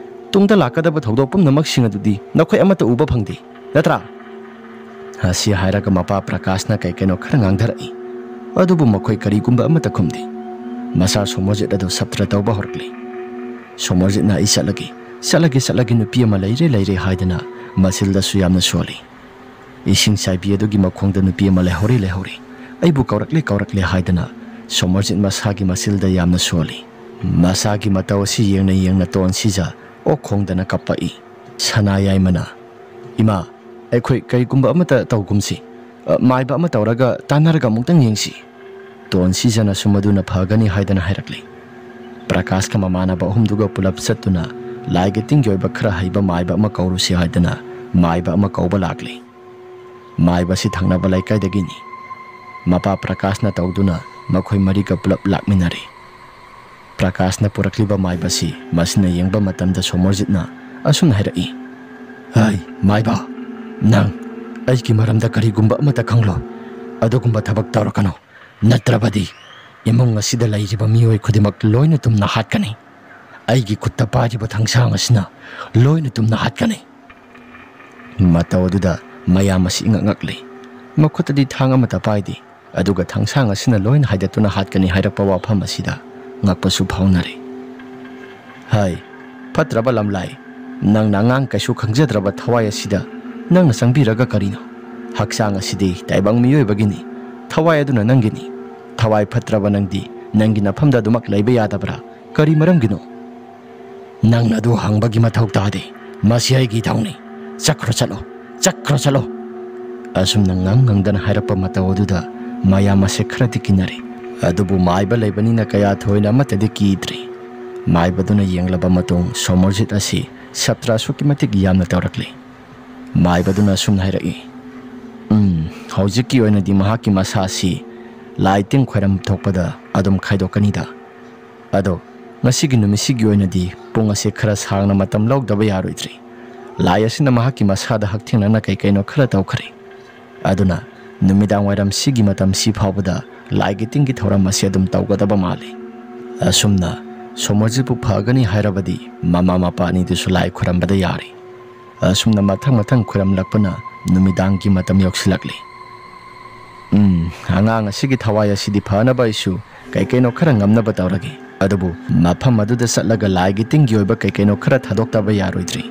ꯇꯨꯡꯗ ꯂꯥꯛꯀꯗꯕ ꯊꯧꯗꯣꯛ ꯄꯨꯝꯅꯃꯛꯁꯤꯡ ꯑꯗꯨꯗꯤ ꯅꯈꯣꯏ ꯑꯃꯠꯇ ꯎꯕ ꯐꯪꯗꯦ, ꯅꯠꯇ꯭ꯔꯥ?" ꯑꯁꯤ ꯍꯥꯏꯔꯒ ꯃꯄꯥ ꯄ꯭ꯔꯀꯥꯁꯅ ꯀꯩ ꯀꯩꯅꯣ ꯈꯔ ꯉꯥꯡꯊꯔꯛꯏ꯫ ꯑꯗꯨꯕꯨ ꯃꯈꯣꯏ ꯀꯔꯤꯒꯨꯝꯕ ꯑꯃꯠꯇ ꯈꯨꯝꯗꯦ꯫ ꯃꯁꯥ ꯁꯣꯃꯣꯔꯖꯤꯠ ꯑꯗꯨ ꯁꯞꯇ꯭ꯔ ꯇꯧꯕ ꯍꯧꯔꯛꯂꯤ꯫ ꯁꯣꯃꯣꯔꯖꯤꯠꯅ "ꯑꯩ ꯆꯠꯂꯒꯦ, ꯆꯠꯂꯒꯦ, ꯆꯠꯂꯒꯦ, ꯅꯨꯄꯤ ꯑꯃ ꯂꯩꯔꯦ, ꯂꯩꯔꯦ" ꯍꯥꯏꯗꯅ ꯃꯆꯤꯜꯗꯁꯨ ꯌꯥꯝꯅ ꯁꯣꯜꯂꯤ꯫ ꯏꯁꯤꯡ ꯆꯥꯏꯕꯤ ꯑꯗꯨꯒꯤ ꯃꯈꯣꯡꯗ ꯅꯨꯄꯤ ꯑꯃ ꯂꯩꯍꯧꯔꯤ, ꯂꯩꯍꯧꯔꯤ꯫ ꯑꯩꯕꯨ ꯀꯧꯔꯛꯂꯦ, ꯀꯧꯔꯛꯂꯦ ꯍꯥꯏꯗꯅ ꯁꯣꯃꯔꯖꯤꯠ ꯃꯁꯥꯒꯤ ꯃꯆꯤꯜꯗ ꯌꯥꯝꯅ ꯁꯣꯜꯂꯤ꯫ ꯃꯁꯥꯒꯤ ꯃꯇꯧ ꯑꯁꯤ ꯌꯦꯡꯅ ꯌꯦꯡꯅ ꯇꯣꯟꯁꯤꯖ ꯑꯣꯛ ꯈꯣꯡꯗꯅ ꯀꯞꯄꯛꯏ꯫ ꯁꯅꯥ ꯌꯥꯏꯃꯅ, "ꯏꯃꯥ, ꯑꯩꯈꯣꯏ ꯀꯔꯤꯒꯨꯝꯕ ꯑꯃꯇ ꯇꯧꯒꯨꯝꯁꯤ꯫ ꯑ, ꯃꯥꯏꯕ ꯑꯃ ꯇꯧꯔꯒ ꯇꯥꯟꯅꯔꯒ ꯑꯃꯨꯛꯇꯪ ꯌꯦꯡꯁꯤ꯫" ꯇꯣꯟꯁꯤꯖꯅꯁꯨ ꯃꯗꯨꯅ ꯐꯒꯅꯤ ꯍꯥꯏꯗꯅ ꯍꯥꯏꯔꯛꯂꯤ꯫ ꯄ꯭ꯔꯀꯥꯁꯀ ꯃꯃꯥꯟꯅꯕ ꯑꯍꯨꯝꯗꯨꯒ ꯄꯨꯂꯞ ꯆꯠꯇꯨꯅ ꯂꯥꯏꯒꯤ ꯇꯤꯟꯒꯤ ꯑꯣꯏꯕ ꯈꯔ ꯍꯩꯕ ꯃꯥꯏꯕ ꯑꯃ ꯀꯧꯔꯨꯁꯤ ꯍꯥꯏꯗꯅ ꯃꯥꯏꯕ ꯑꯃ ꯀꯧꯕ ꯂꯥꯛꯂꯤ꯫ ꯃꯥꯏꯕꯁꯤ ꯊꯪꯅꯕ ꯂꯩꯀꯥꯏꯗꯒꯤꯅꯤ꯫ ꯃꯄꯥ ꯄ꯭ꯔꯀꯥꯁꯅ ꯇꯧꯗꯨꯅ ꯃꯈꯣꯏ ꯃꯔꯤꯒ ꯄꯨꯂꯞ ꯂꯥꯛꯃꯤꯟꯅꯔꯦ꯫ ꯄ꯭ꯔꯀꯥꯁꯅ ꯄꯨꯔꯛꯂꯤꯕ ꯃꯥꯏꯕꯁꯤ ꯃꯁꯤꯅ ꯌꯦꯡꯕ ꯃꯇꯝꯗ ꯁꯣꯃꯣꯔꯖꯤꯠꯅ ꯑꯁꯨꯝꯅ ꯍꯥꯏꯔꯛꯏ, "ꯍꯩ, ꯃꯥꯏꯕ, ꯅꯪ ꯑꯩꯒꯤ ꯃꯔꯝꯗ ꯀꯔꯤꯒꯨꯝꯕ ꯑꯃꯠꯇ ꯈꯪꯂꯣ꯫ ꯑꯗꯨꯒꯨꯝꯕ ꯊꯕꯛ ꯇꯧꯔꯛꯀꯅꯨ꯫ ꯅꯠꯇ꯭ꯔꯕꯗꯤ ꯏꯃꯨꯡ ꯑꯁꯤꯗ ꯂꯩꯔꯤꯕ ꯃꯤꯑꯣꯏ ꯈꯨꯗꯤꯡꯃꯛ ꯂꯣꯏꯅ ꯇꯨꯝꯅ ꯍꯥꯠꯀꯅꯤ꯫ ꯑꯩꯒꯤ ꯈꯨꯠꯇ ꯄꯥꯏꯔꯤꯕ ꯊꯥꯡꯁꯥꯡ ꯑꯁꯤꯅ ꯂꯣꯏꯅ ꯇꯨꯝꯅ ꯍꯥꯠꯀꯅꯤ꯫" ꯃꯇꯧ ꯑꯗꯨꯗ ꯃꯌꯥꯝ ꯑꯁꯤ ꯏꯉꯛ ꯉꯛꯂꯤ꯫ ꯃꯈꯨꯠꯇꯗꯤ ꯊꯥꯡ ꯑꯃꯠꯇ ꯄꯥꯏꯗꯦ, ꯑꯗꯨꯒ ꯊꯥꯡꯁꯥꯡ ꯑꯁꯤꯅ ꯂꯣꯏꯅ ꯍꯥꯏꯗꯠꯇꯨꯅ ꯍꯥꯠꯀꯅꯤ ꯍꯥꯏꯔꯛꯄ ꯋꯥꯐꯝ ꯑꯁꯤꯗ ꯉꯛꯄꯁꯨ ꯐꯥꯎꯅꯔꯤ꯫ "ꯍꯥꯏ, ꯐꯠꯇ꯭ꯔꯕ ꯂꯝꯂꯥꯏ, ꯅꯪꯅ ꯑꯉꯥꯡ ꯀꯩꯁꯨ ꯈꯪꯖꯗ꯭ꯔꯕ ꯊꯋꯥꯏ ꯑꯁꯤꯗ ꯅꯪꯅ ꯆꯪꯕꯤꯔꯒ ꯀꯔꯤꯅꯣ? ꯍꯛꯆꯥꯡ ꯑꯁꯤꯗꯤ ꯇꯥꯏꯕꯪ ꯃꯤꯑꯣꯏꯕꯒꯤꯅꯤ, ꯊꯋꯥꯏ ꯑꯗꯨꯅ ꯅꯪꯒꯤꯅꯤ꯫ ꯊꯋꯥꯏ ꯐꯠꯇ꯭ꯔꯕ ꯅꯪꯗꯤ ꯅꯪꯒꯤ ꯅꯐꯝꯗ ꯑꯗꯨꯃꯛ ꯂꯩꯕ ꯌꯥꯗꯕ꯭ꯔꯥ? ꯀꯔꯤ ꯃꯔꯝꯒꯤꯅꯣ?" "ꯅꯪꯅ ꯑꯗꯨ ꯍꯪꯕꯒꯤ ꯃꯊꯧ ꯇꯥꯗꯦ꯫ ꯃꯁꯤ ꯑꯩꯒꯤ ꯏꯊꯧꯅꯤ꯫ ꯆꯠꯈ꯭ꯔꯣ, ꯆꯠꯂꯣ, ꯆꯠꯈ꯭ꯔꯣ, ꯆꯠꯂꯣ꯫" ꯑꯁꯨꯝꯅ ꯉꯪ ꯉꯪꯗꯅ ꯍꯥꯏꯔꯛꯄ ꯃꯇꯧ ꯑꯗꯨꯗ ꯃꯌꯥꯝ ꯑꯁꯦ ꯈꯔꯗꯤ ꯀꯤꯅꯔꯦ꯫ ꯑꯗꯨꯕꯨ ꯃꯥꯏꯕ ꯂꯩꯕꯅꯤꯅ ꯀꯌꯥ ꯊꯣꯏꯅ ꯑꯃꯠꯇꯗꯤ ꯀꯤꯗ꯭ꯔꯤ꯫ ꯃꯥꯏꯕꯗꯨꯅ ꯌꯦꯡꯂꯕ ꯃꯇꯨꯡ ꯁꯣꯃꯣꯔꯖꯤꯠ ꯑꯁꯤ ꯁꯥꯇ꯭ꯔ ꯑꯁꯨꯛꯀꯤ ꯃꯇꯤꯛ ꯌꯥꯝꯅ ꯇꯧꯔꯛꯂꯤ꯫ ꯃꯥꯏꯕꯗꯨꯅ ꯑꯁꯨꯝꯅ ꯍꯥꯏꯔꯛꯏ, "ꯎꯝ, ꯍꯧꯖꯤꯛꯀꯤ ꯑꯣꯏꯅꯗꯤ ꯃꯍꯥꯛꯀꯤ ꯃꯁꯥ ꯑꯁꯤ ꯂꯥꯏ ꯇꯤꯟ ꯈꯣꯏꯔꯝ ꯊꯣꯛꯄꯗ ꯑꯗꯨꯝ ꯈꯥꯏꯗꯣꯛꯀꯅꯤꯗ꯫ ꯑꯗꯣ ꯉꯁꯤꯒꯤ ꯅꯨꯃꯤꯠꯁꯤꯒꯤ ꯑꯣꯏꯅꯗꯤ ꯄꯨꯡ ꯑꯁꯦ ꯈꯔ ꯁꯥꯡꯅ ꯃꯇꯝ ꯂꯧꯗꯕ ꯌꯥꯔꯣꯏꯗ꯭ꯔꯤ꯫ ꯂꯥꯏ ꯑꯁꯤꯅ ꯃꯍꯥꯛꯀꯤ ꯃꯁꯥꯗ ꯍꯛꯊꯦꯡꯅꯅ ꯀꯩ ꯀꯩꯅꯣ ꯈꯔ ꯇꯧꯈ꯭ꯔꯦ꯫ ꯑꯗꯨꯅ ꯅꯨꯃꯤꯗꯥꯡ ꯋꯥꯏꯔꯝ ꯁꯤꯒꯤ ꯃꯇꯝ ꯁꯤ ꯐꯥꯎꯕꯗ ꯂꯥꯏꯒꯤ ꯇꯤꯟꯒꯤ ꯊꯧꯔꯝ ꯑꯁꯤ ꯑꯗꯨꯝ ꯇꯧꯒꯗꯕ ꯃꯥꯜꯂꯤ꯫" ꯑꯁꯨꯝꯅ ꯁꯣꯃꯣꯔꯖꯤꯠꯄꯨ ꯐꯒꯅꯤ ꯍꯥꯏꯔꯕꯗꯤ ꯃꯃꯥ ꯃꯄꯥ ꯑꯅꯤꯗꯨꯁꯨ ꯂꯥꯏ ꯈꯨꯔꯝꯕꯗ ꯌꯥꯔꯦ꯫ ꯑꯁꯨꯝꯅ ꯃꯊꯪ ꯃꯊꯪ ꯈꯨꯔꯝꯂꯛꯄꯅ ꯅꯨꯃꯤꯗꯥꯡꯒꯤ ꯃꯇꯝ ꯌꯧꯁꯤꯜꯂꯛꯂꯤ꯫ "ꯎꯝ, ꯑꯉꯥꯡ ꯑꯁꯤꯒꯤ ꯊꯋꯥꯏ ꯑꯁꯤꯗꯤ ꯐꯅꯕ ꯑꯩꯁꯨ ꯀꯩ ꯀꯩꯅꯣ ꯈꯔ ꯉꯝꯅꯕ ꯇꯧꯔꯒꯦ꯫ ꯑꯗꯨꯕꯨ ꯃꯐꯝ ꯑꯗꯨꯗ ꯆꯠꯂꯒ ꯂꯥꯏꯒꯤ ꯇꯤꯟꯒꯤ ꯑꯣꯏꯕ ꯀꯩ ꯀꯩꯅꯣ ꯈꯔ ꯊꯥꯗꯣꯛꯇꯕ ꯌꯥꯔꯣꯏꯗ꯭ꯔꯤ꯫"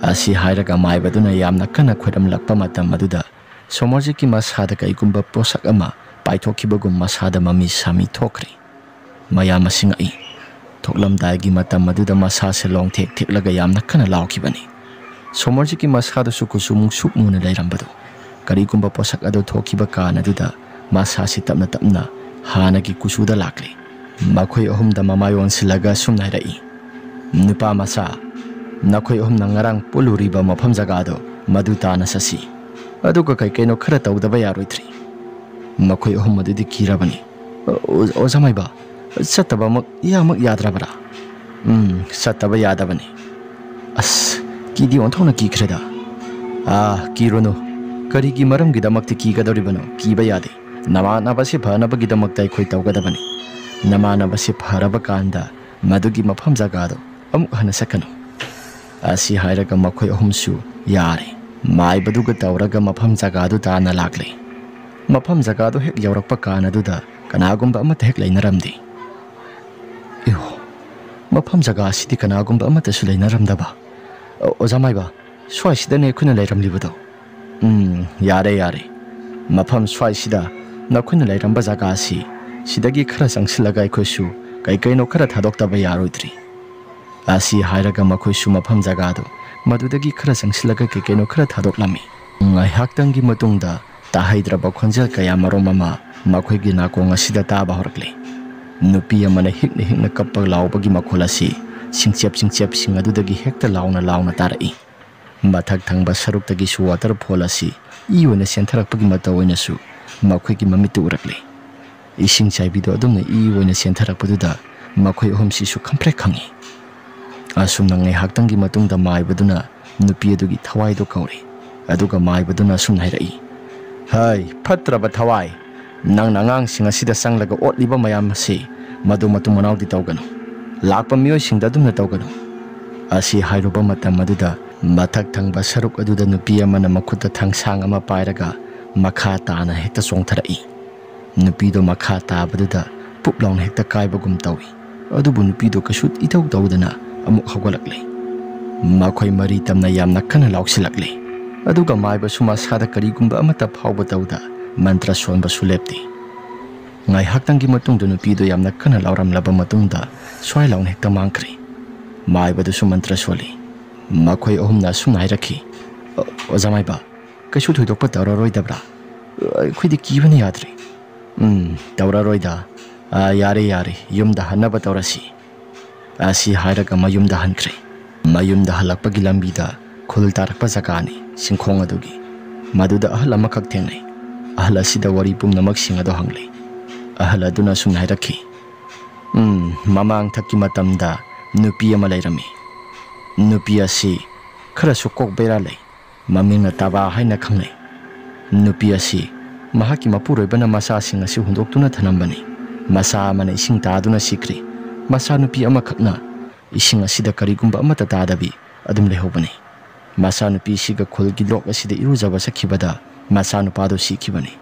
ꯑꯁꯤ ꯍꯥꯏꯔꯒ ꯃꯥꯏꯕꯗꯨꯅ ꯌꯥꯝꯅ ꯀꯟꯅ ꯈꯣꯏꯔꯝꯂꯛꯄ ꯃꯇꯝ ꯑꯗꯨꯗ ꯁꯣꯃꯣꯔꯖꯤꯠꯀꯤ ꯃꯁꯥꯗ ꯀꯩꯒꯨꯝꯕ ꯄꯣꯠꯁꯛ ꯑꯃ ꯄꯥꯏꯊꯣꯛꯈꯤꯕꯒꯨꯝ ꯃꯁꯥꯗ ꯃꯃꯤ ꯁꯥꯃꯤ ꯊꯣꯛꯈ꯭ꯔꯦ꯫ ꯃꯌꯥꯝ ꯑꯁꯤ ꯉꯛꯏ꯫ ꯊꯣꯛꯂꯝꯗꯥꯏꯒꯤ ꯃꯇꯝ ꯑꯗꯨꯗ ꯃꯁꯥꯁꯦ ꯂꯣꯡꯊꯦꯛ ꯊꯦꯛꯂꯒ ꯌꯥꯝꯅ ꯀꯟꯅ ꯂꯥꯎꯈꯤꯕꯅꯤ꯫ ꯁꯣꯃꯔꯖꯤꯠꯀꯤ ꯃꯁꯥꯗꯁꯨ ꯀꯨꯆꯨ ꯃꯨꯁꯨꯛ ꯃꯨꯅ ꯂꯩꯔꯝꯕꯗꯨ ꯀꯔꯤꯒꯨꯝꯕ ꯄꯣꯠꯁꯛ ꯑꯗꯨ ꯊꯣꯛꯈꯤꯕ ꯀꯥꯟ ꯑꯗꯨꯗ ꯃꯁꯥꯁꯤ ꯇꯞꯅ ꯇꯞꯅ ꯍꯥꯟꯅꯒꯤ ꯀꯨꯆꯨꯗ ꯂꯥꯛꯂꯦ꯫ ꯃꯈꯣꯏ ꯑꯍꯨꯝꯗ ꯃꯃꯥꯏ ꯑꯣꯟꯁꯤꯜꯂꯒ ꯑꯁꯨꯝꯅ ꯍꯥꯏꯔꯛꯏ, "ꯅꯨꯄꯥ ꯃꯆꯥ, ꯅꯈꯣꯏ ꯑꯍꯨꯝꯅ ꯉꯔꯥꯡ ꯄꯨꯜꯂꯨꯔꯤꯕ ꯃꯐꯝ ꯖꯒꯥꯗꯣ ꯃꯗꯨ ꯇꯥꯟꯅ ꯆꯠꯁꯤ꯫ ꯑꯗꯨꯒ ꯀꯩ ꯀꯩꯅꯣ ꯈꯔ ꯇꯧꯗꯕ ꯌꯥꯔꯣꯏꯗ꯭ꯔꯤ?" ꯃꯈꯣꯏ ꯑꯍꯨꯝ ꯑꯗꯨꯗꯤ ꯀꯤꯔꯕꯅꯤ꯫ "ꯑꯣ-, ꯑꯣꯖꯥ ꯃꯥꯏꯕ, ꯆꯠꯇꯕꯃꯛ ꯏꯌꯥꯃꯛ ꯌꯥꯗ꯭ꯔꯕꯔꯥ?" "ꯎꯝ, ꯆꯠꯇꯕ ꯌꯥꯗꯕꯅꯤ꯫" "ꯑꯁ, ꯀꯤꯗꯤ ꯑꯣꯟꯊꯣꯛꯅ ꯀꯤꯈ꯭ꯔꯦꯗ꯫" "ꯑꯥ, ꯀꯤꯔꯨꯅꯨ꯫ ꯀꯔꯤꯒꯤ ꯃꯔꯝꯒꯤꯗꯃꯛꯇ ꯀꯤꯒꯗꯧꯔꯤꯕꯅꯣ? ꯀꯤꯕ ꯌꯥꯗꯦ꯫ ꯅꯃꯥꯟꯅꯕꯁꯤ ꯐꯅꯕꯒꯤꯗꯃꯛꯇ ꯑꯩꯈꯣꯏ ꯇꯧꯒꯗꯕꯅꯤ꯫ ꯅꯃꯥꯟꯅꯕꯁꯤ ꯐꯔꯕ ꯀꯥꯟꯗ ꯃꯗꯨꯒꯤ ꯃꯐꯝ ꯖꯒꯥꯗꯣ ꯑꯃꯨꯛ ꯍꯟꯅ ꯆꯠꯀꯅꯨ꯫" ꯑꯁꯤ ꯍꯥꯏꯔꯒ ꯃꯈꯣꯏ ꯑꯍꯨꯝꯁꯨ ꯌꯥꯔꯦ꯫ ꯃꯥꯏꯕꯗꯨꯒ ꯇꯧꯔꯒ ꯃꯐꯝ ꯖꯒꯥꯗꯨ ꯇꯥꯟꯅ ꯂꯥꯛꯂꯦ꯫ ꯃꯐꯝ ꯖꯒꯥꯗꯨ ꯍꯦꯛ ꯌꯧꯔꯛꯄ ꯀꯥꯟ ꯑꯗꯨꯗ ꯀꯅꯥꯒꯨꯝꯕ ꯑꯃꯠꯇ ꯍꯦꯛ ꯂꯩꯅꯔꯝꯗꯦ꯫ "ꯏꯍꯣ, ꯃꯐꯝ ꯖꯒꯥ ꯑꯁꯤꯗꯤ ꯀꯅꯥꯒꯨꯝꯕ ꯑꯃꯠꯇꯁꯨ ꯂꯩꯅꯔꯝꯗꯕ꯫ ꯑꯣ-, ꯑꯣꯖꯥ ꯃꯥꯏꯕ, ꯁ꯭ꯋꯥꯏꯁꯤꯗꯅꯦ ꯑꯩꯈꯣꯏꯅ ꯂꯩꯔꯝꯂꯤꯕꯗꯣ꯫" "ꯎꯝ, ꯌꯥꯔꯦ, ꯌꯥꯔꯦ꯫ ꯃꯐꯝ ꯁ꯭ꯋꯥꯏꯁꯤꯗ ꯅꯈꯣꯏꯅ ꯂꯩꯔꯝꯕ ꯖꯒꯥꯁꯤ ꯁꯤꯗꯒꯤ ꯈꯔ ꯆꯪꯁꯤꯜꯂꯒ ꯑꯩꯈꯣꯏꯁꯨ ꯀꯩ ꯀꯩꯅꯣ ꯈꯔ ꯊꯥꯗꯣꯛꯇꯕ ꯌꯥꯔꯣꯏꯗ꯭ꯔꯤ꯫" ꯑꯁꯤ ꯍꯥꯏꯔꯒ ꯃꯈꯣꯏꯁꯨ ꯃꯐꯝ ꯖꯒꯥꯗꯨ ꯃꯗꯨꯗꯒꯤ ꯈꯔ ꯆꯪꯁꯤꯜꯂꯒ ꯀꯩ ꯀꯩꯅꯣ ꯈꯔ ꯊꯥꯗꯣꯛꯂꯝꯃꯤ꯫ ꯉꯥꯏꯍꯥꯛꯇꯪꯒꯤ ꯃꯇꯨꯡꯗ ꯇꯥꯍꯩꯗ꯭ꯔꯕ ꯈꯣꯟꯖꯦꯜ ꯀꯌꯥ ꯃꯔꯨꯝ ꯑꯃ ꯃꯈꯣꯏꯒꯤ ꯅꯥꯀꯣꯡ ꯑꯁꯤꯗ ꯇꯥꯕ ꯍꯧꯔꯛꯂꯦ꯫ ꯅꯨꯄꯤ ꯑꯃꯅ ꯍꯤꯛꯅ ꯍꯤꯛꯅ ꯀꯞꯄ ꯂꯥꯎꯕꯒꯤ ꯃꯈꯣꯜ ꯑꯁꯤ ꯆꯤꯡꯆꯦꯞ ꯆꯤꯡꯆꯦꯞꯁꯤꯡ ꯑꯗꯨꯗꯒꯤ ꯍꯦꯛꯇ ꯂꯥꯎꯅ ꯂꯥꯎꯅ ꯇꯥꯔꯛꯏ꯫ ꯃꯊꯛ ꯊꯪꯕ ꯁꯔꯨꯛꯇꯒꯤꯁꯨ ꯋꯥꯇꯔꯐꯣꯜ ꯑꯁꯤ ꯏ ꯑꯣꯏꯅ ꯆꯦꯟꯊꯔꯛꯄꯒꯤ ꯃꯇꯧ ꯑꯣꯏꯅꯁꯨ ꯃꯈꯣꯏꯒꯤ ꯃꯃꯤꯠꯇ ꯎꯔꯛꯂꯦ꯫ ꯏꯁꯤꯡ ꯆꯥꯏꯕꯤꯗꯨ ꯑꯗꯨꯝꯅ ꯏ ꯑꯣꯏꯅ ꯆꯦꯟꯊꯔꯛꯄꯗꯨꯗ ꯃꯈꯣꯏ ꯑꯍꯨꯝꯁꯤꯁꯨ ꯈꯪꯄ꯭ꯔꯦꯛ ꯈꯪꯉꯤ꯫ ꯑꯁꯨꯝꯅ ꯉꯥꯏꯍꯥꯛꯇꯪꯒꯤ ꯃꯇꯨꯡꯗ ꯃꯥꯏꯕꯗꯨꯅ ꯅꯨꯄꯤ ꯑꯗꯨꯒꯤ ꯊꯋꯥꯏꯗꯨ ꯀꯧꯔꯦ꯫ ꯑꯗꯨꯒ ꯃꯥꯏꯕꯗꯨꯅ ꯑꯁꯨꯝꯅ ꯍꯥꯏꯔꯛꯏ, "ꯍꯩ, ꯐꯠꯇ꯭ꯔꯕ ꯊꯋꯥꯏ! ꯅꯪꯅ ꯑꯉꯥꯡꯁꯤꯡ ꯑꯁꯤꯗ ꯆꯪꯂꯒ ꯑꯣꯠꯂꯤꯕ ꯃꯌꯥꯝ ꯑꯁꯤ ꯃꯗꯨ ꯃꯇꯨꯡ ꯃꯅꯥꯎꯗꯤ ꯇꯧꯒꯅꯨ꯫ ꯂꯥꯛꯄ ꯃꯤꯑꯣꯏꯁꯤꯡꯗ ꯑꯗꯨꯝꯅ ꯇꯧꯒꯅꯨ꯫" ꯑꯁꯤ ꯍꯥꯏꯔꯨꯕ ꯃꯇꯝ ꯑꯗꯨꯗ ꯃꯊꯛ ꯊꯪꯕ ꯁꯔꯨꯛ ꯑꯗꯨꯗ ꯅꯨꯄꯤ ꯑꯃꯅ ꯃꯈꯨꯠꯇ ꯊꯥꯡꯁꯥꯡ ꯑꯃ ꯄꯥꯏꯔꯒ ꯃꯈꯥ ꯇꯥꯅ ꯍꯦꯛꯇ ꯆꯣꯡꯊꯔꯛꯏ꯫ ꯅꯨꯄꯤꯗꯣ ꯃꯈꯥ ꯇꯥꯕꯗꯨꯗ ꯄꯨꯞ ꯂꯥꯎꯅ ꯍꯦꯛꯇ ꯀꯥꯏꯕꯒꯨꯝ ꯇꯧꯏ꯫ ꯑꯗꯨꯕꯨ ꯅꯨꯄꯤꯗꯣ ꯀꯩꯁꯨ ꯏꯇꯧ ꯇꯧꯗꯅ ꯑꯃꯨꯛ ꯍꯧꯒꯠꯂꯛꯂꯦ꯫ ꯃꯈꯣꯏ ꯃꯔꯤ ꯇꯝꯅ ꯌꯥꯝꯅ ꯀꯟꯅ ꯂꯥꯎꯁꯤꯜꯂꯛꯂꯦ꯫ ꯑꯗꯨꯒ ꯃꯥꯏꯕꯁꯨ ꯃꯁꯥꯗ ꯀꯔꯤꯒꯨꯝꯕ ꯑꯃꯠꯇ ꯐꯥꯎꯕ ꯇꯧꯗ ꯃꯟꯇ꯭ꯔ ꯁꯣꯟꯕꯁꯨ ꯂꯦꯞꯇꯦ꯫ ꯉꯥꯏꯍꯥꯛꯇꯪꯒꯤ ꯃꯇꯨꯡꯗ ꯅꯨꯄꯤꯗꯨ ꯌꯥꯝꯅ ꯀꯟꯅ ꯂꯥꯎꯔꯝꯂꯕ ꯃꯇꯨꯡꯗ ꯁ꯭ꯋꯥꯏ ꯂꯥꯎꯅ ꯍꯦꯛꯇ ꯃꯥꯡꯈ꯭ꯔꯦ꯫ ꯃꯥꯏꯕꯗꯨꯁꯨ ꯃꯟꯇ꯭ꯔ ꯁꯣꯜꯂꯤ꯫ ꯃꯈꯣꯏ ꯑꯍꯨꯝꯅ ꯑꯁꯨꯝꯅ ꯍꯥꯏꯔꯛꯈꯤ, "ꯑꯣ, ꯑꯣꯖꯥ ꯃꯥꯏꯕ, ꯀꯩꯁꯨ ꯊꯣꯏꯗꯣꯛꯄ ꯇꯧꯔꯔꯣꯏꯗꯕ꯭ꯔꯥ? ꯑꯩꯈꯣꯏꯗꯤ ꯀꯤꯕꯅ ꯌꯥꯗ꯭ꯔꯦ꯫" "ꯎꯝ, ꯇꯧꯔꯔꯣꯏꯗ꯫ ꯑꯥ, ꯌꯥꯔꯦ, ꯌꯥꯔꯦ, ꯌꯨꯝꯗ ꯍꯟꯅꯕ ꯇꯧꯔꯁꯤ꯫" ꯑꯁꯤ ꯍꯥꯏꯔꯒ ꯃꯌꯨꯝꯗ ꯍꯟꯈ꯭ꯔꯦ꯫ ꯃꯌꯨꯝꯗ ꯍꯜꯂꯛꯄꯒꯤ ꯂꯝꯕꯤꯗ ꯈꯨꯜ ꯇꯥꯔꯛꯄ ꯖꯒꯥꯅꯤ, ꯁꯤꯡꯈꯣꯡ ꯑꯗꯨꯒꯤ꯫ ꯃꯗꯨꯗ ꯑꯍꯜ ꯑꯃꯈꯛ ꯊꯦꯡꯅꯩ꯫ ꯑꯍꯜ ꯑꯁꯤꯗ ꯋꯥꯔꯤ ꯄꯨꯝꯅꯃꯛꯁꯤꯡ ꯑꯗꯨ ꯍꯪꯂꯦ꯫ ꯑꯍꯜ ꯑꯗꯨꯅ ꯑꯁꯨꯝꯅ ꯍꯥꯏꯔꯛꯈꯤ, "ꯎꯝ, ꯃꯃꯥꯡꯊꯛꯀꯤ ꯃꯇꯝꯗ ꯅꯨꯄꯤ ꯑꯃ ꯂꯩꯔꯝꯃꯤ꯫ ꯅꯨꯄꯤ ꯑꯁꯤ ꯈꯔꯁꯨ ꯀꯣꯛ ꯕꯦꯔꯥ ꯂꯩ꯫ ꯃꯃꯤꯡꯅ ꯇꯥꯕꯥ ꯍꯥꯏꯅ ꯈꯪꯅꯩ꯫ ꯅꯨꯄꯤ ꯑꯁꯤ ꯃꯍꯥꯛꯀꯤ ꯃꯄꯨꯔꯣꯏꯕꯅ ꯃꯆꯥꯁꯤꯡ ꯑꯁꯤ ꯍꯨꯟꯗꯣꯛꯇꯨꯅ ꯊꯅꯝꯕꯅꯤ꯫ ꯃꯆꯥ ꯑꯃꯅ ꯏꯁꯤꯡ ꯇꯥꯗꯨꯅ ꯁꯤꯈ꯭ꯔꯤ꯫ ꯃꯆꯥꯅꯨꯄꯤ ꯑꯃꯈꯛꯅ ꯏꯁꯤꯡ ꯑꯁꯤꯗ ꯀꯔꯤꯒꯨꯝꯕ ꯑꯃꯠꯇ ꯇꯥꯗꯕꯤ ꯑꯗꯨꯝ ꯂꯩꯍꯧꯕꯅꯤ꯫ ꯃꯆꯥꯅꯨꯄꯤꯁꯤꯒ ꯈꯨꯜꯒꯤ ꯂꯣꯛ ꯑꯁꯤꯗ ꯏꯔꯨꯖꯕ ꯆꯠꯈꯤꯕꯗ ꯃꯆꯥꯅꯨꯄꯥꯗꯨ ꯁꯤꯈꯤꯕꯅꯤ꯫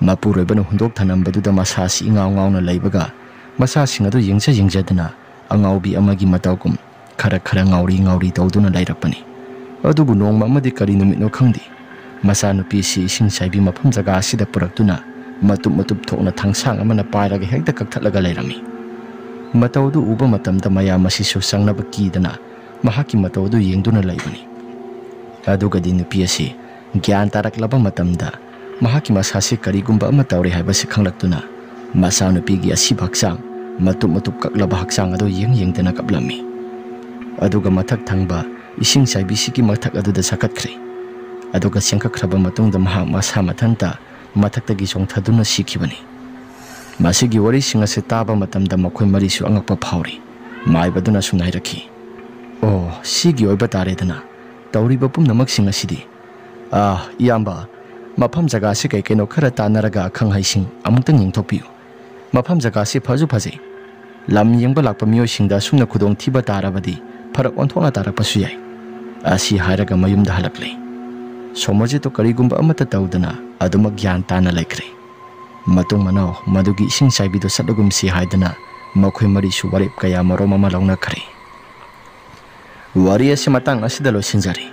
ꯃꯄꯨꯔꯣꯏꯕꯅ ꯍꯨꯟꯗꯣꯛ ꯊꯅꯝꯕꯗꯨꯗ ꯃꯁꯥꯁꯤ ꯏꯉꯥꯎ ꯉꯥꯎꯅ ꯂꯩꯕꯒ ꯃꯆꯥꯁꯤꯡ ꯑꯗꯨ ꯌꯦꯡꯖ ꯌꯦꯡꯖꯗꯅ ꯑꯉꯥꯎꯕꯤ ꯑꯃꯒꯤ ꯃꯇꯧꯒꯨꯝ ꯈꯔ ꯈꯔ ꯉꯥꯎꯔꯤ ꯉꯥꯎꯔꯤ ꯇꯧꯗꯨꯅ ꯂꯩꯔꯛꯄꯅꯤ꯫ ꯑꯗꯨꯕꯨ ꯅꯣꯡꯃ ꯑꯃꯗꯤ ꯀꯔꯤ ꯅꯨꯃꯤꯠꯅꯣ ꯈꯪꯗꯦ, ꯃꯆꯥꯅꯨꯄꯤꯁꯤ ꯏꯁꯤꯡ ꯆꯥꯏꯕꯤ ꯃꯐꯝ ꯖꯒꯥ ꯑꯁꯤꯗ ꯄꯨꯔꯛꯇꯨꯅ ꯃꯇꯨꯞ ꯃꯇꯨꯞ ꯊꯣꯛꯅ ꯊꯥꯡꯁꯥꯡ ꯑꯃꯅ ꯄꯥꯏꯔꯒ ꯍꯦꯛꯇ ꯀꯛꯊꯠꯂꯒ ꯂꯩꯔꯝꯃꯤ꯫ ꯃꯇꯧ ꯑꯗꯨ ꯎꯕ ꯃꯇꯝꯗ ꯃꯌꯥꯝ ꯑꯁꯤꯁꯨ ꯆꯪꯅꯕ ꯀꯤꯗꯅ ꯃꯍꯥꯛꯀꯤ ꯃꯇꯧ ꯑꯗꯨ ꯌꯦꯡꯗꯨꯅ ꯂꯩꯕꯅꯤ꯫ ꯑꯗꯨꯒꯗꯤ ꯅꯨꯄꯤ ꯑꯁꯤ ꯒ꯭ꯌꯥꯟ ꯇꯥꯔꯛꯂꯕ ꯃꯇꯝꯗ ꯃꯍꯥꯛꯀꯤ ꯃꯁꯥꯁꯤ ꯀꯔꯤꯒꯨꯝꯕ ꯑꯃ ꯇꯧꯔꯦ ꯍꯥꯏꯕꯁꯤ ꯈꯪꯂꯛꯇꯨꯅ ꯃꯆꯥꯅꯨꯄꯤꯒꯤ ꯑꯁꯤꯕ ꯍꯛꯆꯥꯡ, ꯃꯇꯨꯞ ꯃꯇꯨꯞ ꯀꯛꯂꯕ ꯍꯛꯆꯥꯡ ꯑꯗꯨ ꯌꯦꯡ ꯌꯦꯡꯗꯅ ꯀꯞꯂꯝꯃꯤ꯫ ꯑꯗꯨꯒ ꯃꯊꯛ ꯊꯪꯕ ꯏꯁꯤꯡ ꯆꯥꯏꯕꯤꯁꯤꯒꯤ ꯃꯊꯛ ꯑꯗꯨꯗ ꯆꯈꯠꯈ꯭ꯔꯦ꯫ ꯑꯗꯨꯒ ꯆꯦꯟꯈꯠꯈ꯭ꯔꯕ ꯃꯇꯨꯡꯗ ꯃꯍꯥꯛ ꯃꯁꯥ ꯃꯊꯟꯇ ꯃꯊꯛꯇꯒꯤ ꯆꯣꯡꯊꯗꯨꯅ ꯁꯤꯈꯤꯕꯅꯤ꯫ ꯃꯁꯤꯒꯤ ꯋꯥꯔꯤꯁꯤꯡ ꯑꯁꯤ ꯇꯥꯕ ꯃꯇꯝꯗ ꯃꯈꯣꯏ ꯃꯔꯤꯁꯨ ꯑꯉꯛꯄ ꯐꯥꯎꯔꯤ꯫ ꯃꯥꯏꯕꯗꯨꯅ ꯑꯁꯨꯝꯅ ꯍꯥꯏꯔꯛꯈꯤ, "ꯑꯣ, ꯁꯤꯒꯤ ꯑꯣꯏꯕ ꯇꯥꯔꯦꯗꯅ꯫ ꯇꯧꯔꯤꯕ ꯄꯨꯝꯅꯃꯛꯁꯤꯡ ꯑꯁꯤꯗꯤ꯫ ꯑꯥ, ꯏꯌꯥꯝꯕ, ꯃꯐꯝ ꯖꯒꯥꯁꯤ ꯀꯩ ꯀꯩꯅꯣ ꯈꯔ ꯇꯥꯟꯅꯔꯒ ꯑꯈꯪ ꯑꯍꯩꯁꯤꯡ ꯑꯃꯨꯛꯇꯪ ꯌꯦꯡꯊꯣꯛꯄꯤꯌꯨ꯫ ꯃꯐꯝ ꯖꯒꯥꯁꯤ ꯐꯁꯨ ꯐꯖꯩ꯫ ꯂꯝ ꯌꯦꯡꯕ ꯂꯥꯛꯄ ꯃꯤꯑꯣꯏꯁꯤꯡꯗ ꯑꯁꯨꯝꯅ ꯈꯨꯗꯣꯡꯊꯤꯕ ꯇꯥꯔꯕꯗꯤ ꯐꯔꯛ ꯑꯣꯟꯊꯣꯛꯅ ꯇꯥꯔꯛꯄꯁꯨ ꯌꯥꯏ꯫" ꯑꯁꯤ ꯍꯥꯏꯔꯒ ꯃꯌꯨꯝꯗ ꯍꯜꯂꯛꯂꯦ꯫ ꯁꯣꯃꯔꯖꯤꯠꯇꯨ ꯀꯔꯤꯒꯨꯝꯕ ꯑꯃꯠꯇ ꯇꯧꯗꯅ ꯑꯗꯨꯃꯛ ꯒ꯭ꯌꯥꯟ ꯇꯥꯅ ꯂꯩꯈ꯭ꯔꯦ꯫ ꯃꯇꯨꯡ ꯃꯅꯥꯎ ꯃꯗꯨꯒꯤ ꯏꯁꯤꯡ ꯆꯥꯏꯕꯤꯗꯨ ꯆꯠꯂꯒꯨꯝꯁꯤ ꯍꯥꯏꯗꯅ ꯃꯈꯣꯏ ꯃꯔꯤꯁꯨ ꯋꯥꯔꯦꯞ ꯀꯌꯥ ꯃꯔꯣꯝ ꯑꯃ ꯂꯧꯅꯈ꯭ꯔꯦ꯫ ꯋꯥꯔꯤ ꯑꯁꯤ ꯃꯇꯥꯡ ꯑꯁꯤꯗ ꯂꯣꯏꯁꯤꯟꯖꯔꯦ꯫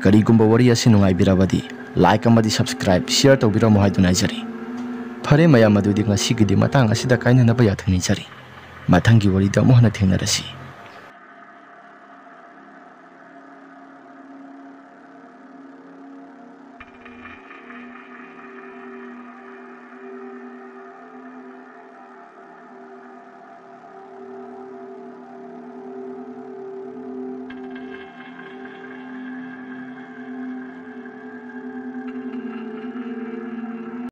ꯀꯔꯤꯒꯨꯝꯕ ꯋꯥꯔꯤ ꯑꯁꯤ ꯅꯨꯡꯉꯥꯏꯕꯤꯔꯕꯗꯤ like ꯑꯃꯗꯤ subscribe, share ꯇꯧꯕꯤꯔꯝꯃꯨ ꯍꯥꯏꯗꯨꯅ ꯍꯥꯏꯖꯔꯤ꯫ ꯐꯔꯦ ꯃꯌꯥꯝ, ꯑꯗꯨꯗꯤ ꯉꯁꯤꯒꯤꯗꯤ ꯃꯇꯥꯡ ꯑꯁꯤꯗ ꯀꯥꯏꯅꯅꯕ ꯌꯥꯊꯪ ꯅꯤꯖꯔꯤ꯫ ꯃꯊꯪꯒꯤ ꯋꯥꯔꯤꯗ ꯑꯃꯨꯛ ꯍꯟꯅ ꯊꯦꯡꯅꯔꯁꯤ꯫